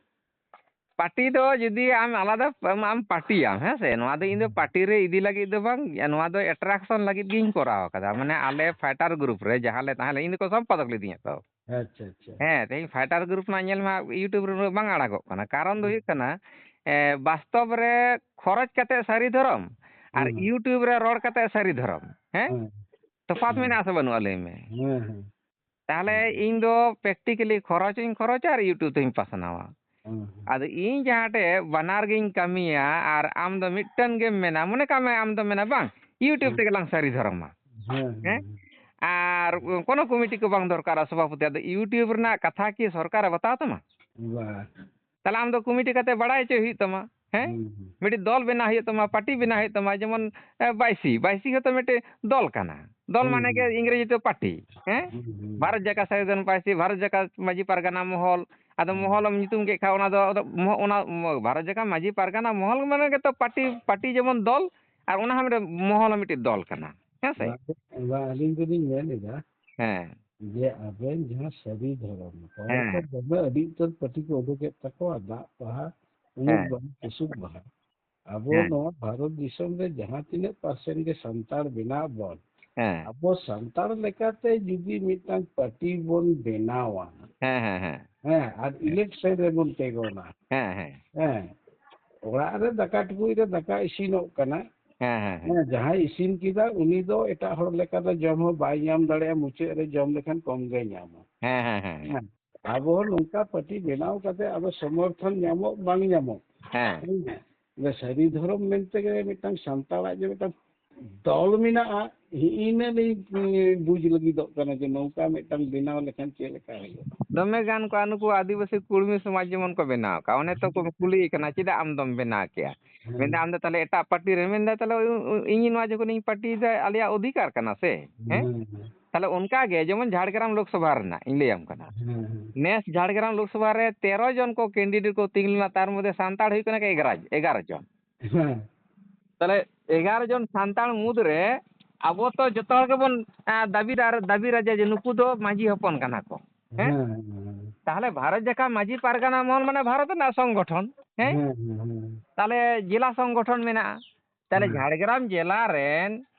ᱯᱟᱹᱴᱤ ᱫᱚ ᱡᱩᱫᱤ ᱟᱢ ᱟᱞᱟᱫᱟ ᱟᱢ, ᱟᱢ ᱯᱟᱹᱴᱤᱭᱟᱢ, ᱦᱮᱸ ᱥᱮ? ᱱᱚᱣᱟ ᱫᱚ ᱤᱧ ᱫᱚ ᱦᱩᱸ᱾ ᱯᱟᱹᱴᱤ ᱨᱮ ᱤᱫᱤ ᱞᱟᱹᱜᱤᱫ ᱫᱚ ᱵᱟᱝ, ᱱᱚᱣᱟ ᱫᱚ attraction ᱞᱟᱹᱜᱤᱫ ᱜᱤᱧ ᱠᱚᱨᱟᱣ ᱠᱟᱫᱟ᱾ ᱢᱟᱱᱮ ᱟᱞᱮ fighter group ᱨᱮ ᱡᱟᱦᱟᱸ ᱞᱮ ᱛᱟᱦᱮᱸ ᱞᱮᱱ, ᱤᱧ ᱫᱚᱠᱚ ᱥᱚᱢᱯᱟᱫᱚᱠ ᱞᱤᱫᱤᱧᱟ ᱛᱚ᱾ ᱟᱪᱪᱷᱟ, ᱟᱪᱪᱷᱟ᱾ ᱦᱮᱸ, ᱛᱮᱦᱮᱧ fighter group ᱨᱮᱱᱟᱜ ᱧᱮᱞ ᱢᱟ YouTube ᱨᱮ ᱩᱱᱟᱹᱜ ᱵᱟᱝ ᱟᱲᱟᱜᱚᱜ ᱠᱟᱱᱟ᱾ ᱠᱟᱨᱚᱱ ᱫᱚ ᱦᱩᱸ᱾ ᱦᱩᱭᱩᱜ ᱠᱟᱱᱟ, ᱮ, ᱵᱟᱥᱛᱚᱵ ᱨᱮ ᱠᱷᱚᱨᱚᱪ ᱠᱟᱛᱮ ᱥᱟᱹᱨᱤ ᱫᱷᱚᱨᱚᱢ ᱟᱨ ᱦᱩᱸ᱾ YouTube ᱨᱮ ᱨᱚᱲ ᱠᱟᱛᱮ ᱥᱟᱹᱨᱤ ᱫᱷᱚᱨᱚᱢ, ᱦᱮᱸ? ᱦᱮᱸ᱾ ᱛᱚᱯᱷᱟᱛ ᱦᱮᱸ᱾ ᱢᱮᱱᱟᱜᱼᱟ ᱥᱮ ᱵᱟᱹᱱᱩᱜᱼᱟ, ᱞᱟᱹᱭ ᱢᱮ? ᱦᱮᱸ, ᱦᱮᱸ᱾ ᱛᱟᱦᱞᱮ ᱦᱮᱸ᱾ ᱤᱧ ᱫᱚ practically ᱠᱷᱚᱨᱚᱪ ᱦᱚᱸᱧ ᱠᱷᱚᱨᱚᱪᱟ ᱟᱨ YouTube ᱛᱮᱦᱚᱸᱧ ᱯᱟᱥᱱᱟᱣᱟ᱾ ᱦᱮᱸ, ᱦᱮᱸ᱾ ᱟᱫᱚ ᱤᱧ ᱡᱟᱦᱟᱸ ᱴᱷᱮᱡ ᱵᱟᱱᱟᱨ ᱜᱤᱧ ᱠᱟᱹᱢᱤᱭᱟ ᱟᱨ ᱟᱢ ᱫᱚ ᱢᱤᱫᱴᱟᱝ ᱜᱮᱢ ᱢᱮᱱᱟ, ᱢᱚᱱᱮ ᱠᱟᱜ ᱢᱮ ᱟᱢ ᱫᱚ ᱢᱮᱱᱟ, "ᱵᱟᱝ, YouTube ᱦᱮᱸ᱾ ᱛᱮᱜᱮ ᱞᱟᱝ ᱥᱟᱹᱨᱤ ᱫᱷᱚᱨᱚᱢᱟ᱾" ᱦᱮᱸ, ᱦᱮᱸ? ᱦᱮᱸ, ᱦᱮᱸ᱾ ᱟᱨ ᱠᱳᱱᱳ committee ᱠᱚ ᱵᱟᱝ ᱫᱚᱨᱠᱟᱨᱟ ᱥᱚᱵᱷᱟᱯᱚᱛᱤ᱾ ᱟᱫᱚ YouTube ᱨᱮᱱᱟᱜ ᱠᱟᱛᱷᱟ ᱠᱤ ᱥᱚᱨᱠᱟᱨᱮ ᱵᱟᱛᱟᱣ ᱛᱟᱢᱟ? ᱵᱟᱝ᱾ ᱛᱟᱦᱞᱮ ᱟᱢ ᱫᱚ committee ᱠᱟᱛᱮ ᱵᱟᱲᱟᱭ ᱦᱚᱪᱚᱭ ᱦᱩᱭᱩᱜ ᱛᱟᱢᱟ, ᱦᱮᱸ? ᱦᱩᱸ, ᱦᱩᱸ᱾ ᱢᱤᱫᱴᱤᱡ ᱫᱚᱞ ᱵᱮᱱᱟᱣ ᱦᱩᱭᱩᱜ ᱛᱟᱢᱟ, party ᱵᱮᱱᱟᱣ ᱦᱩᱭᱩᱜ ᱛᱟᱢᱟ, ᱡᱮᱢᱚᱱ, ᱮ, ᱵᱟᱭᱥᱤ, ᱵᱟᱭᱥᱤ ᱦᱚᱸᱛᱚ ᱢᱤᱫᱴᱤᱡ ᱫᱚᱞ ᱠᱟᱱᱟ᱾ ᱫᱚᱞ ᱦᱩᱸ, ᱢᱟᱱᱮ ᱜᱮ ᱦᱩᱸ᱾ ᱤᱝᱨᱮᱡᱤ ᱛᱮ party, ᱦᱮᱸ? ᱦᱩᱸ, ᱦᱩᱸ᱾ ᱵᱷᱟᱨᱚᱛ ᱡᱟᱠᱟᱛ ᱥᱟᱹᱨᱤ ᱫᱷᱚᱨᱚᱢ ᱵᱟᱭᱥᱤ, ᱵᱷᱟᱨᱚᱛ ᱡᱟᱠᱟᱛ ᱢᱟᱹᱡᱷᱤ ᱯᱟᱨᱜᱟᱱᱟ ᱢᱚᱦᱚᱞ, ᱟᱫᱚ ᱦᱩᱸ᱾ ᱢᱚᱦᱚᱞ ᱮᱢ ᱧᱩᱛᱩᱢ ᱠᱮᱫ ᱠᱷᱟᱱ ᱚᱱᱟ ᱫᱚ, ᱟᱫᱚ ᱢᱚ-, ᱚᱱᱟ ᱢᱚ-, ᱵᱷᱟᱨᱚᱛ ᱡᱟᱠᱟᱛ ᱢᱟᱹᱡᱷᱤ ᱯᱟᱨᱜᱟᱱᱟ ᱢᱚᱦᱚᱞ ᱢᱟᱱᱮ ᱜᱮᱛᱚ party, party ᱡᱮᱢᱚᱱ ᱫᱚᱞ, ᱟᱨ ᱚᱱᱟ ᱦᱚᱸ ᱢᱤᱫᱴᱮᱡ ᱢᱚᱦᱚᱞ ᱦᱚᱸ ᱢᱤᱫᱴᱮᱡ ᱫᱚᱞ ᱠᱟᱱᱟ᱾ ᱦᱮᱸ ᱥᱮ? ᱵᱟᱝ, ᱵᱟᱝ, ᱟᱹᱞᱤᱧ ᱫᱚᱞᱤᱧ ᱢᱮᱱ ᱮᱫᱟ ᱦᱮᱸ᱾ ᱡᱮ ᱟᱵᱮᱱ ᱡᱟᱦᱟᱸ ᱥᱟᱹᱨᱤ ᱫᱷᱚᱨᱚᱢ, ᱦᱚᱲ ᱦᱮᱸ, ᱠᱚ ᱦᱮᱸ᱾ ᱫᱚᱢᱮ ᱟᱹᱰᱤ ᱩᱛᱟᱹᱨ ᱯᱟᱹᱴᱤ ᱠᱚ ᱩᱰᱩᱠᱮᱫ ᱛᱟᱠᱚᱣᱟ, ᱫᱟᱜ ᱵᱟᱦᱟ, ᱩᱢᱩᱠ ᱦᱮᱸ᱾ ᱵᱟᱦᱟ, ᱛᱩᱥᱩᱠ ᱵᱟᱦᱟ᱾ ᱟᱵᱚ ᱦᱮᱸ᱾ ᱱᱚᱣᱟ ᱵᱷᱟᱨᱚᱛ ᱫᱤᱥᱚᱢ ᱨᱮ ᱡᱟᱦᱟᱸ ᱛᱤᱱᱟᱹᱜ percent ᱜᱮ ᱥᱟᱱᱛᱟᱲ ᱢᱮᱱᱟᱜ ᱵᱚᱱ, ᱦᱮᱸ᱾ ᱟᱵᱚ ᱥᱟᱱᱛᱟᱲ ᱞᱮᱠᱟᱛᱮ ᱡᱩᱫᱤ ᱢᱤᱫᱴᱟᱝ ᱯᱟᱹᱴᱤ ᱵᱚᱱ ᱵᱮᱱᱟᱣᱟ, ᱦᱮᱸ, ᱦᱮᱸ, ᱦᱮᱸ᱾ ᱦᱮᱸ, ᱟᱨ ᱦᱮᱸ᱾ election ᱨᱮᱵᱚᱱ ᱛᱮᱸᱜᱚᱱᱟ᱾ ᱦᱮᱸ, ᱦᱮᱸ᱾ ᱦᱮᱸ, ᱚᱲᱟᱜ ᱨᱮ ᱫᱟᱠᱟ ᱴᱩᱠᱩᱡ ᱨᱮ ᱫᱟᱠᱟ ᱤᱥᱤᱱᱚᱜ ᱠᱟᱱᱟ᱾ ᱦᱮᱸ, ᱦᱮᱸ, ᱦᱮᱸ᱾ ᱦᱮᱸ, ᱡᱟᱦᱟᱸᱭ ᱤᱥᱤᱱ ᱠᱮᱫᱟ, ᱩᱱᱤ ᱫᱚ ᱮᱴᱟᱜ ᱦᱚᱲ ᱞᱮᱠᱟ ᱫᱚ ᱡᱚᱢ ᱦᱚᱸ ᱵᱟᱭ ᱧᱟᱢ ᱫᱟᱲᱮᱭᱟᱜᱼᱟ, ᱢᱩᱪᱟᱹᱫ ᱨᱮ ᱡᱚᱢ ᱞᱮᱠᱷᱟᱱ ᱠᱚᱢ ᱜᱮ ᱧᱟᱢᱟ᱾ ᱦᱮᱸ, ᱦᱮᱸ, ᱦᱮᱸ, ᱦᱮᱸ᱾ ᱦᱮᱸ, ᱟᱵᱚ ᱦᱚᱸ ᱱᱚᱝᱠᱟ ᱯᱟᱹᱴᱤ ᱵᱮᱱᱟᱣ ᱠᱟᱛᱮ ᱟᱵᱚ ᱥᱚᱢᱚᱨᱛᱷᱚᱱ ᱧᱟᱢᱚᱜ ᱵᱟᱝ ᱧᱟᱢᱚᱜ, ᱦᱮᱸ᱾ ᱦᱮᱸ, ᱥᱟᱹᱨᱤ ᱫᱷᱚᱨᱚᱢ ᱢᱮᱱᱛᱮ ᱜᱮ ᱢᱤᱫᱴᱟᱝ ᱥᱟᱱᱛᱟᱲᱟᱜ ᱡᱮ ᱢᱤᱫᱴᱟᱝ ᱫᱚᱞ ᱢᱮᱱᱟᱜᱼᱟ, ᱤᱱᱟᱹ ᱞᱤᱧ, ᱩᱸ, ᱵᱩᱡᱽ ᱞᱟᱹᱜᱤᱫᱚᱜ ᱠᱟᱱᱟ ᱡᱮ ᱱᱚᱝᱠᱟ ᱢᱤᱫᱴᱟᱝ ᱵᱮᱱᱟᱣ ᱞᱮᱠᱷᱟᱱ ᱪᱮᱫ ᱞᱮᱠᱟ ᱦᱩᱭᱩᱜᱼᱟ? ᱫᱚᱢᱮ ᱜᱟᱱ ᱠᱚ ᱱᱩᱠᱩ ᱟᱹᱫᱤᱵᱟᱹᱥᱤ ᱠᱩᱲᱢᱤ ᱥᱚᱢᱟᱡᱽ ᱡᱮᱢᱚᱱ ᱠᱚ ᱵᱮᱱᱟᱣ ᱠᱟᱜᱼᱟ, ᱚᱱᱮ ᱛᱚ ᱠᱚ ᱠᱩᱞᱤᱭᱮ ᱠᱟᱱᱟ, "ᱪᱮᱫᱟᱜ ᱟᱢ ᱫᱚᱢ ᱵᱮᱱᱟᱣ ᱠᱮᱜᱼᱟ?" ᱦᱮᱸ᱾ ᱢᱮᱱᱫᱟ, "ᱟᱢ ᱫᱚ ᱛᱟᱦᱞᱮ ᱮᱴᱟᱜ ᱯᱟᱨᱴᱤ ᱨᱮ?" ᱢᱮᱱᱫᱟ, "ᱛᱟᱦᱞᱮ ᱤᱧ ᱱᱚᱣᱟ ᱡᱚᱠᱷᱚᱱᱤᱧ ᱯᱟᱨᱴᱤᱭᱮᱫᱟ, ᱟᱞᱮᱭᱟᱜ ᱚᱫᱷᱤᱠᱟᱨ ᱠᱟᱱᱟ ᱥᱮ?" ᱦᱮᱸ? ᱦᱮᱸ, ᱦᱮᱸ᱾ ᱛᱟᱦᱞᱮ ᱚᱱᱠᱟ ᱜᱮ ᱡᱮᱢᱚᱱ ᱡᱷᱟᱲᱜᱨᱟᱢ ᱞᱳᱠᱥᱚᱵᱷᱟ ᱨᱮᱱᱟᱜ ᱤᱧ ᱞᱟᱹᱭᱟᱢ ᱠᱟᱱᱟ᱾ ᱦᱮᱸ, ᱦᱮᱸ᱾ ᱱᱮᱥ ᱡᱷᱟᱲᱜᱨᱟᱢ ᱞᱳᱠᱥᱚᱵᱷᱟ ᱨᱮ ᱛᱮᱨᱚ ᱡᱚᱱ ᱠᱚ candidate ᱠᱚ ᱛᱤᱸᱜᱩ ᱞᱮᱱᱟ, ᱛᱟᱨ ᱢᱚᱫᱽᱫᱷᱮ ᱥᱟᱱᱛᱟᱲ ᱦᱩᱭᱩᱜ ᱠᱟᱱᱟ ᱠᱚ ᱮᱜᱟᱨᱚ, ᱮᱜᱟᱨᱚ ᱡᱚᱱ᱾ ᱦᱮᱸ᱾ ᱛᱟᱦᱞᱮ ᱮᱜᱟᱨᱚ ᱡᱚᱱ ᱥᱟᱱᱛᱟᱲ ᱢᱩᱫᱽᱨᱮ ᱟᱵᱚ ᱛᱚ ᱡᱚᱛᱚ ᱦᱚᱲ ᱜᱮᱵᱚᱱ, ᱟ, ᱫᱟᱹᱵᱤ ᱫᱟᱨ-, ᱫᱟᱹᱵᱤ ᱨᱟᱡᱟ ᱡᱮ ᱱᱩᱠᱩ ᱫᱚ ᱢᱟᱹᱡᱷᱤ ᱦᱚᱯᱚᱱ ᱠᱟᱱᱟ ᱠᱚ᱾ ᱦᱮᱸ? ᱦᱮᱸ, ᱦᱮᱸ, ᱦᱮᱸ᱾ ᱛᱟᱦᱞᱮ ᱵᱷᱟᱨᱚᱛ ᱡᱟᱠᱟᱛ ᱢᱟᱹᱡᱷᱤ ᱯᱟᱨᱜᱟᱱᱟ ᱢᱚᱦᱚᱞ ᱢᱟᱱᱮ ᱵᱷᱟᱨᱚᱛ ᱨᱮᱱᱟᱜ ᱥᱚᱝᱜᱚᱴᱷᱚᱱ᱾ ᱦᱮᱸ? ᱦᱮᱸ, ᱦᱮᱸ, ᱦᱮᱸ᱾ ᱛᱟᱦᱞᱮ ᱡᱮᱞᱟ ᱥᱚᱝᱜᱚᱴᱷᱚᱱ ᱢᱮᱱᱟᱜᱼᱟ᱾ ᱛᱟᱦᱞᱮ ᱦᱮᱸ᱾ ᱡᱷᱟᱲᱜᱨᱟᱢ ᱡᱮᱞᱟ ᱨᱮᱱ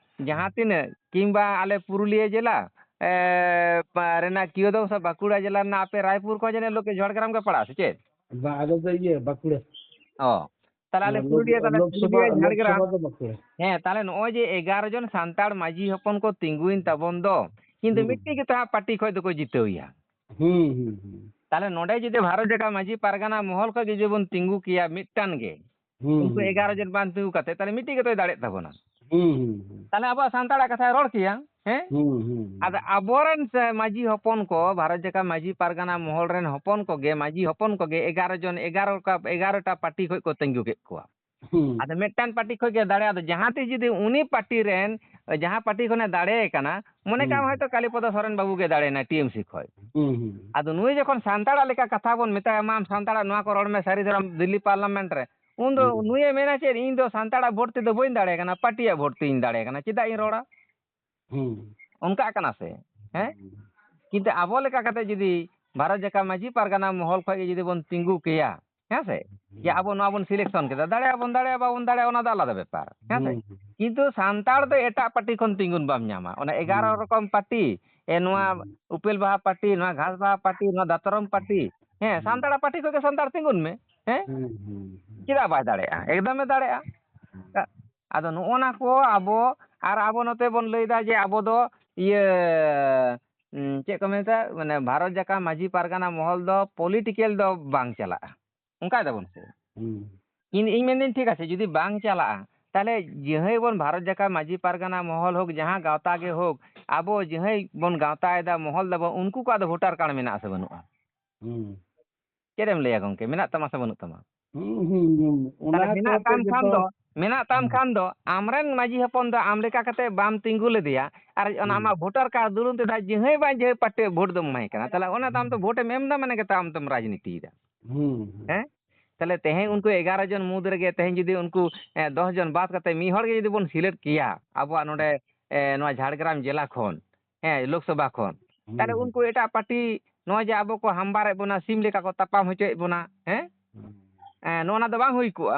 ᱡᱟᱦᱟᱸ ᱦᱮᱸ᱾ ᱛᱤᱱᱟᱹᱜ ᱠᱤᱝᱵᱟ ᱟᱞᱮ ᱯᱩᱨᱩᱞᱤᱭᱟᱹ ᱡᱮᱞᱟ, ᱮ, ᱯᱟ-, ᱨᱮᱱᱟᱜ ᱠᱤᱭᱟᱹ ᱫᱚ ᱥᱮ ᱵᱟᱸᱠᱩᱲᱟ ᱡᱮᱞᱟ ᱨᱮᱱᱟᱜ ᱟᱯᱮ ᱨᱟᱭᱯᱩᱨ ᱠᱚ ᱡᱟᱹᱱᱤᱡ ᱞᱳᱠᱮ ᱡᱷᱟᱲᱜᱨᱟᱢ ᱜᱮ ᱯᱟᱲᱟᱜᱼᱟ ᱥᱮ ᱪᱮᱫ? ᱵᱟᱝ, ᱟᱞᱮ ᱫᱚ ᱤᱭᱟᱹ, ᱵᱟᱸᱠᱩᱲᱟ᱾ ᱚ, ᱛᱟᱦᱞᱮ ᱟᱞᱮ ᱦᱮᱸ, ᱞᱳᱠ-, ᱯᱩᱨᱩᱞᱤᱭᱟᱹ ᱛᱟᱦᱞᱮ ᱞᱳᱠᱥᱚᱵᱷᱟ, ᱯᱩᱨᱩᱞᱤᱭᱟᱹ ᱡᱷᱟᱲᱜᱨᱟᱢ᱾ ᱞᱳᱠᱥᱚᱵᱷᱟ ᱫᱚ ᱵᱟᱸᱠᱩᱲᱟ᱾ ᱦᱮᱸ, ᱛᱟᱦᱞᱮ ᱱᱚᱜᱼᱚᱭ ᱡᱮ ᱮᱜᱟᱨᱚ ᱡᱚᱱ ᱥᱟᱱᱛᱟᱲ ᱢᱟᱹᱡᱷᱤ ᱦᱚᱯᱚᱱ ᱠᱚ ᱛᱤᱸᱜᱩᱭᱮᱱ ᱛᱟᱵᱚᱱ ᱫᱚ, ᱠᱤᱱᱛᱩ ᱦᱩᱸ᱾ ᱢᱤᱫᱴᱤᱡ ᱜᱮᱛᱚ ᱦᱟᱸᱜ ᱯᱟᱨᱴᱤ ᱠᱷᱚᱡ ᱫᱚᱠᱚ ᱡᱤᱛᱟᱹᱣ ᱮᱭᱟ᱾ ᱦᱩᱸ, ᱦᱩᱸ, ᱦᱩᱸ᱾ ᱛᱟᱦᱞᱮ ᱱᱚᱰᱮ ᱡᱩᱫᱤ ᱵᱷᱟᱨᱚᱛ ᱡᱟᱠᱟᱛ ᱢᱟᱹᱡᱷᱤ ᱯᱟᱨᱜᱟᱱᱟ ᱢᱚᱦᱚᱞ ᱠᱷᱚᱡ ᱜᱮ ᱡᱩᱫᱤ ᱵᱚᱱ ᱛᱤᱸᱜᱩ ᱠᱮᱭᱟ ᱢᱤᱫᱴᱟᱝ ᱜᱮ, ᱦᱩᱸ, ᱩᱱᱠᱩ ᱦᱩᱸ᱾ ᱮᱜᱟᱨᱚ ᱡᱚᱱ ᱵᱟᱝ ᱛᱤᱸᱜᱩ ᱠᱟᱛᱮ, ᱛᱟᱦᱞᱮ ᱢᱤᱫᱴᱤᱡ ᱜᱮᱛᱚᱭ ᱫᱟᱲᱮᱜ ᱛᱟᱵᱚᱱᱟ᱾ ᱦᱩᱸ, ᱦᱩᱸ, ᱦᱩᱸ᱾ ᱛᱟᱦᱞᱮ ᱟᱵᱚᱣᱟᱜ ᱥᱟᱱᱛᱟᱲᱟᱜ ᱠᱟᱛᱷᱟᱭ ᱨᱚᱲ ᱠᱮᱭᱟ, ᱦᱮᱸ? ᱦᱩᱸ, ᱦᱩᱸ, ᱦᱩᱸ᱾ ᱟᱫᱚ ᱟᱵᱚᱨᱮᱱ ᱥᱮ ᱢᱟᱹᱡᱷᱤ ᱦᱚᱯᱚᱱ ᱠᱚ, ᱵᱷᱟᱨᱚᱛ ᱡᱟᱠᱟᱛ ᱢᱟᱹᱡᱷᱤ ᱯᱟᱨᱜᱟᱱᱟ ᱢᱚᱦᱚᱞ ᱨᱮᱱ ᱦᱚᱯᱚᱱ ᱠᱚᱜᱮ, ᱢᱟᱹᱡᱷᱤ ᱦᱚᱯᱚᱱ ᱠᱚᱜᱮ ᱮᱜᱟᱨᱚ ᱡᱚᱱ, ᱮᱜᱟᱨᱚ ᱴᱟ, ᱮᱜᱟᱨᱚ ᱴᱟ ᱯᱟᱨᱴᱤ ᱠᱷᱚᱡ ᱠᱚ ᱛᱤᱸᱜᱩ ᱠᱮᱫ ᱠᱚᱣᱟ᱾ ᱦᱩᱸ᱾ ᱟᱫᱚ ᱢᱤᱫᱴᱟᱝ ᱯᱟᱨᱴᱤ ᱠᱷᱚᱡ ᱜᱮ ᱫᱟᱲᱮ, ᱟᱫᱚ ᱡᱟᱦᱟᱸ ᱛᱤᱥ ᱡᱩᱫᱤ ᱩᱱᱤ ᱯᱟᱨᱴᱤ ᱨᱮᱱ, ᱡᱟᱦᱟᱸ ᱯᱟᱨᱴᱤ ᱠᱷᱚᱱᱮ ᱫᱟᱲᱮ ᱠᱟᱱᱟ, ᱢᱚᱱᱮ ᱠᱟᱜ ᱢᱮ ᱦᱩᱸ᱾ ᱦᱚᱭᱛᱳ ᱠᱟᱞᱤᱯᱚᱫᱚ ᱥᱚᱨᱮᱱ ᱵᱟᱹᱵᱩ ᱜᱮ ᱫᱟᱲᱮᱭᱮᱱᱟᱭ ᱴᱤ ᱮᱢ ᱥᱤ ᱠᱷᱚᱡ᱾ ᱦᱩᱸ, ᱦᱩᱸ᱾ ᱟᱫᱚ ᱱᱩᱭ ᱡᱚᱠᱷᱚᱱ ᱥᱟᱱᱛᱟᱲᱟᱜ ᱞᱮᱠᱟ ᱠᱟᱛᱷᱟ ᱵᱚᱱ ᱢᱮᱛᱟᱭᱟ, "ᱢᱟ ᱟᱢ ᱥᱟᱱᱛᱟᱲᱟᱜ ᱱᱚᱣᱟ ᱠᱚ ᱨᱚᱲ ᱢᱮ, ᱥᱟᱹᱨᱤ ᱫᱷᱚᱨᱚᱢ ᱫᱤᱞᱞᱤ ᱯᱟᱨᱞᱟᱢᱮᱱᱴ ᱨᱮ", ᱩᱱ ᱫᱚ ᱦᱩᱸ᱾ ᱱᱩᱭᱮ ᱢᱮᱱᱟ ᱪᱮᱫ, "ᱤᱧ ᱫᱚ ᱥᱟᱱᱛᱟᱲᱟᱜ ᱵᱷᱳᱴ ᱛᱮᱫᱚ ᱵᱟᱹᱧ ᱫᱟᱲᱮ ᱠᱟᱱᱟ, ᱯᱟᱨᱴᱤᱭᱟᱜ ᱵᱷᱳᱴ ᱛᱮ ᱤᱧ ᱫᱟᱲᱮ ᱠᱟᱱᱟ, ᱪᱮᱫᱟᱜ ᱤᱧ ᱨᱚᱲᱟ?" ᱦᱩᱸ᱾ ᱚᱱᱠᱟᱜ ᱠᱟᱱᱟ ᱥᱮ? ᱦᱮᱸ? ᱦᱩᱸ᱾ ᱠᱤᱱᱛᱩ ᱟᱵᱚ ᱞᱮᱠᱟ ᱠᱟᱛᱮ ᱡᱩᱫᱤ ᱵᱷᱟᱨᱚᱛ ᱡᱟᱠᱟᱛ ᱢᱟᱹᱡᱷᱤ ᱯᱟᱨᱜᱟᱱᱟ ᱢᱚᱦᱚᱞ ᱠᱷᱚᱱ ᱜᱮ ᱡᱩᱫᱤ ᱵᱚᱱ ᱛᱤᱸᱜᱩ ᱠᱮᱭᱟ, ᱦᱮᱸ ᱥᱮ? ᱡᱮ ᱦᱩᱸ᱾ ᱟᱵᱚ ᱱᱚᱣᱟ ᱵᱚᱱ selection ᱠᱮᱫᱟ, ᱫᱟᱲᱮᱭᱟᱜᱼᱟ ᱵᱚᱱ, ᱫᱟᱲᱮᱭᱟᱜᱼᱟ, ᱵᱟᱵᱚᱱ ᱫᱟᱲᱮᱭᱟᱜᱼᱟ, ᱚᱱᱟ ᱫᱚ ᱟᱞᱟᱫᱟ ᱵᱮᱯᱟᱨ, ᱦᱮᱸ ᱥᱮ? ᱦᱩᱸ᱾ ᱠᱤᱱᱛᱩ ᱥᱟᱱᱛᱟᱲ ᱫᱚ ᱮᱴᱟᱜ ᱯᱟᱨᱴᱤ ᱠᱷᱚᱱ ᱛᱤᱸᱜᱩᱱ ᱵᱟᱢ ᱧᱟᱢᱟ᱾ ᱚᱱᱟ ᱮᱜᱟᱨᱚ ᱦᱩᱸ᱾ ᱨᱚᱠᱚᱢ ᱯᱟᱨᱴᱤ, ᱮ, ᱱᱚᱣᱟ ᱦᱩᱸ᱾ ᱩᱯᱮᱞ ᱵᱟᱦᱟ ᱯᱟᱨᱴᱤ, ᱱᱚᱣᱟ ᱜᱷᱟᱥ ᱵᱟᱦᱟ ᱯᱟᱨᱴᱤ, ᱱᱚᱣᱟ ᱫᱟᱛᱨᱚᱢ ᱯᱟᱨᱴᱤ, ᱦᱮᱸ, ᱦᱩᱸ᱾ ᱥᱟᱱᱛᱟᱲᱟᱜ ᱯᱟᱨᱴᱤ ᱠᱷᱚᱱ ᱜᱮ ᱥᱟᱱᱛᱟᱲ ᱛᱤᱸᱜᱩᱱ ᱢᱮ, ᱦᱮᱸ? ᱦᱩᱸ, ᱦᱩᱸ, ᱦᱩᱸ᱾ ᱪᱮᱫᱟᱜ ᱵᱟᱭ ᱫᱟᱲᱮᱭᱟᱜᱼᱟ? ᱮᱠᱫᱚᱢᱮ ᱫᱟᱲᱮᱭᱟᱜᱼᱟ᱾ ᱦᱩᱸ᱾ ᱟᱫᱚ ᱱᱚᱜᱼᱚ ᱱᱟ ᱠᱚ ᱟᱵᱚ, ᱟᱨ ᱟᱵᱚ ᱱᱚᱛᱮ ᱵᱚᱱ ᱞᱟᱹᱭᱫᱟ ᱡᱮ ᱟᱵᱚ ᱫᱚ ᱤᱭᱟᱹ, ᱩᱸ, ᱪᱮᱫ ᱠᱚ ᱢᱮᱛᱟᱜᱼᱟ, ᱢᱟᱱᱮ ᱵᱷᱟᱨᱚᱛ ᱡᱟᱠᱟᱛ ᱢᱟᱹᱡᱷᱤ ᱯᱟᱨᱜᱟᱱᱟ ᱢᱚᱦᱚᱞ ᱫᱚ political ᱫᱚ ᱵᱟᱝ ᱪᱟᱞᱟᱜᱼᱟ, ᱚᱱᱠᱟᱭ ᱫᱟᱵᱚᱱ ᱥᱮ? ᱦᱩᱸ᱾ ᱤᱧ, ᱤᱧ ᱢᱮᱱᱫᱟᱹᱧ ᱴᱷᱤᱠ ᱟᱪᱷᱮ, ᱡᱩᱫᱤ ᱵᱟᱝ ᱪᱟᱞᱟᱜᱼᱟ, ᱛᱟᱦᱞᱮ ᱡᱟᱹᱦᱟᱹᱭ ᱵᱚᱱ ᱵᱷᱟᱨᱚᱛ ᱡᱟᱠᱟᱛ ᱢᱟᱹᱡᱷᱤ ᱯᱟᱨᱜᱟᱱᱟ ᱢᱚᱦᱚᱞ ᱦᱳᱠ, ᱡᱟᱦᱟᱸ ᱜᱟᱶᱛᱟ ᱜᱮ ᱦᱳᱠ, ᱟᱵᱚ ᱡᱟᱹᱦᱟᱹᱭ ᱵᱚᱱ ᱜᱟᱶᱛᱟᱭᱮᱫᱟ, ᱢᱚᱦᱚᱞ ᱫᱟᱵᱚᱱ, ᱩᱱᱠᱩ ᱠᱚᱣᱟᱜ ᱫᱚ voter card ᱢᱮᱱᱟᱜᱼᱟ ᱥᱮ ᱵᱟᱹᱱᱩᱜᱼᱟ? ᱦᱩᱸ᱾ ᱪᱮᱫ ᱮᱢ ᱞᱟᱹᱭᱟ ᱜᱚᱝᱠᱮ, ᱢᱮᱱᱟᱜ ᱛᱟᱢᱟ ᱥᱮ ᱵᱟᱹᱱᱩᱜ ᱛᱟᱢᱟ? ᱦᱩᱸ, ᱦᱩᱸ, ᱦᱩᱸ᱾ ᱚᱱᱟ ᱛᱟᱦᱞᱮ ᱢᱮᱱᱟᱜ ᱦᱚᱛᱮ ᱛᱟᱢ ᱠᱷᱟᱱ ᱜᱮᱛᱚ ᱫᱚ, ᱢᱮᱱᱟᱜ ᱛᱟᱢ ᱦᱩᱸ᱾ ᱠᱷᱟᱱ ᱫᱚ, ᱟᱢᱨᱮᱱ ᱢᱟᱹᱡᱷᱤ ᱦᱚᱯᱚᱱ ᱫᱚ ᱟᱢ ᱞᱮᱠᱟ ᱠᱟᱛᱮ ᱵᱟᱢ ᱛᱤᱸᱜᱩ ᱞᱮᱫᱮᱭᱟ, ᱟᱨ ᱚᱱᱟ ᱦᱩᱸ᱾ ᱟᱢᱟᱜ voter card ᱫᱩᱞᱩᱢ ᱛᱮ ᱡᱟᱦᱟᱸᱭ ᱵᱟᱝ ᱡᱟᱹᱦᱟᱹᱭ ᱯᱟᱴᱤ vote ᱫᱚᱢ ᱮᱢᱟᱭ ᱠᱟᱱᱟ, ᱛᱟᱦᱞᱮ ᱚᱱᱟ ᱫᱚ ᱟᱢ ᱫᱚ vote ᱮᱢ ᱮᱢ ᱮᱫᱟ, ᱢᱟᱱᱮ ᱜᱮᱛᱚ ᱟᱢ ᱫᱚᱢ ᱨᱟᱡᱽᱱᱤᱛᱤᱭᱮᱫᱟ᱾ ᱦᱩᱸ, ᱦᱩᱸ᱾ ᱦᱮᱸ? ᱛᱟᱦᱞᱮ ᱛᱮᱦᱮᱧ ᱩᱱᱠᱩ ᱮᱜᱟᱨᱚ ᱡᱚᱱ ᱢᱩᱫᱽ ᱨᱮᱜᱮ ᱛᱮᱦᱮᱧ ᱡᱩᱫᱤ ᱩᱱᱠᱩ, ᱮ, ᱫᱚᱥ ᱡᱚᱱ ᱵᱟᱫ ᱠᱟᱛᱮ ᱢᱤᱫ ᱦᱚᱲ ᱜᱮ ᱡᱩᱫᱤ ᱵᱚᱱ select ᱠᱮᱭᱟ ᱟᱵᱚᱣᱟᱜ ᱱᱚᱰᱮ, ᱮ, ᱱᱚᱣᱟ ᱡᱷᱟᱲᱜᱨᱟᱢ ᱡᱮᱞᱟ ᱠᱷᱚᱱ, ᱦᱮᱸ, ᱞᱳᱠᱥᱚᱵᱷᱟ ᱠᱷᱚᱱ, ᱦᱩᱸ, ᱛᱟᱦᱞᱮ ᱦᱩᱸ᱾ ᱩᱱᱠᱩ ᱮᱴᱟᱜ ᱯᱟᱨᱴᱤ ᱱᱚᱜᱼᱚᱭ ᱡᱮ ᱟᱵᱚ ᱠᱚ ᱦᱟᱢᱵᱟᱨᱮᱫ ᱵᱚᱱᱟ, ᱥᱤᱢ ᱞᱮᱠᱟ ᱠᱚ ᱛᱟᱯᱟᱢ ᱦᱚᱪᱚᱭᱮᱫ ᱵᱚᱱᱟ, ᱦᱮᱸ? ᱦᱩᱸ᱾ ᱮ, ᱱᱚᱜᱼᱚ ᱱᱟ ᱫᱚ ᱵᱟᱝ ᱦᱩᱭ ᱠᱚᱜᱼᱟ᱾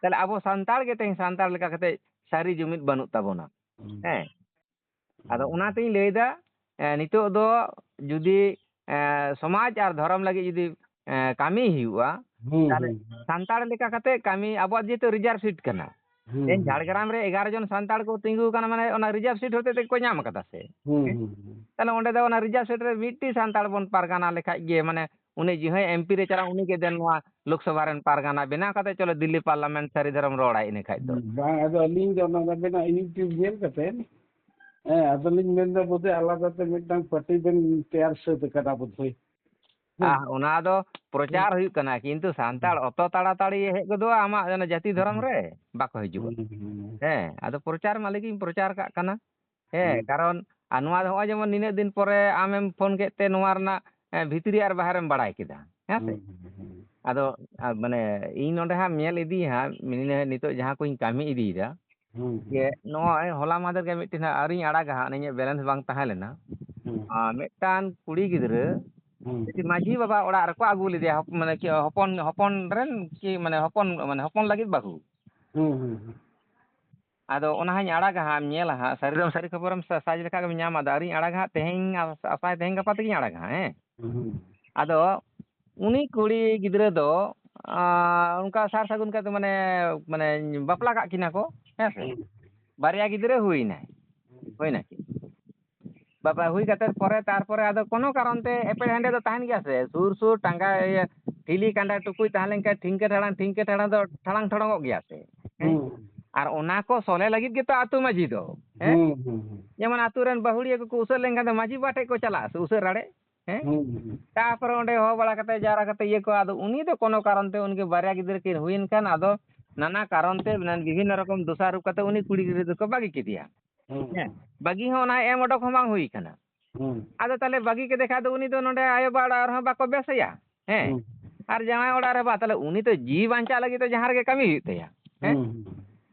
ᱛᱟᱦᱞᱮ ᱟᱵᱚ ᱥᱟᱱᱛᱟᱲ ᱜᱮ ᱛᱮᱦᱮᱧ ᱥᱟᱱᱛᱟᱲ ᱞᱮᱠᱟ ᱠᱟᱛᱮ ᱥᱟᱹᱨᱤ ᱡᱩᱢᱤᱫ ᱵᱟᱹᱱᱩᱜ ᱛᱟᱵᱚᱱᱟ᱾ ᱦᱩᱸ᱾ ᱦᱮᱸ? ᱟᱫᱚ ᱦᱩᱸ᱾ ᱚᱱᱟᱛᱤᱧ ᱞᱟᱹᱭᱫᱟ, ᱮ, ᱱᱤᱛᱚᱜ ᱫᱚ ᱡᱩᱫᱤ, ᱮ, ᱥᱚᱢᱟᱡᱽ ᱟᱨ ᱫᱷᱚᱨᱚᱢ ᱞᱟᱹᱜᱤᱫ ᱡᱩᱫᱤ, ᱮ, ᱠᱟᱹᱢᱤ ᱦᱩᱭᱩᱜᱼᱟ, ᱦᱩᱸ, ᱛᱟᱦᱞᱮ ᱦᱩᱸ᱾ ᱥᱟᱱᱛᱟᱲ ᱞᱮᱠᱟ ᱠᱟᱛᱮ ᱠᱟᱹᱢᱤ, ᱟᱵᱚᱣᱟᱜ ᱡᱮᱦᱮᱛᱩ reserve seat ᱠᱟᱱᱟ᱾ ᱦᱩᱸ, ᱛᱮᱦᱮᱧ ᱦᱩᱸ᱾ ᱡᱷᱟᱲᱜᱨᱟᱢ ᱨᱮ ᱮᱜᱟᱨᱚ ᱡᱚᱱ ᱥᱟᱱᱛᱟᱲ ᱠᱚ ᱛᱤᱸᱜᱩ ᱠᱟᱱᱟ, ᱢᱟᱱᱮ ᱚᱱᱟ reserve seat ᱦᱚᱛᱮᱡ ᱛᱮᱜᱮ ᱠᱚ ᱧᱟᱢ ᱠᱟᱫᱟ ᱥᱮ᱾ ᱦᱩᱸ, ᱦᱮᱸ? ᱦᱩᱸ, ᱦᱩᱸ᱾ ᱛᱟᱦᱞᱮ ᱚᱸᱰᱮ ᱫᱚ ᱚᱱᱟ reserve seat ᱨᱮ ᱢᱤᱫᱴᱤᱡ ᱥᱟᱱᱛᱟᱲ ᱵᱚᱱ ᱯᱟᱨᱜᱟᱱᱟ ᱞᱮᱠᱷᱟᱡ ᱜᱮ, ᱢᱟᱱᱮ ᱩᱱᱤ ᱡᱟᱦᱟᱸᱭ MP ᱨᱮ ᱪᱟᱞᱟᱜ, ᱩᱱᱤ ᱜᱮ ᱫᱮᱱ ᱱᱚᱣᱟ ᱞᱳᱠᱥᱚᱵᱷᱟ ᱨᱮᱱ ᱯᱟᱨᱜᱟᱱᱟ ᱵᱮᱱᱟᱣ ᱠᱟᱛᱮ ᱪᱚᱞᱚ ᱫᱤᱞᱞᱤ parliament ᱥᱟᱹᱨᱤ ᱫᱷᱚᱨᱚᱢ ᱨᱚᱲᱟᱭ ᱤᱱᱟᱹ ᱠᱷᱟᱡ ᱫᱚ᱾ ᱵᱟᱝ, ᱟᱫᱚ ᱟᱹᱞᱤᱧ ᱫᱚ ᱚᱱᱟ ᱟᱵᱮᱱᱟᱜ YouTube ᱧᱮᱞ ᱠᱟᱛᱮ, ᱦᱮᱸ, ᱟᱫᱚᱞᱤᱧ ᱢᱮᱱᱫᱟ ᱵᱳᱫᱷᱚᱭ ᱟᱞᱟᱫᱟ ᱛᱮ ᱢᱤᱫᱴᱟᱝ ᱯᱟᱨᱴᱤ ᱵᱮᱱ ᱛᱮᱭᱟᱨ ᱥᱟᱹᱛ ᱟᱠᱟᱫᱟ ᱵᱳᱫᱷᱚᱭ᱾ ᱦᱮᱸ᱾ ᱟᱨ ᱚᱱᱟ ᱫᱚ ᱯᱨᱚᱪᱟᱨ ᱦᱩᱭᱩᱜ ᱠᱟᱱᱟ, ᱠᱤᱱᱛᱩ ᱥᱟᱱᱛᱟᱲ ᱦᱩᱸ᱾ ᱚᱛᱚ ᱛᱟᱲᱟᱛᱟᱲᱤ ᱦᱮᱡ ᱜᱚᱫᱚᱜᱼᱟ ᱟᱢᱟᱜ ᱚᱱᱟ ᱡᱟᱹᱛᱤ ᱫᱷᱚᱨᱚᱢ ᱦᱩᱸ᱾ ᱨᱮ ᱵᱟᱠᱚ ᱦᱤᱡᱩᱜᱼᱟ᱾ ᱦᱩᱸ, ᱦᱩᱸ᱾ ᱦᱮᱸ, ᱟᱫᱚ ᱯᱨᱚᱪᱟᱨ ᱢᱟ ᱞᱟᱹᱜᱤᱫ ᱤᱧ ᱯᱨᱚᱪᱟᱨ ᱠᱟᱜ ᱠᱟᱱᱟ᱾ ᱦᱮᱸ, ᱦᱩᱸ᱾ ᱠᱟᱨᱚᱱ ᱟᱨ ᱱᱚᱣᱟ ᱫᱚ ᱱᱚᱜᱼᱚᱭ ᱡᱮᱢᱚᱱ ᱱᱤᱱᱟᱹᱜ ᱫᱤᱱ ᱯᱚᱨᱮ ᱟᱢᱮᱢ ᱯᱷᱳᱱ ᱠᱮᱫ ᱛᱮ ᱱᱚᱣᱟ ᱨᱮᱱᱟᱜ, ᱮ, ᱵᱷᱤᱛᱨᱤ ᱟᱨ ᱵᱟᱦᱨᱮᱢ ᱵᱟᱲᱟᱭ ᱠᱮᱫᱟ, ᱦᱮᱸ ᱥᱮ? ᱦᱩᱸ, ᱦᱩᱸ, ᱦᱩᱸ᱾ ᱟᱫᱚ, ᱟ, ᱢᱟᱱᱮ ᱤᱧ ᱱᱚᱰᱮ ᱦᱟᱸᱜ ᱧᱮᱞ ᱤᱫᱤᱭᱟ ᱦᱟᱸᱜ, ᱢᱤᱱᱟᱹ-, ᱱᱤᱛᱚᱜ ᱡᱟᱦᱟᱸ ᱠᱚᱧ ᱠᱟᱹᱢᱤ ᱤᱫᱤᱭᱮᱫᱟ, ᱦᱩᱸ, ᱦᱩᱸ᱾ ᱡᱮ ᱱᱚᱜᱼᱚᱭ ᱦᱚᱞᱟ ᱢᱟᱦᱫᱮᱨ ᱜᱮ ᱢᱤᱫᱴᱮᱱ ᱦᱟᱸᱜ ᱟᱹᱣᱨᱤᱧ ᱟᱲᱟᱜᱟ ᱦᱟᱸᱜ, ᱤᱧᱟᱹᱜ balance ᱵᱟᱝ ᱛᱟᱦᱮᱸ ᱞᱮᱱᱟ᱾ ᱦᱩᱸ᱾ ᱟᱨ ᱢᱤᱫᱴᱟᱝ ᱠᱩᱲᱤ ᱜᱤᱫᱽᱨᱟᱹ ᱦᱩᱸ᱾ ᱢᱤᱫᱴᱤᱡ ᱢᱟᱹᱡᱷᱤ ᱵᱟᱵᱟ ᱚᱲᱟᱜ ᱨᱮᱠᱚ ᱟᱹᱜᱩ ᱞᱮᱫᱮᱭᱟ, ᱦᱚᱯ-, ᱢᱟᱱᱮ ᱪᱮᱫ, ᱦᱚᱯᱚᱱ, ᱦᱚᱯᱚᱱ ᱨᱮᱱ ᱠᱤ, ᱢᱟᱱᱮ ᱦᱚᱯᱚᱱ, ᱢᱟᱱᱮ ᱦᱚᱯᱚᱱ ᱞᱟᱹᱜᱤᱫ ᱵᱟᱹᱦᱩ᱾ ᱦᱩᱸ, ᱦᱩᱸ, ᱦᱩᱸ᱾ ᱟᱫᱚ ᱚᱱᱟ ᱦᱟᱸᱜ ᱤᱧ ᱟᱲᱟᱜᱟ ᱦᱟᱸᱜ, ᱮᱢ ᱧᱮᱞᱟ ᱦᱟᱸᱜ, ᱥᱟᱹᱨᱤ ᱫᱚᱢ ᱥᱟᱹᱨᱤ ᱠᱷᱚᱵᱚᱨᱮᱢ ᱥᱟ-, search ᱞᱮᱠᱷᱟᱡ ᱜᱮᱢ ᱧᱟᱢᱟ᱾ ᱟᱫᱚ ᱟᱹᱣᱨᱤᱧ ᱟᱲᱟᱜᱟ ᱦᱟᱸᱜ, ᱛᱮᱦᱮᱧ ᱟ-, ᱟᱥᱟᱭ ᱛᱮᱦᱮᱧ ᱜᱟᱯᱟ ᱛᱮᱜᱤᱧ ᱟᱲᱟᱜᱟ ᱦᱟᱸᱜ, ᱦᱮᱸ᱾ ᱦᱩᱸ᱾ ᱟᱫᱚ ᱩᱱᱤ ᱠᱩᱲᱤ ᱜᱤᱫᱽᱨᱟᱹ ᱫᱚ, ᱟᱸ, ᱚᱱᱠᱟ ᱥᱟᱨ ᱥᱟᱹᱜᱩᱱ ᱠᱟᱛᱮ, ᱢᱟᱱᱮ, ᱢᱟᱱᱮ, ᱵᱟᱯᱞᱟ ᱠᱟᱜ ᱠᱤᱱᱟ ᱠᱚ, ᱦᱮᱸ ᱥᱮ? ᱦᱩᱸ᱾ ᱵᱟᱨᱭᱟ ᱜᱤᱫᱽᱨᱟᱹ ᱦᱩᱭᱱᱟᱭ, ᱦᱩᱸ᱾ ᱦᱩᱭᱱᱟ ᱠᱤᱱ᱾ ᱵᱟᱯᱞᱟ ᱦᱩᱭ ᱠᱟᱛᱮ ᱯᱚᱨᱮ, ᱛᱟᱨᱯᱚᱨᱮ ᱟᱫᱚ ᱠᱳᱱᱳ ᱠᱟᱨᱚᱱ ᱛᱮ ᱮᱯᱮᱨ ᱦᱮᱸᱰᱮ ᱫᱚ ᱛᱟᱦᱮᱱ ᱜᱮᱭᱟ ᱥᱮ, ᱥᱩᱨ ᱥᱩᱨ ᱴᱟᱸᱜᱟ, ᱤᱭᱟᱹ, ᱴᱷᱤᱞᱤ ᱠᱟᱸᱰᱟ ᱴᱩᱠᱩᱡ ᱛᱟᱦᱮᱸ ᱞᱮᱱᱠᱷᱟᱱ ᱴᱷᱤᱝᱠᱟᱹ ᱴᱷᱟᱲᱟᱝ, ᱴᱷᱤᱝᱠᱟᱹ ᱴᱷᱟᱲᱟᱝ ᱫᱚ ᱴᱷᱟᱲᱟᱝ ᱴᱷᱚᱲᱚᱝᱚᱜ ᱜᱮᱭᱟ ᱥᱮ, ᱦᱮᱸ? ᱦᱩᱸ᱾ ᱟᱨ ᱚᱱᱟ ᱠᱚ ᱥᱚᱞᱦᱮ ᱞᱟᱹᱜᱤᱫ ᱜᱮᱛᱚ ᱟᱹᱛᱩ ᱢᱟᱹᱡᱷᱤ ᱫᱚ, ᱦᱮᱸ? ᱦᱩᱸ, ᱦᱩᱸ, ᱦᱩᱸ᱾ ᱡᱮᱢᱚᱱ ᱟᱹᱛᱩ ᱨᱮᱱ ᱵᱟᱹᱦᱩᱲᱤᱭᱟᱹ ᱠᱚᱠᱚ ᱩᱥᱟᱹᱫ ᱞᱮᱱᱠᱷᱟᱱ ᱫᱚ ᱢᱟᱹᱡᱷᱤ ᱵᱟᱵᱟ ᱴᱷᱮᱡ ᱠᱚ ᱪᱟᱞᱟᱜᱼᱟ ᱥᱮ ᱩᱥᱟᱹᱫ ᱨᱟᱲᱮ, ᱦᱮᱸ? ᱦᱩᱸ, ᱦᱩᱸ᱾ ᱛᱟᱨᱯᱚᱨᱮ ᱚᱸᱰᱮ ᱦᱚᱦᱚ ᱵᱟᱲᱟ ᱠᱟᱛᱮ, ᱡᱟᱣᱨᱟ ᱠᱟᱛᱮ ᱤᱭᱟᱹ ᱠᱚ, ᱟᱫᱚ ᱩᱱᱤ ᱫᱚ ᱠᱳᱱᱳ ᱠᱟᱨᱚᱱ ᱛᱮ ᱩᱱᱠᱤᱱ ᱵᱟᱨᱭᱟ ᱜᱤᱫᱽᱨᱟᱹ ᱠᱤᱱ ᱦᱩᱭᱮᱱ ᱠᱷᱟᱱ, ᱟᱫᱚ ᱱᱟᱱᱟ ᱠᱟᱨᱚᱱ ᱛᱮ, ᱢᱟᱱᱮ, ᱵᱤᱵᱷᱤᱱᱱᱚ ᱨᱚᱠᱚᱢ ᱫᱚᱥᱟᱨ ᱨᱩᱯ ᱠᱟᱛᱮ ᱩᱱᱤ ᱠᱩᱲᱤ ᱜᱤᱫᱽᱨᱟᱹ ᱫᱚᱠᱚ ᱵᱟᱹᱜᱤ ᱠᱮᱫᱮᱭᱟ᱾ ᱦᱩᱸ᱾ ᱦᱮᱸ, ᱵᱟᱹᱜᱤ ᱦᱚᱸ ᱚᱱᱟ ᱮᱢ ᱚᱰᱚᱠ ᱦᱚᱸ ᱵᱟᱝ ᱦᱩᱭ ᱠᱟᱱᱟ᱾ ᱦᱩᱸ᱾ ᱟᱫᱚ ᱛᱟᱦᱞᱮ ᱵᱟᱹᱜᱤ ᱠᱮᱫᱮ ᱠᱷᱟᱡ ᱫᱚ ᱩᱱᱤ ᱫᱚ ᱱᱚᱰᱮ ᱟᱭᱳ ᱵᱟᱵᱟ ᱚᱲᱟᱜ ᱨᱮᱦᱚᱸ ᱵᱟᱠᱚ ᱵᱮᱥᱮᱭᱟ᱾ ᱦᱮᱸ᱾ ᱦᱩᱸ᱾ ᱟᱨ ᱡᱟᱶᱟᱭ ᱚᱲᱟᱜ ᱨᱮ ᱵᱟ, ᱛᱟᱦᱞᱮ ᱩᱱᱤ ᱫᱚ ᱡᱤᱣᱤ ᱵᱟᱧᱪᱟᱜ ᱞᱟᱹᱜᱤᱫ ᱫᱚ ᱡᱟᱦᱟᱸ ᱨᱮᱜᱮ ᱠᱟᱹᱢᱤ ᱦᱩᱭᱩᱜ ᱛᱟᱭᱟ᱾ ᱦᱮᱸ? ᱦᱩᱸ, ᱦᱩᱸ᱾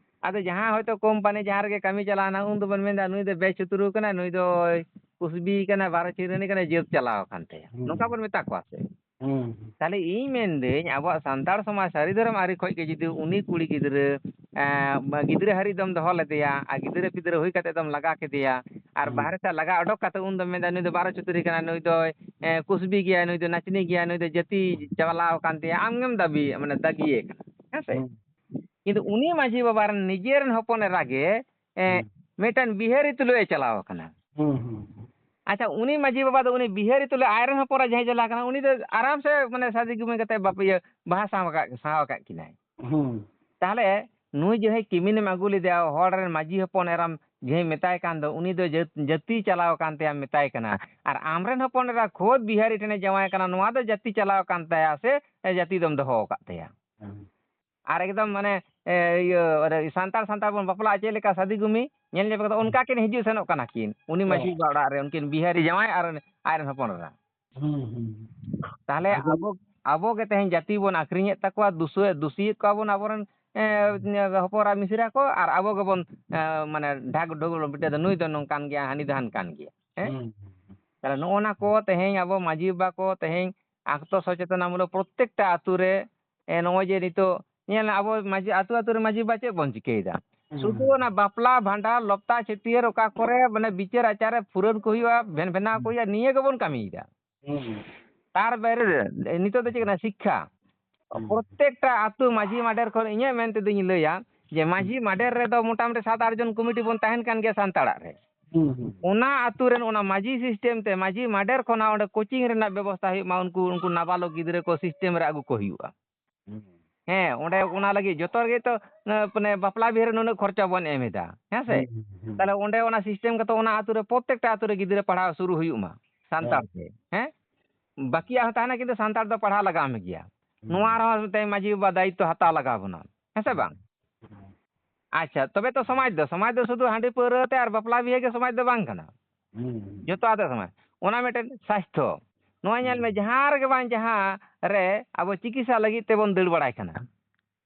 ᱟᱫᱚ ᱡᱟᱦᱟᱸ ᱦᱚᱭᱛᱳ ᱠᱳᱢᱯᱟᱱᱤ ᱡᱟᱦᱟᱸ ᱨᱮᱜᱮ ᱠᱟᱹᱢᱤ ᱪᱟᱞᱟᱣᱱᱟ, ᱩᱱ ᱫᱚᱵᱚᱱ ᱢᱮᱱᱫᱟ, "ᱱᱩᱭ ᱫᱚ ᱵᱮᱪ ᱪᱩᱛᱨᱩ ᱠᱟᱱᱟᱭ, ᱱᱩᱭ ᱫᱚᱭ ᱠᱩᱥᱵᱤ ᱠᱟᱱᱟᱭ, ᱵᱟᱨᱚ ᱪᱤᱨᱟᱹᱱᱤ ᱠᱟᱱᱟᱭ, ᱡᱟᱹᱛ ᱪᱟᱞᱟᱣ ᱟᱠᱟᱱ ᱛᱟᱭᱟ᱾" ᱦᱩᱸ᱾ ᱱᱚᱝᱠᱟ ᱵᱚᱱ ᱢᱮᱛᱟ ᱠᱚᱣᱟ ᱥᱮ? ᱦᱩᱸ᱾ ᱛᱟᱦᱞᱮ ᱤᱧ ᱢᱮᱱᱫᱟᱹᱧ, ᱟᱵᱚᱣᱟᱜ ᱥᱟᱱᱛᱟᱲ ᱥᱚᱢᱟᱡᱽ ᱥᱟᱹᱨᱤ ᱫᱷᱚᱨᱚᱢ ᱟᱹᱨᱤ ᱠᱷᱚᱡ ᱜᱮ ᱡᱩᱫᱤ ᱩᱱᱤ ᱠᱩᱲᱤ ᱜᱤᱫᱽᱨᱟᱹ, ᱮᱸ, ᱜᱤᱫᱽᱨᱟᱹ ᱦᱟᱹᱨᱤᱡ ᱫᱚᱢ ᱫᱚᱦᱚ ᱞᱮᱫᱮᱭᱟ, ᱟᱨ ᱜᱤᱫᱽᱨᱟᱹ ᱯᱤᱫᱽᱨᱟᱹ ᱦᱩᱭ ᱠᱟᱛᱮ ᱫᱚᱢ ᱞᱟᱜᱟ ᱠᱮᱫᱮᱭᱟ, ᱟᱨ ᱦᱩᱸ᱾ ᱵᱟᱦᱨᱮ ᱥᱮᱫ ᱞᱟᱜᱟ ᱚᱰᱚᱠ ᱠᱟᱛᱮ ᱩᱱ ᱫᱚᱢ ᱢᱮᱱᱫᱟ, "ᱱᱩᱭ ᱫᱚ ᱵᱟᱨᱚ ᱪᱩᱛᱨᱤ ᱠᱟᱱᱟᱭ, ᱱᱩᱭ ᱫᱚᱭ, ᱮᱸ, ᱠᱩᱥᱵᱤ ᱜᱮᱭᱟᱭ, ᱱᱩᱭ ᱫᱚ ᱱᱟᱪᱱᱤ ᱜᱮᱭᱟᱭ, ᱱᱩᱭ ᱫᱚ ᱡᱟᱹᱛᱤ ᱪᱟᱞᱟᱣ ᱟᱠᱟᱱ ᱛᱟᱭᱟ", ᱟᱢ ᱜᱮᱢ ᱫᱟᱹᱵᱤ, ᱢᱟᱱᱮ, ᱫᱟᱹᱜᱤᱭᱮ ᱠᱟᱱᱟ, ᱦᱮᱸ ᱥᱮ? ᱦᱩᱸ᱾ ᱠᱤᱱᱛᱩ ᱩᱱᱤ ᱢᱟᱹᱡᱷᱤ ᱵᱟᱵᱟ ᱨᱮᱱ ᱱᱤᱡᱮᱨ ᱨᱮᱱ ᱦᱚᱯᱚᱱ ᱮᱨᱟ ᱜᱮ, ᱮᱸ, ᱦᱩᱸ᱾ ᱢᱤᱫᱴᱟᱝ ᱵᱤᱦᱟᱹᱨᱤ ᱛᱩᱞᱩᱡ ᱮ ᱪᱟᱞᱟᱣ ᱟᱠᱟᱱᱟ᱾ ᱦᱩᱸ, ᱦᱩᱸ, ᱦᱩᱸ᱾ ᱟᱪᱪᱷᱟ, ᱩᱱᱤ ᱢᱟᱹᱡᱷᱤ ᱵᱟᱵᱟ ᱫᱚ ᱩᱱᱤ ᱵᱤᱦᱟᱹᱨᱤ ᱛᱩᱞᱩᱡ ᱟᱡ ᱨᱮᱱ ᱦᱚᱯᱚᱱ ᱮᱨᱟ ᱡᱟᱦᱟᱸᱭ ᱪᱟᱞᱟᱣ ᱠᱟᱱᱟ, ᱩᱱᱤ ᱫᱚ ᱟᱨᱟᱢ ᱥᱮ, ᱢᱟᱱᱮ, ᱥᱟᱫᱤ ᱜᱩᱢᱤ ᱠᱟᱛᱮ ᱵᱟᱯ-, ᱤᱭᱟᱹ, ᱵᱟᱦᱟ ᱥᱟᱶ ᱟᱠᱟᱫ, ᱥᱟᱶ ᱟᱠᱟᱫ ᱠᱤᱱᱟᱭ᱾ ᱦᱩᱸ᱾ ᱛᱟᱦᱞᱮ ᱱᱩᱭ ᱡᱟᱦᱟᱸᱭ ᱠᱤᱢᱤᱱᱮᱢ ᱟᱹᱜᱩ ᱞᱮᱫᱮᱭᱟ, ᱦᱚᱲ ᱨᱮᱱ ᱢᱟᱹᱡᱷᱤ ᱦᱚᱯᱚᱱ ᱮᱨᱟᱢ ᱡᱟᱦᱟᱸᱭ ᱢᱮᱛᱟᱭ ᱠᱟᱱ ᱫᱚ, ᱩᱱᱤ ᱫᱚ ᱡᱟᱹᱛ-, ᱡᱟᱹᱛᱤ ᱪᱟᱞᱟᱣ ᱟᱠᱟᱱ ᱛᱟᱭᱟ ᱢᱮᱛᱟᱭ ᱠᱟᱱᱟ᱾ ᱟᱨ ᱟᱢ ᱨᱮᱱ ᱦᱚᱯᱚᱱ ᱮᱨᱟ ᱠᱷᱳᱫᱽ ᱵᱤᱦᱟᱨᱤ ᱴᱷᱮᱱᱮ ᱡᱟᱶᱟᱭ ᱠᱟᱱᱟ, ᱱᱚᱣᱟ ᱫᱚ ᱡᱟᱹᱛᱤ ᱪᱟᱞᱟᱣ ᱟᱠᱟᱱ ᱛᱟᱭᱟ ᱥᱮ ᱡᱟᱹᱛᱤ ᱫᱚᱢ ᱫᱚᱦᱚ ᱟᱠᱟᱫ ᱛᱟᱭᱟ? ᱦᱩᱸ᱾ ᱟᱨ ᱮᱠᱫᱚᱢ ᱢᱟᱱᱮ, ᱮ, ᱤᱭᱟᱹ, ᱥᱟᱱᱛᱟᱲ, ᱥᱟᱱᱛᱟᱲ ᱵᱚᱱ ᱵᱟᱯᱞᱟᱜᱼᱟ ᱪᱮᱫ ᱞᱮᱠᱟ ᱥᱟᱫᱤ ᱜᱩᱢᱤ, ᱧᱮᱞ ᱧᱮᱯᱮᱞ ᱠᱟᱛᱮ ᱦᱩᱸ᱾ ᱚᱱᱠᱟ ᱠᱤᱱ ᱦᱤᱡᱩᱜ ᱥᱮᱱᱚᱜ ᱠᱟᱱᱟ ᱠᱤᱱ᱾ ᱩᱱᱤ ᱦᱮᱸ᱾ ᱢᱟᱹᱡᱷᱤ ᱵᱟᱵᱟ ᱚᱲᱟᱜ ᱨᱮ ᱩᱱᱠᱤᱱ ᱵᱤᱦᱟᱨᱤ ᱡᱟᱶᱟᱭ ᱟᱨ ᱟᱡ ᱨᱮᱱ ᱦᱚᱯᱚᱱ ᱮᱨᱟ᱾ ᱦᱩᱸ, ᱦᱩᱸ᱾ ᱛᱟᱦᱞᱮ ᱟᱫᱚ ᱟᱵᱚ, ᱟᱵᱚ ᱜᱮ ᱛᱮᱦᱮᱧ ᱡᱟᱹᱛᱤ ᱵᱚᱱ ᱟᱹᱠᱷᱨᱤᱧᱮᱫ ᱛᱟᱠᱚᱣᱟ, ᱫᱩᱥᱟᱹ-, ᱫᱩᱥᱤᱭᱮᱫ ᱠᱚᱣᱟ ᱵᱚᱱ ᱟᱵᱚᱨᱮᱱ, ᱮ, ᱦᱚᱯᱚᱱ ᱮᱨᱟ ᱢᱤᱥᱨᱟ ᱠᱚ, ᱟᱨ ᱟᱵᱚ ᱜᱮᱵᱚᱱ, ᱮ, ᱢᱟᱱᱮ ᱰᱷᱟᱠ ᱰᱷᱩᱠ ᱵᱚᱱ ᱯᱤᱴᱟᱹ ᱫᱚ, ᱱᱩᱭ ᱫᱚ ᱱᱚᱝᱠᱟᱱ ᱜᱮᱭᱟ, ᱦᱟᱹᱱᱤ ᱫᱚ ᱦᱟᱱᱠᱟᱱ ᱜᱮᱭᱟ᱾ ᱦᱮᱸ? ᱦᱩᱸ᱾ ᱛᱟᱦᱞᱮ ᱱᱚᱜᱼᱚ ᱱᱟ ᱠᱚ ᱛᱮᱦᱮᱧ ᱟᱵᱚ ᱢᱟᱹᱡᱷᱤ ᱵᱟᱵᱟ ᱠᱚ ᱛᱮᱦᱮᱧ ᱟᱛᱢᱚ ᱥᱚᱪᱮᱛᱚᱱᱟᱢᱩᱞᱚᱠ ᱯᱨᱚᱛᱛᱮᱠᱴᱟ ᱟᱛᱳ ᱨᱮ, ᱮ, ᱱᱚᱜᱼᱚᱭ ᱡᱮ ᱱᱤᱛᱚᱜ ᱧᱮᱞ ᱢᱮ, ᱟᱵᱚ ᱢᱟᱹᱡᱷᱤ, ᱟᱛᱳ ᱟᱛᱳ ᱨᱮ ᱢᱟᱹᱡᱷᱤ ᱵᱟᱵᱟ ᱪᱮᱫ ᱵᱚᱱ ᱪᱤᱠᱟᱹᱭᱮᱫᱟ? ᱦᱩᱸ᱾ ᱥᱩᱫᱷᱩ ᱚᱱᱟ ᱵᱟᱯᱞᱟ, ᱵᱷᱟᱸᱰᱟᱱ, ᱞᱚᱯᱛᱟ, ᱪᱷᱟᱹᱴᱭᱟᱹᱨ ᱚᱠᱟ ᱠᱚᱨᱮ ᱢᱟᱱᱮ ᱵᱤᱪᱟᱹᱨ ᱟᱪᱟᱨ ᱨᱮ ᱯᱷᱩᱨᱟᱹᱱ ᱠᱚ ᱦᱩᱭᱩᱜᱼᱟ, ᱵᱷᱮᱱ ᱵᱷᱮᱱᱟᱣ ᱠᱚ ᱦᱩᱭᱩᱜᱼᱟ, ᱱᱤᱭᱟᱹ ᱜᱮᱵᱚᱱ ᱠᱟᱹᱢᱤᱭᱮᱫᱟ᱾ ᱦᱩᱸ᱾ ᱛᱟᱨ ᱵᱟᱭᱨᱮ ᱨᱮ ᱱᱤᱛᱚᱜ ᱫᱚ ᱪᱮᱫ ᱠᱟᱱᱟ? ᱥᱤᱠᱠᱷᱟ᱾ ᱦᱩᱸ᱾ ᱯᱨᱚᱛᱛᱮᱠᱴᱟ ᱟᱛᱳ ᱢᱟᱹᱡᱷᱤ ᱢᱟᱰᱮᱨ ᱠᱷᱚᱱ ᱤᱧᱟᱹᱜ ᱢᱮᱱ ᱛᱮᱫᱚᱧ ᱞᱟᱹᱭᱟ ᱡᱮ ᱢᱟᱹᱡᱷᱤ ᱢᱟᱰᱮᱨ ᱨᱮᱫᱚ ᱢᱚᱴᱟᱢᱩᱴᱤ ᱥᱟᱛ ᱟᱴ ᱡᱚᱱ ᱠᱚᱢᱤᱴᱤ ᱵᱚᱱ ᱛᱟᱦᱮᱱ ᱠᱟᱱ ᱜᱮᱭᱟ ᱥᱟᱱᱛᱟᱲᱟᱜ ᱨᱮ᱾ ᱦᱩᱸ, ᱦᱩᱸ᱾ ᱚᱱᱟ ᱟᱛᱳ ᱨᱮᱱ ᱚᱱᱟ ᱢᱟᱹᱡᱷᱤ system ᱛᱮ ᱢᱟᱹᱡᱷᱤ ᱢᱟᱰᱮᱨ ᱠᱷᱚᱱᱟᱜ ᱚᱸᱰᱮ coaching ᱨᱮᱱᱟᱜ ᱵᱮᱵᱚᱥᱛᱷᱟ ᱦᱩᱭᱩᱜ ᱢᱟ, ᱩᱱᱠᱩ, ᱩᱱᱠᱩ ᱱᱟᱵᱟᱞᱚᱠ ᱜᱤᱫᱽᱨᱟᱹ ᱠᱚ system ᱨᱮ ᱟᱹᱜᱩ ᱠᱚ ᱦᱩᱭᱩᱜᱼᱟ᱾ ᱦᱩᱸ᱾ ᱦᱮᱸ, ᱚᱸᱰᱮ ᱚᱱᱟ ᱞᱟᱹᱜᱤᱫ ᱡᱚᱛᱚ ᱨᱮᱜᱮ ᱛᱚ, ᱮ, ᱢᱟᱱᱮ ᱵᱟᱯᱞᱟ ᱵᱤᱦᱟᱹ ᱨᱮ ᱱᱩᱱᱟᱹᱜ ᱠᱷᱚᱨᱪᱟ ᱵᱚᱱ ᱮᱢ ᱮᱫᱟ, ᱦᱮᱸ ᱥᱮ? ᱦᱩᱸ, ᱦᱩᱸ, ᱦᱩᱸ᱾ ᱛᱟᱦᱞᱮ ᱚᱸᱰᱮ ᱚᱱᱟ system ᱠᱟᱛᱮ ᱚᱱᱟ ᱟᱛᱳ ᱨᱮ ᱯᱨᱚᱛᱛᱮᱠᱴᱟ ᱟᱛᱳ ᱨᱮ ᱜᱤᱫᱽᱨᱟᱹ ᱯᱟᱲᱦᱟᱣ ᱥᱩᱨᱩ ᱦᱩᱭᱩᱜ ᱢᱟ ᱥᱟᱱᱛᱟᱲ ᱦᱮᱸ᱾ ᱛᱮ, ᱦᱮᱸ? ᱵᱟᱹᱠᱤᱭᱟᱜ ᱦᱚᱸ ᱛᱟᱦᱮᱱᱟ, ᱠᱤᱱᱛᱩ ᱥᱟᱱᱛᱟᱲ ᱫᱚ ᱯᱟᱲᱦᱟᱣ ᱞᱟᱜᱟᱣ ᱢᱮ ᱜᱮᱭᱟ᱾ ᱦᱩᱸ᱾ ᱱᱚᱣᱟ ᱨᱮᱦᱚᱸ ᱢᱤᱫᱴᱮᱱ ᱢᱟᱹᱡᱷᱤ ᱵᱟᱵᱟ ᱫᱟᱭᱤᱛᱛᱚ ᱦᱟᱛᱟᱣ ᱞᱟᱜᱟᱣ ᱵᱚᱱᱟ, ᱦᱮᱸ ᱥᱮ ᱵᱟᱝ? ᱦᱩᱸ᱾ ᱟᱪᱪᱷᱟ, ᱛᱚᱵᱮ ᱛᱚ ᱥᱚᱢᱟᱡᱽ ᱫᱚ, ᱥᱚᱢᱟᱡᱽ ᱫᱚ ᱥᱩᱫᱷᱩ ᱦᱟᱺᱰᱤ ᱯᱟᱹᱣᱨᱟᱹ ᱛᱮ ᱟᱨ ᱵᱟᱯᱞᱟ ᱵᱤᱦᱟᱹ ᱜᱮ ᱥᱚᱢᱟᱡᱽ ᱫᱚ ᱵᱟᱝ ᱠᱟᱱᱟ᱾ ᱦᱩᱸ᱾ ᱡᱚᱛᱚ ᱟᱛᱮ ᱥᱚᱢᱟᱡᱽ᱾ ᱚᱱᱟ ᱢᱤᱫᱴᱮᱱ ᱥᱟᱥᱛᱷᱚ᱾ ᱱᱚᱣᱟ ᱧᱮᱞ ᱢᱮ, ᱦᱩᱸ᱾ ᱡᱟᱦᱟᱸ ᱨᱮᱜᱮ ᱵᱟᱝ ᱡᱟᱦᱟᱸ ᱨᱮ ᱟᱵᱚ ᱪᱤᱠᱤᱛᱥᱟ ᱞᱟᱹᱜᱤᱫ ᱛᱮᱵᱚᱱ ᱫᱟᱹᱲ ᱵᱟᱲᱟᱭ ᱠᱟᱱᱟ᱾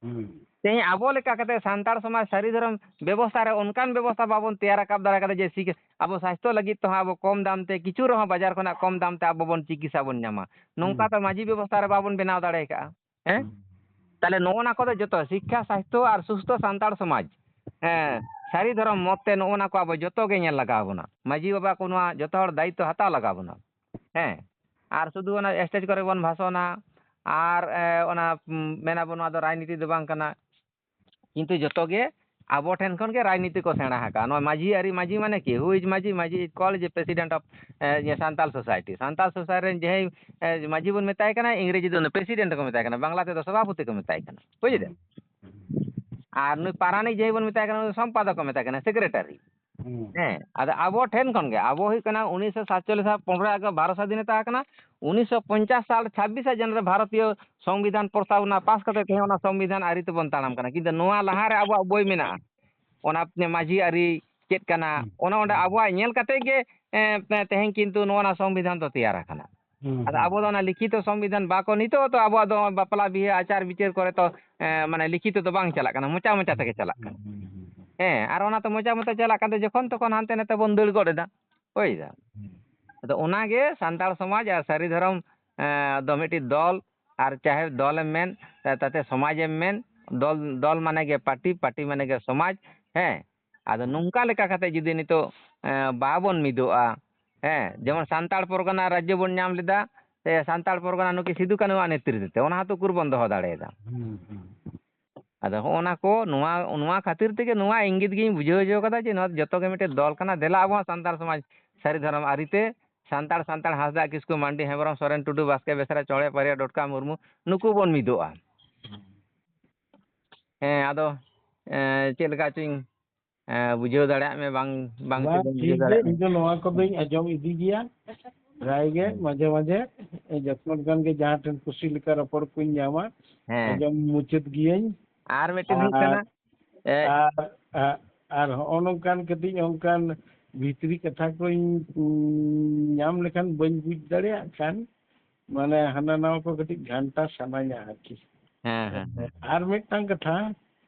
ᱦᱩᱸ᱾ ᱛᱮᱦᱮᱧ ᱟᱵᱚ ᱞᱮᱠᱟ ᱠᱟᱛᱮ ᱥᱟᱱᱛᱟᱲ ᱥᱚᱢᱟᱡᱽ ᱥᱟᱹᱨᱤ ᱫᱷᱚᱨᱚᱢ ᱵᱮᱵᱚᱥᱛᱷᱟ ᱨᱮ ᱚᱱᱠᱟᱱ ᱵᱮᱵᱚᱥᱛᱷᱟ ᱵᱟᱵᱚᱱ ᱛᱮᱭᱟᱨ ᱨᱟᱠᱟᱵ ᱫᱟᱲᱮ ᱠᱟᱫᱟ ᱡᱮ ᱥᱤᱠ-, ᱟᱵᱚ ᱥᱟᱥᱛᱷᱚ ᱞᱟᱹᱜᱤᱫ ᱛᱮᱦᱚᱸ ᱟᱵᱚ ᱠᱚᱢ ᱫᱟᱢ ᱛᱮ, ᱠᱤᱪᱷᱩ ᱨᱮᱦᱚᱸ ᱵᱟᱡᱟᱨ ᱠᱷᱚᱱᱟᱜ ᱠᱚᱢ ᱫᱟᱢ ᱛᱮ ᱟᱵᱚ ᱵᱚᱱ ᱪᱤᱠᱤᱛᱥᱟ ᱵᱚᱱ ᱧᱟᱢᱟ᱾ ᱱᱚᱝᱠᱟ ᱦᱩᱸ᱾ ᱛᱚ ᱢᱟᱹᱡᱷᱤ ᱵᱮᱵᱚᱥᱛᱷᱟ ᱨᱮ ᱵᱟᱵᱚᱱ ᱵᱮᱱᱟᱣ ᱫᱟᱲᱮ ᱠᱟᱜᱼᱟ᱾ ᱦᱮᱸ? ᱦᱩᱸ᱾ ᱛᱟᱦᱞᱮ ᱱᱚᱜᱼᱚ ᱱᱟ ᱠᱚᱫᱚ ᱡᱚᱛᱚ ᱥᱤᱠᱠᱷᱟ, ᱥᱟᱥᱛᱷᱚ ᱟᱨ ᱥᱩᱥᱛᱷᱚ ᱥᱟᱱᱛᱟᱲ ᱥᱚᱢᱟᱡᱽ, ᱦᱮᱸ, ᱥᱟᱹᱨᱤ ᱫᱷᱚᱨᱚᱢ ᱢᱚᱛ ᱛᱮ ᱱᱚᱜᱼᱚ ᱱᱟ ᱠᱚ ᱟᱵᱚ ᱡᱚᱛᱚ ᱜᱮ ᱧᱮᱞ ᱞᱟᱜᱟᱣ ᱵᱚᱱᱟ᱾ ᱢᱟᱹᱡᱷᱤ ᱵᱟᱵᱟ ᱠᱚ ᱱᱚᱣᱟ ᱡᱚᱛᱚ ᱦᱚᱲ ᱫᱟᱭᱤᱛᱛᱚ ᱦᱟᱛᱟᱣ ᱞᱟᱜᱟᱣ ᱵᱚᱱᱟ᱾ ᱦᱮᱸ, ᱟᱨ ᱥᱩᱫᱷᱩ ᱚᱱᱟ stage ᱠᱚᱨᱮ ᱵᱚᱱ ᱵᱷᱟᱥᱚᱱᱟ ᱟᱨ, ᱮ, ᱚᱱᱟ, ᱩᱢ, ᱢᱮᱱᱟᱵᱚᱱ ᱱᱚᱣᱟ ᱫᱚ ᱨᱟᱡᱽᱱᱤᱛᱤ ᱫᱚ ᱵᱟᱝ ᱠᱟᱱᱟ, ᱠᱤᱱᱛᱩ ᱡᱚᱛᱚ ᱜᱮ ᱟᱵᱚ ᱴᱷᱮᱱ ᱠᱷᱚᱱ ᱜᱮ ᱨᱟᱡᱽᱱᱤᱛᱤ ᱠᱚ ᱥᱮᱬᱟ ᱟᱠᱟᱫᱼᱟ᱾ ᱱᱚᱣᱟ ᱢᱟᱹᱡᱷᱤ ᱟᱹᱨᱤ, ᱢᱟᱹᱡᱷᱤ ᱢᱟᱱᱮ ᱠᱤ? Who is ᱢᱟᱹᱡᱷᱤ? ᱢᱟᱹᱡᱷᱤ is called ᱡᱮ president of, ᱮ, ᱡᱮ ᱥᱟᱱᱛᱟᱞ society᱾ ᱥᱟᱱᱛᱟᱞ society ᱨᱮᱱ ᱡᱟᱦᱟᱸᱭ, ᱮ, ᱢᱟᱹᱡᱷᱤ ᱵᱚᱱ ᱢᱮᱛᱟᱭ ᱠᱟᱱᱟ, ᱤᱝᱨᱮᱡᱤ ᱫᱚ ᱩᱱᱤ president ᱠᱚ ᱢᱮᱛᱟᱭ ᱠᱟᱱᱟ, ᱵᱟᱝᱞᱟ ᱛᱮᱫᱚ ᱥᱚᱵᱷᱟᱯᱚᱛᱤ ᱠᱚ ᱢᱮᱛᱟᱭ ᱠᱟᱱᱟ᱾ ᱵᱩᱡᱽ ᱫᱟᱢ? ᱟᱨ ᱱᱩᱭ ᱯᱟᱨᱟᱱᱤᱠ ᱡᱟᱦᱟᱸᱭ ᱵᱚᱱ ᱢᱮᱛᱟᱭ ᱠᱟᱱᱟ, ᱩᱱᱤ ᱥᱚᱢᱯᱟᱫᱚᱠ ᱠᱚ ᱢᱮᱛᱟᱭ ᱠᱟᱱᱟ, secretary᱾ ᱦᱩᱸ᱾ ᱦᱮᱸ, ᱟᱫᱚ ᱟᱵᱚ ᱴᱷᱮᱱ ᱠᱷᱚᱱ ᱜᱮ, ᱟᱵᱚ ᱦᱩᱭᱩᱜ ᱠᱟᱱᱟ ᱩᱱᱤᱥᱥᱚ ᱥᱟᱛᱪᱚᱞᱞᱤᱥ ᱥᱟᱞ ᱯᱚᱱᱨᱚᱭ ᱟᱜᱚᱥᱴ ᱵᱷᱟᱨᱚᱛ ᱥᱟᱫᱷᱤᱱᱚᱛᱟ ᱟᱠᱟᱱᱟ, ᱩᱱᱤᱥᱥᱚ ᱯᱚᱧᱪᱟᱥ ᱥᱟᱞ ᱪᱷᱟᱵᱵᱤᱥᱮ ᱡᱟᱱᱩᱣᱟᱨᱤ ᱵᱷᱟᱨᱚᱛᱤᱭᱚ ᱥᱚᱝᱵᱤᱫᱷᱟᱱ ᱯᱨᱚᱥᱛᱟᱵᱚᱱᱟ ᱯᱟᱥ ᱠᱟᱛᱮ ᱛᱮᱦᱮᱧ ᱚᱱᱟ ᱥᱚᱝᱵᱤᱫᱷᱟᱱ ᱟᱹᱨᱤ ᱛᱮᱵᱚᱱ ᱛᱟᱲᱟᱢ ᱠᱟᱱᱟ᱾ ᱠᱤᱱᱛᱩ ᱱᱚᱣᱟ ᱞᱟᱦᱟᱨᱮ ᱟᱵᱚᱣᱟᱜ ᱵᱳᱭ ᱢᱮᱱᱟᱜᱼᱟ, ᱚᱱᱟ ᱢᱟᱹᱡᱷᱤ ᱟᱹᱨᱤ ᱪᱮᱫ ᱠᱟᱱᱟ, ᱦᱩᱸ᱾ ᱚᱱᱟ ᱚᱸᱰᱮ ᱦᱩᱸ᱾ ᱟᱵᱚᱣᱟᱜ ᱧᱮᱞ ᱠᱟᱛᱮ ᱜᱮ, ᱮ, ᱛᱮᱦᱮᱧ ᱠᱤᱱᱛᱩ ᱱᱚᱣᱟ ᱥᱚᱝᱵᱤᱫᱷᱟᱱ ᱫᱚ ᱛᱮᱭᱟᱨ ᱟᱠᱟᱱᱟ᱾ ᱦᱩᱸ, ᱟᱫᱚ ᱦᱩᱸ᱾ ᱟᱵᱚ ᱫᱚ ᱚᱱᱟ ᱞᱤᱠᱷᱤᱛᱚ ᱥᱚᱝᱵᱤᱫᱷᱟᱱ ᱵᱟᱠᱚ, ᱱᱤᱛᱚᱜ ᱛᱚ ᱟᱵᱚᱣᱟᱜ ᱫᱚ ᱵᱟᱯᱞᱟ ᱵᱤᱦᱟᱹ ᱟᱪᱟᱨ ᱵᱤᱪᱟᱹᱨ ᱠᱚᱨᱮ ᱛᱚ, ᱮ, ᱢᱟᱱᱮ ᱞᱤᱠᱷᱤᱛᱚ ᱫᱚ ᱵᱟᱝ ᱪᱟᱞᱟᱜ ᱠᱟᱱᱟ, ᱢᱚᱪᱟ ᱢᱚᱪᱟ ᱛᱮᱜᱮ ᱪᱟᱞᱟᱜ ᱠᱟᱱᱟ᱾ ᱦᱩᱸ, ᱦᱩᱸ, ᱦᱩᱸ᱾ ᱦᱮᱸ, ᱟᱨ ᱚᱱᱟ ᱛᱚ ᱢᱚᱪᱟ ᱢᱚᱪᱟ ᱪᱟᱞᱟᱜ ᱠᱟᱱ ᱛᱮ ᱡᱚᱠᱷᱚᱱ ᱛᱚᱠᱷᱚᱱ ᱦᱟᱱᱛᱮ ᱱᱟᱛᱮ ᱵᱚᱱ ᱫᱟᱹᱲ ᱜᱚᱫ ᱮᱫᱟ᱾ ᱦᱩᱭ ᱫᱟ᱾ ᱦᱩᱸ᱾ ᱟᱫᱚ ᱚᱱᱟᱜᱮ ᱥᱟᱱᱛᱟᱲ ᱥᱚᱢᱟᱡᱽ ᱟᱨ ᱥᱟᱹᱨᱤ ᱫᱷᱚᱨᱚᱢ, ᱮ, ᱫᱚ ᱢᱤᱫᱴᱤᱡ ᱫᱚᱞ, ᱟᱨ ᱪᱟᱦᱮ ᱫᱚᱞᱮᱢ ᱢᱮᱱ, ᱛᱟ-, ᱛᱟᱛᱮ ᱥᱚᱢᱟᱡᱮᱢ ᱢᱮᱱ, ᱫᱚᱞ, ᱫᱚᱞ ᱢᱟᱱᱮ ᱜᱮ ᱯᱟᱹᱴᱤ, ᱯᱟᱹᱴᱤ ᱢᱟᱱᱮ ᱜᱮ ᱥᱚᱢᱟᱡᱽ, ᱦᱮᱸ᱾ ᱟᱫᱚ ᱱᱚᱝᱠᱟ ᱞᱮᱠᱟ ᱠᱟᱛᱮ ᱡᱩᱫᱤ ᱱᱤᱛᱚᱜ, ᱮ, ᱵᱟᱵᱚᱱ ᱢᱤᱫᱚᱜᱼᱟ, ᱦᱮᱸ, ᱡᱮᱢᱚᱱ ᱥᱟᱱᱛᱟᱲ ᱯᱚᱨᱜᱟᱱᱟ ᱨᱟᱡᱽᱡᱚ ᱵᱚᱱ ᱧᱟᱢ ᱞᱮᱫᱟ, ᱥᱮ ᱥᱟᱱᱛᱟᱲ ᱯᱚᱨᱜᱟᱱᱟ ᱱᱩᱠᱤᱱ ᱥᱤᱫᱩ ᱠᱟᱹᱱᱩᱣᱟᱜ ᱱᱮᱛᱨᱤᱛᱵ ᱛᱮ, ᱚᱱᱟ ᱦᱚᱸᱛᱚ ᱩᱠᱩᱨ ᱵᱚᱱ ᱫᱚᱦᱚ ᱫᱟᱲᱮᱭᱟᱫᱟ᱾ ᱦᱩᱸ, ᱦᱩᱸ᱾ ᱟᱫᱚ ᱦᱚᱸᱜᱼᱚ ᱱᱟ ᱠᱚ, ᱱᱚᱣᱟ, ᱱᱚᱣᱟ ᱠᱷᱟᱹᱛᱤᱨ ᱛᱮᱜᱮ ᱱᱚᱣᱟ ᱤᱝᱜᱤᱛ ᱜᱤᱧ ᱵᱩᱡᱷᱟᱹᱣ ᱦᱚᱪᱚ ᱠᱟᱫᱟ ᱡᱮ ᱱᱚᱣᱟ ᱡᱚᱛᱚ ᱜᱮ ᱢᱤᱫᱴᱮᱱ ᱫᱚᱞ ᱠᱟᱱᱟ, ᱫᱮᱞᱟ ᱟᱵᱚ ᱦᱚᱸ ᱥᱟᱱᱛᱟᱲ ᱥᱚᱢᱟᱡᱽ ᱥᱟᱹᱨᱤ ᱫᱷᱚᱨᱚᱢ ᱟᱹᱨᱤᱛᱮ ᱥᱟᱱᱛᱟᱲ, ᱥᱟᱱᱛᱟᱲ, ᱦᱟᱸᱥᱫᱟ, ᱠᱤᱥᱠᱩ, ᱢᱟᱱᱰᱤ, ᱦᱮᱢᱵᱨᱚᱢ, ᱥᱚᱨᱮᱱ, ᱴᱩᱰᱩ, ᱵᱟᱥᱠᱮ, ᱵᱮᱥᱨᱟ, ᱪᱚᱬᱮ, ᱯᱟᱨᱤᱭᱟ, ᱰᱚᱴᱠᱟ, ᱢᱩᱨᱢᱩ, ᱱᱩᱠᱩ ᱵᱚᱱ ᱢᱤᱫᱚᱜᱼᱟ᱾ ᱦᱮᱸ, ᱟᱫᱚ, ᱮᱸ, ᱪᱮᱫ ᱞᱮᱠᱟ ᱪᱚᱧ, ᱮᱸ, ᱵᱩᱡᱷᱟᱹᱣ ᱫᱟᱲᱮᱭᱟᱜ ᱢᱮ, ᱵᱟᱝ, ᱵᱟᱝ ᱪᱚ ᱵᱟᱝ, ᱵᱟᱹᱧ ᱴᱷᱤᱠ ᱵᱩᱡᱷᱟᱹᱣ ᱜᱮ, ᱫᱟᱲᱮᱭᱟᱜ ᱢᱮ᱾ ᱤᱧ ᱫᱚ ᱱᱚᱣᱟ ᱠᱚᱫᱚᱧ ᱟᱸᱡᱚᱢ ᱤᱫᱤ ᱜᱮᱭᱟ᱾ ᱯᱨᱟᱭ ᱜᱮ ᱦᱮᱸ᱾ ᱢᱟᱡᱷᱮ ᱢᱟᱡᱷᱮ ᱡᱚᱠᱷᱚᱱ ᱠᱷᱟᱱ ᱜᱮ ᱡᱟᱦᱟᱸ ᱴᱷᱮᱱ ᱠᱩᱥᱤ ᱞᱮᱠᱟ ᱨᱚᱯᱚᱲ ᱠᱚᱧ ᱧᱟᱢᱟ, ᱦᱮᱸ᱾ ᱟᱸᱡᱚᱢ ᱢᱩᱪᱟᱹᱫ ᱜᱤᱭᱟᱹᱧ᱾ ᱟᱨ ᱢᱤᱫᱴᱮᱱ ᱦᱩᱭᱩᱜ ᱟᱨ, ᱠᱟᱱᱟ, ᱮ, ᱟᱨ, ᱟᱨ, ᱟᱨ ᱦᱚᱸᱜᱼᱚ ᱱᱚᱝᱠᱟᱱ ᱠᱟᱹᱴᱤᱡ ᱚᱱᱠᱟᱱ ᱵᱷᱤᱛᱨᱤ ᱠᱟᱛᱷᱟ ᱠᱚᱧ, ᱩᱸ, ᱧᱟᱢ ᱞᱮᱠᱷᱟᱱ ᱵᱟᱹᱧ ᱵᱩᱡᱽ ᱫᱟᱲᱮᱭᱟᱜ ᱠᱷᱟᱱ, ᱢᱟᱱᱮ ᱦᱟᱱᱟ ᱱᱟᱣᱟ ᱠᱚ ᱠᱟᱹᱴᱤᱡ ᱜᱷᱟᱱᱴᱟ ᱥᱟᱱᱟᱧᱟ ᱟᱨᱠᱤ᱾ ᱦᱮᱸ, ᱦᱮᱸ, ᱦᱮᱸ᱾ ᱟᱨ ᱢᱤᱫᱴᱟᱝ ᱠᱟᱛᱷᱟ,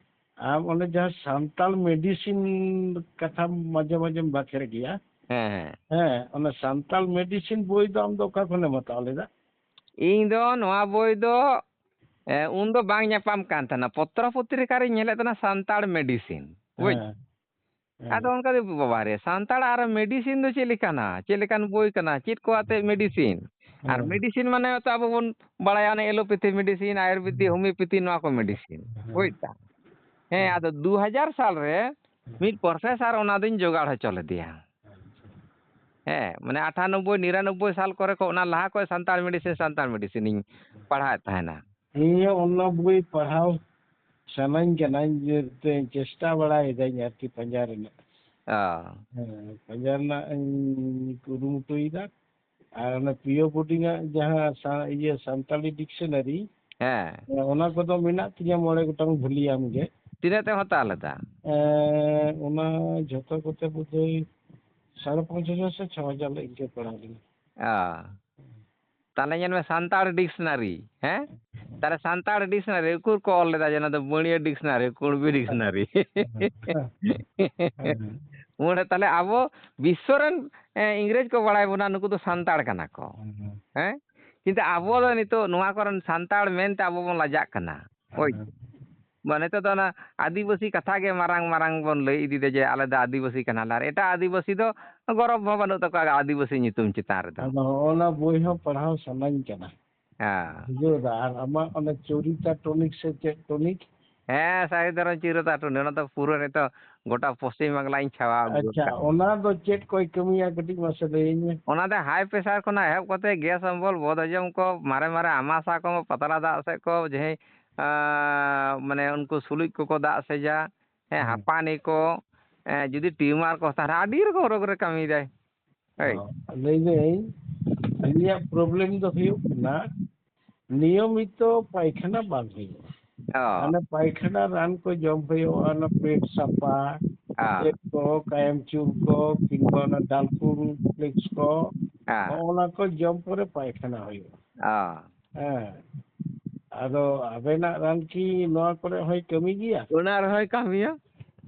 ᱟᱢ ᱚᱱᱮ ᱡᱟᱦᱟᱸ ᱥᱟᱱᱛᱟᱲ medicine ᱠᱟᱛᱷᱟ ᱢᱟᱡᱷᱮ ᱢᱟᱡᱷᱮᱢ ᱵᱟᱠᱷᱮᱲ ᱜᱮᱭᱟ᱾ ᱦᱮᱸ, ᱦᱮᱸ᱾ ᱦᱮᱸ, ᱚᱱᱟ ᱥᱟᱱᱛᱟᱲ medicine ᱵᱳᱭ ᱫᱚ ᱟᱢ ᱫᱚ ᱚᱠᱟ ᱠᱷᱚᱱᱮᱢ ᱦᱟᱛᱟᱣ ᱞᱮᱫᱟ? ᱤᱧ ᱫᱚ ᱱᱚᱣᱟ ᱵᱳᱭ ᱫᱚ, ᱮ, ᱩᱱ ᱫᱚ ᱵᱟᱝ ᱧᱟᱯᱟᱢ ᱠᱟᱱ ᱛᱟᱦᱮᱱᱟ᱾ ᱯᱚᱛᱨᱚ ᱯᱚᱛᱨᱤᱠᱟ ᱨᱤᱧ ᱧᱮᱞᱮᱫ ᱛᱟᱦᱮᱱᱟ ᱥᱟᱱᱛᱟᱲ medicine, ᱵᱩᱡᱽ? ᱦᱮᱸ, ᱦᱮᱸ᱾ ᱟᱫᱚ ᱚᱱᱠᱟ ᱫᱚ, ᱵᱟᱵᱟ ᱨᱮ, ᱥᱟᱱᱛᱟᱲ ᱟᱨ medicine ᱫᱚ ᱪᱮᱫ ᱞᱮᱠᱟᱱᱟ? ᱪᱮᱫ ᱞᱮᱠᱟᱱ ᱵᱳᱭ ᱠᱟᱱᱟ? ᱪᱮᱫ ᱠᱚ ᱟᱛᱮ medicine? ᱟᱨ ᱦᱮᱸ᱾ Medicine ᱢᱟᱱᱮ ᱦᱚᱭᱛᱳ ᱟᱵᱚ ᱵᱚᱱ ᱵᱟᱲᱟᱭᱟ ᱚᱱᱮ allopathy medicine, ᱟᱭᱩᱨᱵᱮᱫᱤᱠ, homeopathy, ᱱᱚᱣᱟ ᱠᱚ medicine᱾ ᱦᱮᱸ᱾ ᱵᱩᱡᱽ ᱫᱟ? ᱦᱮᱸ, ᱦᱮᱸ᱾ ᱟᱫᱚ ᱫᱩ ᱦᱟᱡᱟᱨ ᱥᱟᱞ ᱨᱮ ᱦᱮᱸ᱾ ᱢᱤᱫ professor ᱚᱱᱟ ᱫᱚᱧ ᱡᱚᱜᱟᱲ ᱦᱚᱪᱚ ᱞᱮᱫᱮᱭᱟ᱾ ᱟᱪᱪᱷᱟ᱾ ᱦᱮᱸ, ᱢᱟᱱᱮ ᱟᱴᱷᱟᱱᱚᱵᱵᱳᱭ, ᱱᱤᱨᱟᱱᱚᱵᱵᱳᱭ ᱥᱟᱞ ᱠᱚᱨᱮ ᱠᱚ, ᱚᱱᱟ ᱞᱟᱦᱟ ᱠᱷᱚᱱ ᱥᱟᱱᱛᱟᱲ medicine, ᱥᱟᱱᱛᱟᱲ medicine ᱤᱧ ᱯᱟᱲᱦᱟᱣᱮᱫ ᱛᱟᱦᱮᱱᱟ᱾ ᱤᱧ ᱦᱚᱸ ᱚᱱᱟ ᱵᱳᱭ ᱯᱟᱲᱦᱟᱣ ᱥᱟᱱᱟᱧ ᱠᱟᱱᱟ, ᱤᱧ ᱪᱮᱥᱴᱟ ᱵᱟᱲᱟᱭᱮᱫᱟᱹᱧ ᱟᱨᱠᱤ ᱯᱟᱸᱡᱟ ᱨᱮᱱᱟᱜ᱾ ᱚ᱾ ᱦᱮᱸ, ᱯᱟᱸᱡᱟ ᱨᱮᱱᱟᱜ ᱤᱧ ᱠᱩᱨᱩᱢᱩᱴᱩᱭᱮᱫᱟ᱾ ᱟᱨ ᱚᱱᱟ ᱯᱤ ᱳ ᱵᱳᱨᱰᱤᱝ ᱟᱜ ᱡᱟᱦᱟᱸ ᱥᱟ-, ᱤᱭᱟᱹ ᱥᱟᱱᱛᱟᱲᱤ dictionary, ᱦᱮᱸ᱾ ᱚᱱᱟ ᱠᱚᱫᱚ ᱢᱮᱱᱟᱜ ᱛᱤᱧᱟ ᱢᱚᱬᱮ ᱜᱚᱴᱟᱝ volume ᱜᱮ᱾ ᱛᱤᱱᱟᱹᱜ ᱛᱮᱢ ᱦᱟᱛᱟᱣ ᱞᱮᱫᱟ? ᱮᱸ, ᱚᱱᱟ ᱡᱷᱚᱛᱚ ᱠᱚᱛᱮ ᱵᱳᱫᱷᱚᱭ ᱥᱟᱲᱮ ᱯᱟᱸᱪ ᱦᱟᱡᱟᱨ ᱥᱮ ᱪᱷᱚ ᱦᱟᱡᱟᱨ ᱞᱮ ᱤᱱᱠᱟᱹ ᱯᱟᱲᱟᱣ ᱞᱮᱱᱟ᱾ ᱚ᱾ ᱛᱟᱦᱞᱮ ᱧᱮᱞ ᱢᱮ, ᱥᱟᱱᱛᱟᱲ ᱰᱤᱠᱥᱱᱟᱨᱤ, ᱦᱮᱸ? ᱛᱟᱦᱞᱮ ᱥᱟᱱᱛᱟᱲ ᱰᱤᱠᱥᱱᱟᱨᱤ ᱩᱠᱩᱨ ᱠᱚ ᱚᱞ ᱞᱮᱫᱟ ᱡᱮ ᱱᱚᱣᱟ ᱫᱚ ᱵᱟᱹᱲᱭᱟᱹ ᱰᱤᱠᱥᱱᱟᱨᱤ, ᱠᱩᱬᱵᱤ ᱰᱤᱠᱥᱱᱟᱨᱤ? ᱩᱱᱨᱮ ᱛᱟᱦᱞᱮ ᱟᱵᱚ ᱵᱤᱥᱥᱚ ᱨᱮᱱ, ᱮ, ᱤᱝᱨᱮᱡᱽ ᱠᱚ ᱵᱟᱲᱟᱭ ᱵᱚᱱᱟ, ᱱᱩᱠᱩ ᱫᱚ ᱥᱟᱱᱛᱟᱲ ᱠᱟᱱᱟ ᱠᱚ, ᱦᱮᱸ? ᱠᱤᱱᱛᱩ ᱟᱵᱚ ᱫᱚ ᱱᱤᱛᱚᱜ ᱱᱚᱣᱟ ᱠᱚᱨᱮᱱ ᱥᱟᱱᱛᱟᱲ ᱢᱮᱱᱛᱮ ᱟᱵᱚ ᱵᱚᱱ ᱞᱟᱡᱟᱜ ᱠᱟᱱᱟ᱾ ᱦᱳᱭ᱾ ᱢᱟ ᱱᱤᱛᱚᱜ ᱫᱚ ᱚᱱᱟ ᱟᱹᱫᱤᱵᱟᱹᱥᱤ ᱠᱟᱛᱷᱟ ᱜᱮ ᱢᱟᱨᱟᱝ ᱢᱟᱨᱟᱝ ᱵᱚᱱ ᱞᱟᱹᱭ ᱤᱫᱤᱭᱮᱫᱟ ᱡᱮ ᱟᱞᱮ ᱫᱚ ᱟᱹᱫᱤᱵᱟᱹᱥᱤ ᱠᱟᱱᱟᱞᱮ, ᱟᱨ ᱮᱴᱟᱜ ᱟᱹᱫᱤᱵᱟᱹᱥᱤ ᱫᱚ ᱜᱚᱨᱚᱵᱽ ᱦᱚᱸ ᱵᱟᱹᱱᱩᱜ ᱛᱟᱠᱚᱣᱟ ᱟᱹᱫᱤᱵᱟᱹᱥᱤ ᱧᱩᱛᱩᱢ ᱪᱮᱛᱟᱱ ᱨᱮᱫᱚ᱾ ᱟᱫᱚ ᱦᱚᱸᱜᱼᱚ ᱱᱟ ᱵᱳᱭ ᱦᱚᱸ ᱯᱟᱲᱦᱟᱣ ᱥᱟᱱᱟᱧ ᱠᱟᱱᱟ᱾ ᱦᱮᱸ᱾ ᱵᱩᱡᱷᱟᱹᱣ ᱫᱟ? ᱟᱨ ᱟᱢᱟᱜ ᱚᱱᱟ ᱪᱚᱨᱤᱛᱟ ᱴᱚᱱᱤᱠ ᱥᱮ ᱪᱮᱫ ᱴᱚᱱᱤᱠ? ᱦᱮᱸ, ᱥᱟᱹᱦᱤ ᱫᱷᱚᱨᱚᱢ ᱪᱤᱨᱚᱛᱟ ᱴᱚᱱᱤᱠ, ᱚᱱᱟ ᱫᱚ ᱯᱩᱨᱟᱹ ᱱᱤᱛᱚᱜ ᱜᱚᱴᱟ ᱯᱚᱥᱪᱤᱢ ᱵᱟᱝᱞᱟᱧ ᱪᱷᱟᱣᱟᱣ ᱟᱹᱜᱩ ᱟᱪᱪᱷᱟ, ᱟᱠᱟᱫ᱾ ᱚᱱᱟ ᱫᱚ ᱪᱮᱫ ᱠᱚᱭ ᱠᱟᱹᱢᱤᱭᱟ? ᱠᱟᱹᱴᱤᱡ ᱢᱟᱥᱮ ᱞᱟᱹᱭᱟᱹᱧ ᱢᱮ᱾ ᱚᱱᱟ ᱫᱚ ᱦᱟᱭ ᱯᱨᱮᱥᱟᱨ ᱠᱷᱚᱱᱟᱜ ᱮᱦᱚᱵ ᱠᱟᱛᱮ ᱜᱮᱥ ᱚᱢᱵᱚᱞ, ᱵᱚᱫ ᱦᱚᱡᱚᱢ ᱠᱚ, ᱢᱟᱨᱮ ᱢᱟᱨᱮ ᱟᱢᱟᱥᱟ ᱠᱚ, ᱯᱟᱛᱲᱟ ᱫᱟᱜ ᱥᱮᱫ ᱠᱚ, ᱡᱟᱦᱟᱸᱭ, ᱟᱸ, ᱢᱟᱱᱮ ᱩᱱᱠᱩ ᱥᱩᱞᱩᱡ ᱠᱚᱠᱚ ᱫᱟᱜ ᱥᱮᱡᱟ, ᱦᱮᱸ, ᱦᱮᱸ᱾ ᱦᱟᱯᱟᱱᱤ ᱠᱚ, ᱮᱸ, ᱡᱩᱫᱤ ᱴᱤᱭᱩᱢᱟᱨ ᱠᱚ ᱛᱟᱦᱮᱱᱟ, ᱟᱹᱰᱤ ᱨᱚᱠᱚᱢ ᱨᱳᱜᱽ ᱨᱮ ᱠᱟᱹᱢᱤᱭᱮᱫᱟᱭ᱾ ᱦᱳᱭ᱾ ᱚ, ᱞᱟᱹᱭᱫᱟᱹᱧ, ᱟᱹᱞᱤᱧᱟᱜ problem ᱫᱚ ᱦᱩᱭᱩᱜ ᱠᱟᱱᱟ, ᱱᱤᱭᱚᱢᱤᱛᱚ ᱯᱟᱭᱠᱷᱟᱱᱟ ᱵᱟᱝ ᱦᱩᱭᱩᱜᱼᱟ᱾ ᱚ᱾ ᱢᱟᱱᱮ ᱯᱟᱭᱠᱷᱟᱱᱟ ᱨᱟᱱ ᱠᱚ ᱡᱚᱢ ᱦᱩᱭᱩᱜᱼᱟ, ᱚᱱᱟ ᱯᱮᱴ ᱥᱟᱯᱷᱟ, ᱚ᱾ ᱪᱮᱫ ᱠᱚ, ᱠᱟᱭᱟᱢ ᱪᱩᱨ ᱠᱚ, ᱠᱤᱝᱵᱟ ᱚᱱᱟ ᱰᱟᱞᱯᱷᱩᱞ ᱯᱷᱞᱮᱠᱥ ᱠᱚ, ᱚ᱾ ᱦᱚᱸᱜᱼᱚ ᱱᱟ ᱠᱚ ᱡᱚᱢ ᱯᱚᱨᱮ ᱯᱟᱭᱠᱷᱟᱱᱟ ᱦᱩᱭᱩᱜᱼᱟ᱾ ᱚ᱾ ᱦᱮᱸ᱾ ᱟᱫᱚ ᱟᱵᱮᱱᱟᱜ ᱨᱟᱱ ᱠᱤ ᱱᱚᱣᱟ ᱠᱚᱨᱮ ᱦᱚᱸᱭ ᱠᱟᱹᱢᱤ ᱜᱮᱭᱟ? ᱚᱱᱟ ᱨᱮᱦᱚᱸᱭ ᱠᱟᱹᱢᱤᱭᱟ᱾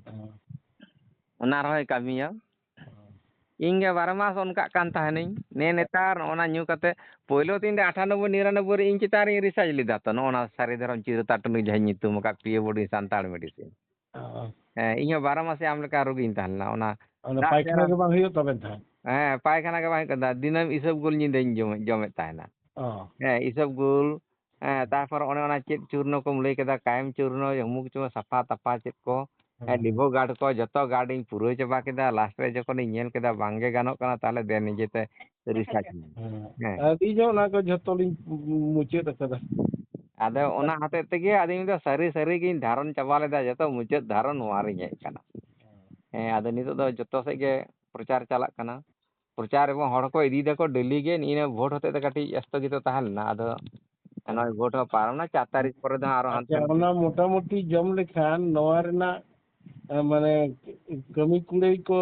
ᱚ᱾ ᱚᱱᱟ ᱨᱮᱦᱚᱸᱭ ᱠᱟᱹᱢᱤᱭᱟ᱾ ᱚ᱾ ᱤᱧ ᱜᱮ ᱵᱟᱨᱚ ᱢᱟᱥ ᱚᱱᱠᱟᱜ ᱠᱟᱱ ᱛᱟᱦᱮᱱᱤᱧ᱾ ᱱᱮ ᱱᱮᱛᱟᱨ ᱱᱚᱜᱼᱚ ᱱᱟ ᱧᱩ ᱠᱟᱛᱮ, ᱯᱳᱭᱞᱳ ᱛᱤᱧ ᱫᱚ ᱟᱴᱷᱟᱱᱚᱵᱵᱳᱭ ᱱᱤᱨᱟᱱᱚᱵᱵᱳᱭ ᱨᱮ ᱤᱧ ᱪᱮᱛᱟᱱ ᱨᱤᱧ research ᱞᱮᱫᱟ ᱛᱚ, ᱱᱚᱜᱼᱚ ᱱᱟ ᱥᱟᱹᱨᱤ ᱫᱷᱚᱨᱚᱢ ᱪᱤᱨᱚ ᱛᱟᱴᱱᱤ ᱡᱟᱦᱟᱸᱧ ᱧᱩᱛᱩᱢ ᱟᱠᱟᱫ ᱯᱤᱭᱳ ᱵᱳᱰᱤ ᱥᱟᱱᱛᱟᱲ medicine᱾ ᱚ᱾ ᱦᱮᱸ, ᱤᱧ ᱦᱚᱸ ᱵᱟᱨᱚ ᱢᱟᱥᱮ ᱟᱢ ᱞᱮᱠᱟ ᱨᱳᱜᱤᱧ ᱛᱟᱦᱮᱸ ᱞᱮᱱᱟ᱾ ᱚᱱᱟ ᱚᱱᱟ ᱫᱟᱜ ᱯᱟᱭᱠᱷᱟᱱᱟ ᱡᱟᱦᱟᱸ ᱜᱮ ᱵᱟᱝ ᱦᱩᱭᱩᱜ ᱛᱟᱵᱮᱱ ᱛᱟᱦᱮᱸᱫ? ᱦᱮᱸ, ᱯᱟᱭᱠᱷᱟᱱᱟ ᱜᱮ ᱵᱟᱝ ᱦᱩᱭᱩᱜ ᱠᱟᱱ ᱛᱟᱦᱮᱸᱫ᱾ ᱫᱤᱱᱟᱹᱢ ᱤᱥᱟᱹᱵ ᱜᱳᱞ ᱧᱤᱫᱟᱹᱧ ᱡᱚᱢᱮᱫ, ᱡᱚᱢᱮᱫ ᱛᱟᱦᱮᱱᱟ᱾ ᱚ᱾ ᱦᱮᱸ, ᱤᱥᱟᱹᱵ ᱜᱳᱞ, ᱦᱮᱸ, ᱛᱟᱨᱯᱚᱨ ᱚᱱᱮ ᱚᱱᱟ ᱪᱮᱫ ᱪᱩᱨᱱᱚ ᱠᱚᱢ ᱞᱟᱹᱭ ᱠᱮᱫᱟ, ᱠᱟᱭᱮᱢ ᱪᱩᱨᱱᱚ, ᱚᱢᱩᱠ ᱪᱩᱨᱱᱚ, ᱥᱟᱯᱷᱟ ᱛᱟᱯᱷᱟ ᱪᱮᱫ ᱠᱚ, ᱦᱮᱸ, ᱦᱮᱸ, ᱦᱮᱸ᱾ ᱞᱤᱵᱷᱳ ᱜᱟᱨᱰ ᱠᱚ, ᱡᱚᱛᱚ ᱜᱟᱨᱰ ᱤᱧ ᱯᱩᱨᱟᱹᱣ ᱪᱟᱵᱟ ᱠᱮᱫᱟ᱾ ᱞᱟᱥᱴ ᱨᱮ ᱡᱚᱠᱷᱚᱱᱤᱧ ᱧᱮᱞ ᱠᱮᱫᱟ ᱵᱟᱝᱜᱮ ᱜᱟᱱᱚᱜ ᱠᱟᱱᱟ, ᱛᱟᱦᱞᱮ ᱫᱮᱱ ᱱᱤᱡᱮᱛᱮ research ᱢᱮ᱾ ᱦᱮᱸ᱾ ᱦᱮᱸ᱾ ᱟᱹᱰᱤ ᱡᱚᱱ ᱚᱱᱟ ᱠᱚ ᱡᱷᱚᱛᱚ ᱞᱤᱧ ᱢᱩᱪᱟᱹᱫ ᱟᱠᱟᱫᱟ᱾ ᱟᱫᱚ ᱚᱱᱟ ᱦᱚᱛᱮᱡ ᱛᱮᱜᱮ ᱟᱫᱚ ᱤᱧ ᱫᱚ ᱥᱟᱹᱨᱤ ᱥᱟᱹᱨᱤ ᱜᱤᱧ ᱫᱷᱟᱨᱚᱱ ᱪᱟᱵᱟ ᱞᱮᱫᱟ, ᱡᱚᱛᱚ ᱢᱩᱪᱟᱹᱫ ᱫᱷᱟᱨᱚᱱ ᱱᱚᱣᱟ ᱨᱤᱧ ᱦᱮᱡ ᱟᱠᱟᱱᱟ᱾ ᱦᱮᱸ, ᱟᱫᱚ ᱱᱤᱛᱚᱜ ᱫᱚ ᱡᱚᱛᱚ ᱥᱮᱫ ᱜᱮ ᱯᱨᱚᱪᱟᱨ ᱪᱟᱞᱟᱜ ᱠᱟᱱᱟ᱾ ᱯᱨᱚᱪᱟᱨ ᱮᱵᱚᱝ ᱦᱚᱲ ᱠᱚ ᱤᱫᱤᱭ ᱫᱟᱠᱚ ᱰᱮᱞᱤ ᱜᱮ᱾ ᱱᱤᱭᱟᱹ ᱵᱷᱳᱴ ᱦᱚᱛᱮᱡ ᱛᱮ ᱠᱟᱹᱴᱤᱡ ᱮᱥᱛᱷᱚᱜᱤᱛᱚ ᱛᱟᱦᱮᱸ ᱞᱮᱱᱟ, ᱟᱫᱚ ᱱᱚᱜᱼᱚᱭ ᱵᱷᱳᱴ ᱦᱚᱸ ᱯᱟᱨᱚᱢ ᱮᱱᱟ, ᱪᱟᱨ ᱛᱟᱹᱨᱤᱠᱷ ᱯᱚᱨᱮ ᱫᱚ ᱦᱟᱸᱜ ᱟᱨᱚ ᱦᱟᱱᱛᱮ ᱟᱪᱪᱷᱟ, ᱱᱟᱛᱮ᱾ ᱚᱱᱟ ᱢᱚᱴᱟᱢᱩᱴᱤ ᱡᱚᱢ ᱞᱮᱠᱷᱟᱱ ᱱᱚᱣᱟ ᱨᱮᱱᱟᱜ, ᱮ, ᱢᱟᱱᱮ, ᱠᱟᱹᱢᱤ ᱠᱩᱲᱟᱹᱭ ᱠᱚ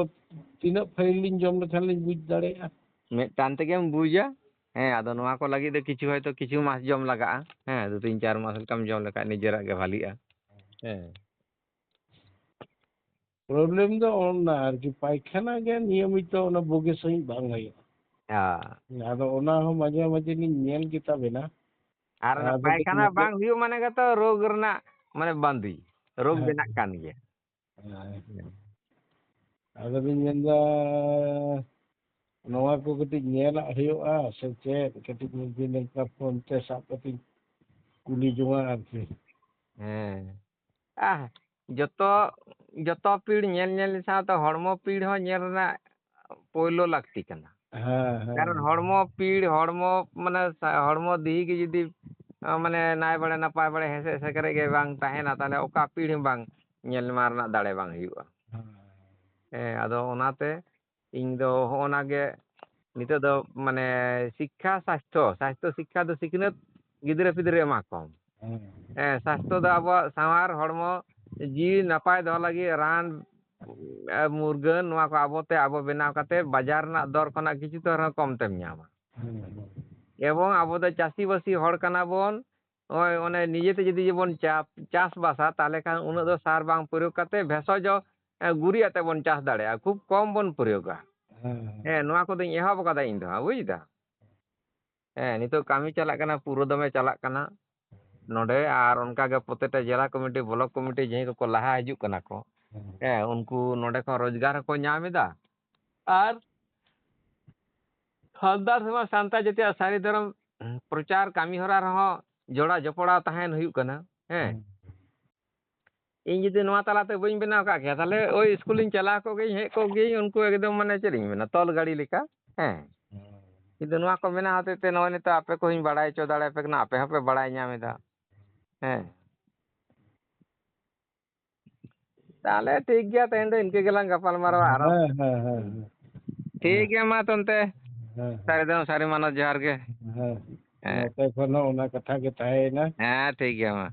ᱛᱤᱱᱟᱹᱜ ᱯᱷᱟᱭᱤᱞ ᱞᱤᱧ ᱡᱚᱢ ᱞᱮᱠᱷᱟᱱ ᱞᱤᱧ ᱵᱩᱡᱽ ᱫᱟᱲᱮᱭᱟᱜᱼᱟ? ᱢᱤᱫᱴᱟᱝ ᱛᱮᱜᱮᱢ ᱵᱩᱡᱟ᱾ ᱦᱮᱸ, ᱟᱫᱚ ᱱᱚᱣᱟ ᱠᱚ ᱞᱟᱹᱜᱤᱫ ᱫᱚ ᱠᱤᱪᱷᱩ ᱦᱚᱭᱛᱳ ᱠᱤᱪᱷᱩ ᱢᱟᱥ ᱡᱚᱢ ᱞᱟᱜᱟᱜᱼᱟ᱾ ᱦᱮᱸ, ᱫᱩ ᱛᱤᱱ ᱪᱟᱨ ᱢᱟᱥ ᱞᱮᱠᱟᱢ ᱡᱚᱢ ᱞᱮᱠᱷᱟᱡ ᱱᱤᱡᱮᱨᱟᱜ ᱜᱮ ᱵᱷᱟᱞᱤᱜᱼᱟ᱾ ᱦᱮᱸ᱾ ᱯᱨᱚᱵᱞᱮᱢ ᱫᱚ ᱚᱱᱟ ᱟᱨᱠᱤ, ᱯᱟᱭᱠᱷᱟᱱᱟ ᱜᱮ ᱱᱤᱭᱚᱢᱤᱛᱚ ᱚᱱᱟ ᱵᱩᱜᱤ ᱥᱟᱺᱦᱤᱡ ᱵᱟᱝ ᱦᱩᱭᱩᱜᱼᱟ᱾ ᱦᱮᱸ᱾ ᱟᱫᱚ ᱚᱱᱟ ᱦᱚᱸ ᱢᱟᱡᱷᱮ ᱢᱟᱡᱷᱮ ᱞᱤᱧ ᱧᱮᱞ ᱜᱮᱛᱟ ᱵᱮᱱᱟ᱾ ᱟᱨ ᱚᱱᱟ ᱟᱫᱚ ᱯᱟᱭᱠᱷᱟᱱᱟ ᱱᱤᱛᱚᱜ ᱵᱟᱝ ᱦᱩᱭᱩᱜ ᱢᱟᱱᱮ ᱜᱮᱛᱚ ᱨᱳᱜᱽ ᱨᱮᱱᱟᱜ ᱢᱟᱱᱮ ᱵᱟᱸᱫᱤ, ᱨᱳᱜᱽ ᱦᱮᱸ᱾ ᱵᱮᱱᱟᱜ ᱠᱟᱱ ᱜᱮᱭᱟ᱾ ᱦᱮᱸ᱾ ᱟᱫᱚ ᱵᱤᱱ ᱢᱮᱱᱫᱟ ᱱᱚᱣᱟ ᱠᱚ ᱠᱟᱹᱴᱤᱡ ᱧᱮᱞᱟᱜ ᱦᱩᱭᱩᱜᱼᱟ ᱥᱮ ᱪᱮᱫ? ᱠᱟᱹᱴᱤᱡ ᱢᱤᱫ ᱫᱤᱱ ᱱᱚᱝᱠᱟ ᱯᱷᱳᱱ ᱛᱮ ᱥᱟᱵ ᱠᱟᱛᱮ ᱠᱩᱞᱤ ᱡᱚᱝᱟ ᱟᱨᱠᱤ᱾ ᱦᱮᱸ᱾ ᱟᱦ, ᱡᱚᱛᱚ, ᱡᱚᱛᱚ ᱯᱤᱲ ᱧᱮᱞ ᱧᱮᱞ ᱥᱟᱶᱛᱮ ᱦᱚᱲᱢᱚ ᱯᱤᱲ ᱦᱚᱸ ᱧᱮᱞ ᱨᱮᱱᱟᱜ ᱯᱳᱭᱞᱳ ᱞᱟᱹᱠᱛᱤ ᱠᱟᱱᱟ᱾ ᱦᱮᱸ, ᱦᱮᱸ᱾ ᱠᱟᱨᱚᱱ ᱦᱚᱲᱢᱚ ᱯᱤᱲ, ᱦᱚᱲᱢᱚ ᱢᱟᱱᱮ ᱥᱟ-, ᱦᱚᱲᱢᱚ ᱫᱤᱦᱤ ᱜᱮ ᱡᱩᱫᱤ, ᱟ, ᱢᱟᱱᱮ ᱱᱟᱭ ᱵᱟᱲᱮ ᱱᱟᱯᱟᱭ ᱵᱟᱲᱮ ᱦᱮᱸᱥᱮᱡ ᱥᱮᱠᱨᱮᱡ ᱜᱮ ᱵᱟᱝ ᱛᱟᱦᱮᱱᱟ, ᱛᱟᱦᱚᱞᱮ ᱚᱠᱟ ᱯᱤᱲ ᱦᱚᱸ ᱵᱟᱝ ᱧᱮᱞ ᱧᱟᱢ ᱨᱮᱱᱟᱜ ᱫᱟᱲᱮ ᱵᱟᱝ ᱦᱩᱭᱩᱜᱼᱟ᱾ ᱦᱮᱸ᱾ ᱦᱮᱸ, ᱟᱫᱚ ᱚᱱᱟᱛᱮ ᱤᱧ ᱫᱚ ᱦᱚᱸᱜᱼᱚ ᱱᱟ ᱜᱮ ᱱᱤᱛᱚᱜ ᱫᱚ ᱢᱟᱱᱮ ᱥᱤᱠᱠᱷᱟ ᱥᱟᱥᱛᱷᱚ, ᱥᱟᱥᱛᱷᱚ ᱥᱤᱠᱠᱷᱟ ᱫᱚ ᱥᱤᱠᱷᱱᱟᱹᱛ ᱜᱤᱫᱽᱨᱟᱹ ᱯᱤᱫᱽᱨᱟᱹ ᱮᱢᱟ ᱠᱚᱢ᱾ ᱦᱮᱸ᱾ ᱦᱮᱸ, ᱥᱟᱥᱛᱷᱚ ᱫᱚ ᱟᱵᱚᱣᱟᱜ ᱥᱟᱶᱟᱨ ᱦᱚᱲᱢᱚ ᱡᱤᱣᱤ ᱱᱟᱯᱟᱭ ᱫᱚᱦᱚ ᱞᱟᱹᱜᱤᱫ ᱨᱟᱱ, ᱮ, ᱢᱩᱨᱜᱟᱹᱱ, ᱱᱚᱣᱟ ᱠᱚ ᱟᱵᱚ ᱛᱮ ᱟᱵᱚ ᱵᱮᱱᱟᱣ ᱠᱟᱛᱮ ᱵᱟᱡᱟᱨ ᱨᱮᱱᱟᱜ ᱫᱚᱨ ᱠᱷᱚᱱᱟᱜ ᱠᱤᱪᱷᱩ ᱛᱮ ᱨᱮᱦᱚᱸ ᱠᱚᱢ ᱛᱮᱢ ᱧᱟᱢᱟ᱾ ᱦᱮᱸ, ᱦᱮᱸ᱾ ᱮᱵᱚᱝ ᱟᱵᱚ ᱫᱚ ᱪᱟᱹᱥᱤᱵᱟᱹᱥᱤ ᱦᱚᱲ ᱠᱟᱱᱟ ᱵᱚᱱ, ᱱᱚᱜᱼᱚᱭ ᱚᱱᱮ ᱱᱤᱡᱮᱛᱮ ᱡᱩᱫᱤ ᱵᱚᱱ ᱪᱟ-, ᱪᱟᱥᱵᱟᱥᱟ, ᱛᱟᱦᱚᱞᱮ ᱠᱷᱟᱱ ᱩᱱᱟᱹᱜ ᱫᱚ ᱥᱟᱨ ᱵᱟᱝ ᱯᱨᱚᱭᱳᱜᱽ ᱠᱟᱛᱮ ᱵᱷᱮᱥᱚᱡᱽ, ᱮ, ᱜᱩᱨᱤᱡ ᱟᱛᱮ ᱵᱚᱱ ᱪᱟᱥ ᱫᱟᱲᱮᱭᱟᱜᱼᱟ, ᱠᱷᱩᱵ ᱠᱚᱢ ᱵᱚᱱ ᱯᱨᱚᱭᱳᱜᱟ᱾ ᱦᱮᱸ, ᱦᱮᱸ᱾ ᱦᱮᱸ, ᱱᱚᱣᱟ ᱠᱚᱫᱚᱧ ᱮᱦᱚᱵ ᱟᱠᱟᱫᱟ ᱤᱧ ᱫᱚ ᱦᱟᱸᱜ, ᱵᱩᱡᱽ ᱫᱟ? ᱦᱮᱸ, ᱱᱤᱛᱚᱜ ᱠᱟᱹᱢᱤ ᱪᱟᱞᱟᱜ ᱠᱟᱱᱟ, ᱯᱩᱨᱟᱹ ᱫᱚᱢᱮ ᱪᱟᱞᱟᱜ ᱠᱟᱱᱟ ᱱᱚᱰᱮ, ᱟᱨ ᱚᱱᱠᱟ ᱜᱮ ᱯᱨᱚᱛᱮᱠᱴᱟ ᱡᱮᱞᱟ ᱠᱚᱢᱤᱴᱤ, ᱵᱞᱚᱠ ᱠᱚᱢᱤᱴᱤ ᱡᱟᱦᱟᱸᱭ ᱠᱚᱠᱚ ᱞᱟᱦᱟ ᱦᱤᱡᱩᱜ ᱠᱟᱱᱟ ᱠᱚ, ᱦᱮᱸ᱾ ᱦᱮᱸ, ᱩᱱᱠᱩ ᱱᱚᱰᱮ ᱠᱷᱚᱱ ᱨᱳᱡᱽᱜᱟᱨ ᱦᱚᱸᱠᱚ ᱧᱟᱢ ᱮᱫᱟ, ᱟᱨ ᱥᱟᱱᱛᱟᱲ ᱥᱚᱢᱟᱡᱽ, ᱥᱟᱱᱛᱟᱲ ᱡᱟᱹᱛᱤᱭᱟᱜ ᱥᱟᱹᱨᱤ ᱫᱷᱚᱨᱚᱢ ᱯᱨᱚᱪᱟᱨ ᱠᱟᱹᱢᱤ ᱦᱚᱨᱟ ᱨᱮᱦᱚᱸ ᱡᱚᱲᱟᱣ ᱡᱚᱯᱲᱟᱣ ᱛᱟᱦᱮᱱ ᱦᱩᱭᱩᱜ ᱠᱟᱱᱟ᱾ ᱦᱮᱸ᱾ ᱦᱮᱸ᱾ ᱤᱧ ᱡᱩᱫᱤ ᱱᱚᱣᱟ ᱛᱟᱞᱟᱛᱮ ᱵᱟᱹᱧ ᱵᱮᱱᱟᱣ ᱠᱟᱜ ᱠᱮᱭᱟ, ᱛᱟᱦᱞᱮ ᱳᱭ ᱥᱠᱩᱞᱤᱧ ᱪᱟᱞᱟᱣ ᱠᱚᱜ ᱜᱮᱭᱟᱹᱧ, ᱦᱮᱡ ᱠᱚᱜ ᱜᱮᱭᱟᱹᱧ, ᱩᱱᱠᱩ ᱮᱠᱫᱚᱢ ᱢᱟᱱᱮ ᱪᱮᱫ ᱤᱧ ᱢᱮᱱᱟ, ᱛᱚᱞ ᱜᱟᱹᱲᱤ ᱞᱮᱠᱟ᱾ ᱦᱮᱸ᱾ ᱦᱮᱸ᱾ ᱠᱤᱱᱛᱩ ᱱᱚᱣᱟ ᱠᱚ ᱢᱮᱱᱟᱜ ᱦᱚᱛᱮᱡ ᱛᱮ ᱱᱚᱜᱼᱚᱭ ᱱᱤᱛᱚᱜ ᱟᱯᱮ ᱠᱚᱦᱚᱸᱧ ᱵᱟᱲᱟᱭ ᱦᱚᱪᱚ ᱫᱟᱲᱮᱭᱟᱯᱮ ᱠᱟᱱᱟ, ᱟᱯᱮ ᱦᱚᱸᱯᱮ ᱵᱟᱲᱟᱭ ᱧᱟᱢ ᱮᱫᱟ᱾ ᱦᱮᱸ᱾ ᱛᱟᱦᱞᱮ ᱴᱷᱤᱠ ᱜᱮᱭᱟ, ᱛᱮᱦᱮᱧ ᱫᱚ ᱤᱱᱠᱟᱹ ᱜᱮᱞᱟᱝ ᱜᱟᱯᱟᱞ ᱢᱟᱨᱟᱣᱟ ᱟᱨᱚ᱾ ᱦᱮᱸ, ᱦᱮᱸ, ᱦᱮᱸ, ᱦᱮᱸ᱾ ᱴᱷᱤᱠ ᱦᱮᱸ᱾ ᱜᱮᱭᱟ, ᱢᱟ ᱛᱚᱱᱛᱮ᱾ ᱦᱮᱸ, ᱦᱮᱸ᱾ ᱥᱟᱹᱨᱤ ᱫᱚ ᱥᱟᱹᱨᱤ ᱢᱟᱱᱚᱛ ᱡᱚᱦᱟᱨ ᱜᱮ᱾ ᱦᱮᱸ᱾ ᱦᱮᱸ᱾ ᱱᱚᱛᱮ ᱠᱷᱚᱱ ᱦᱚᱸ ᱚᱱᱟ ᱠᱟᱛᱷᱟ ᱜᱮ ᱛᱟᱦᱮᱸᱭᱮᱱᱟ᱾ ᱦᱮᱸ, ᱴᱷᱤᱠ ᱜᱮᱭᱟ, ᱢᱟ᱾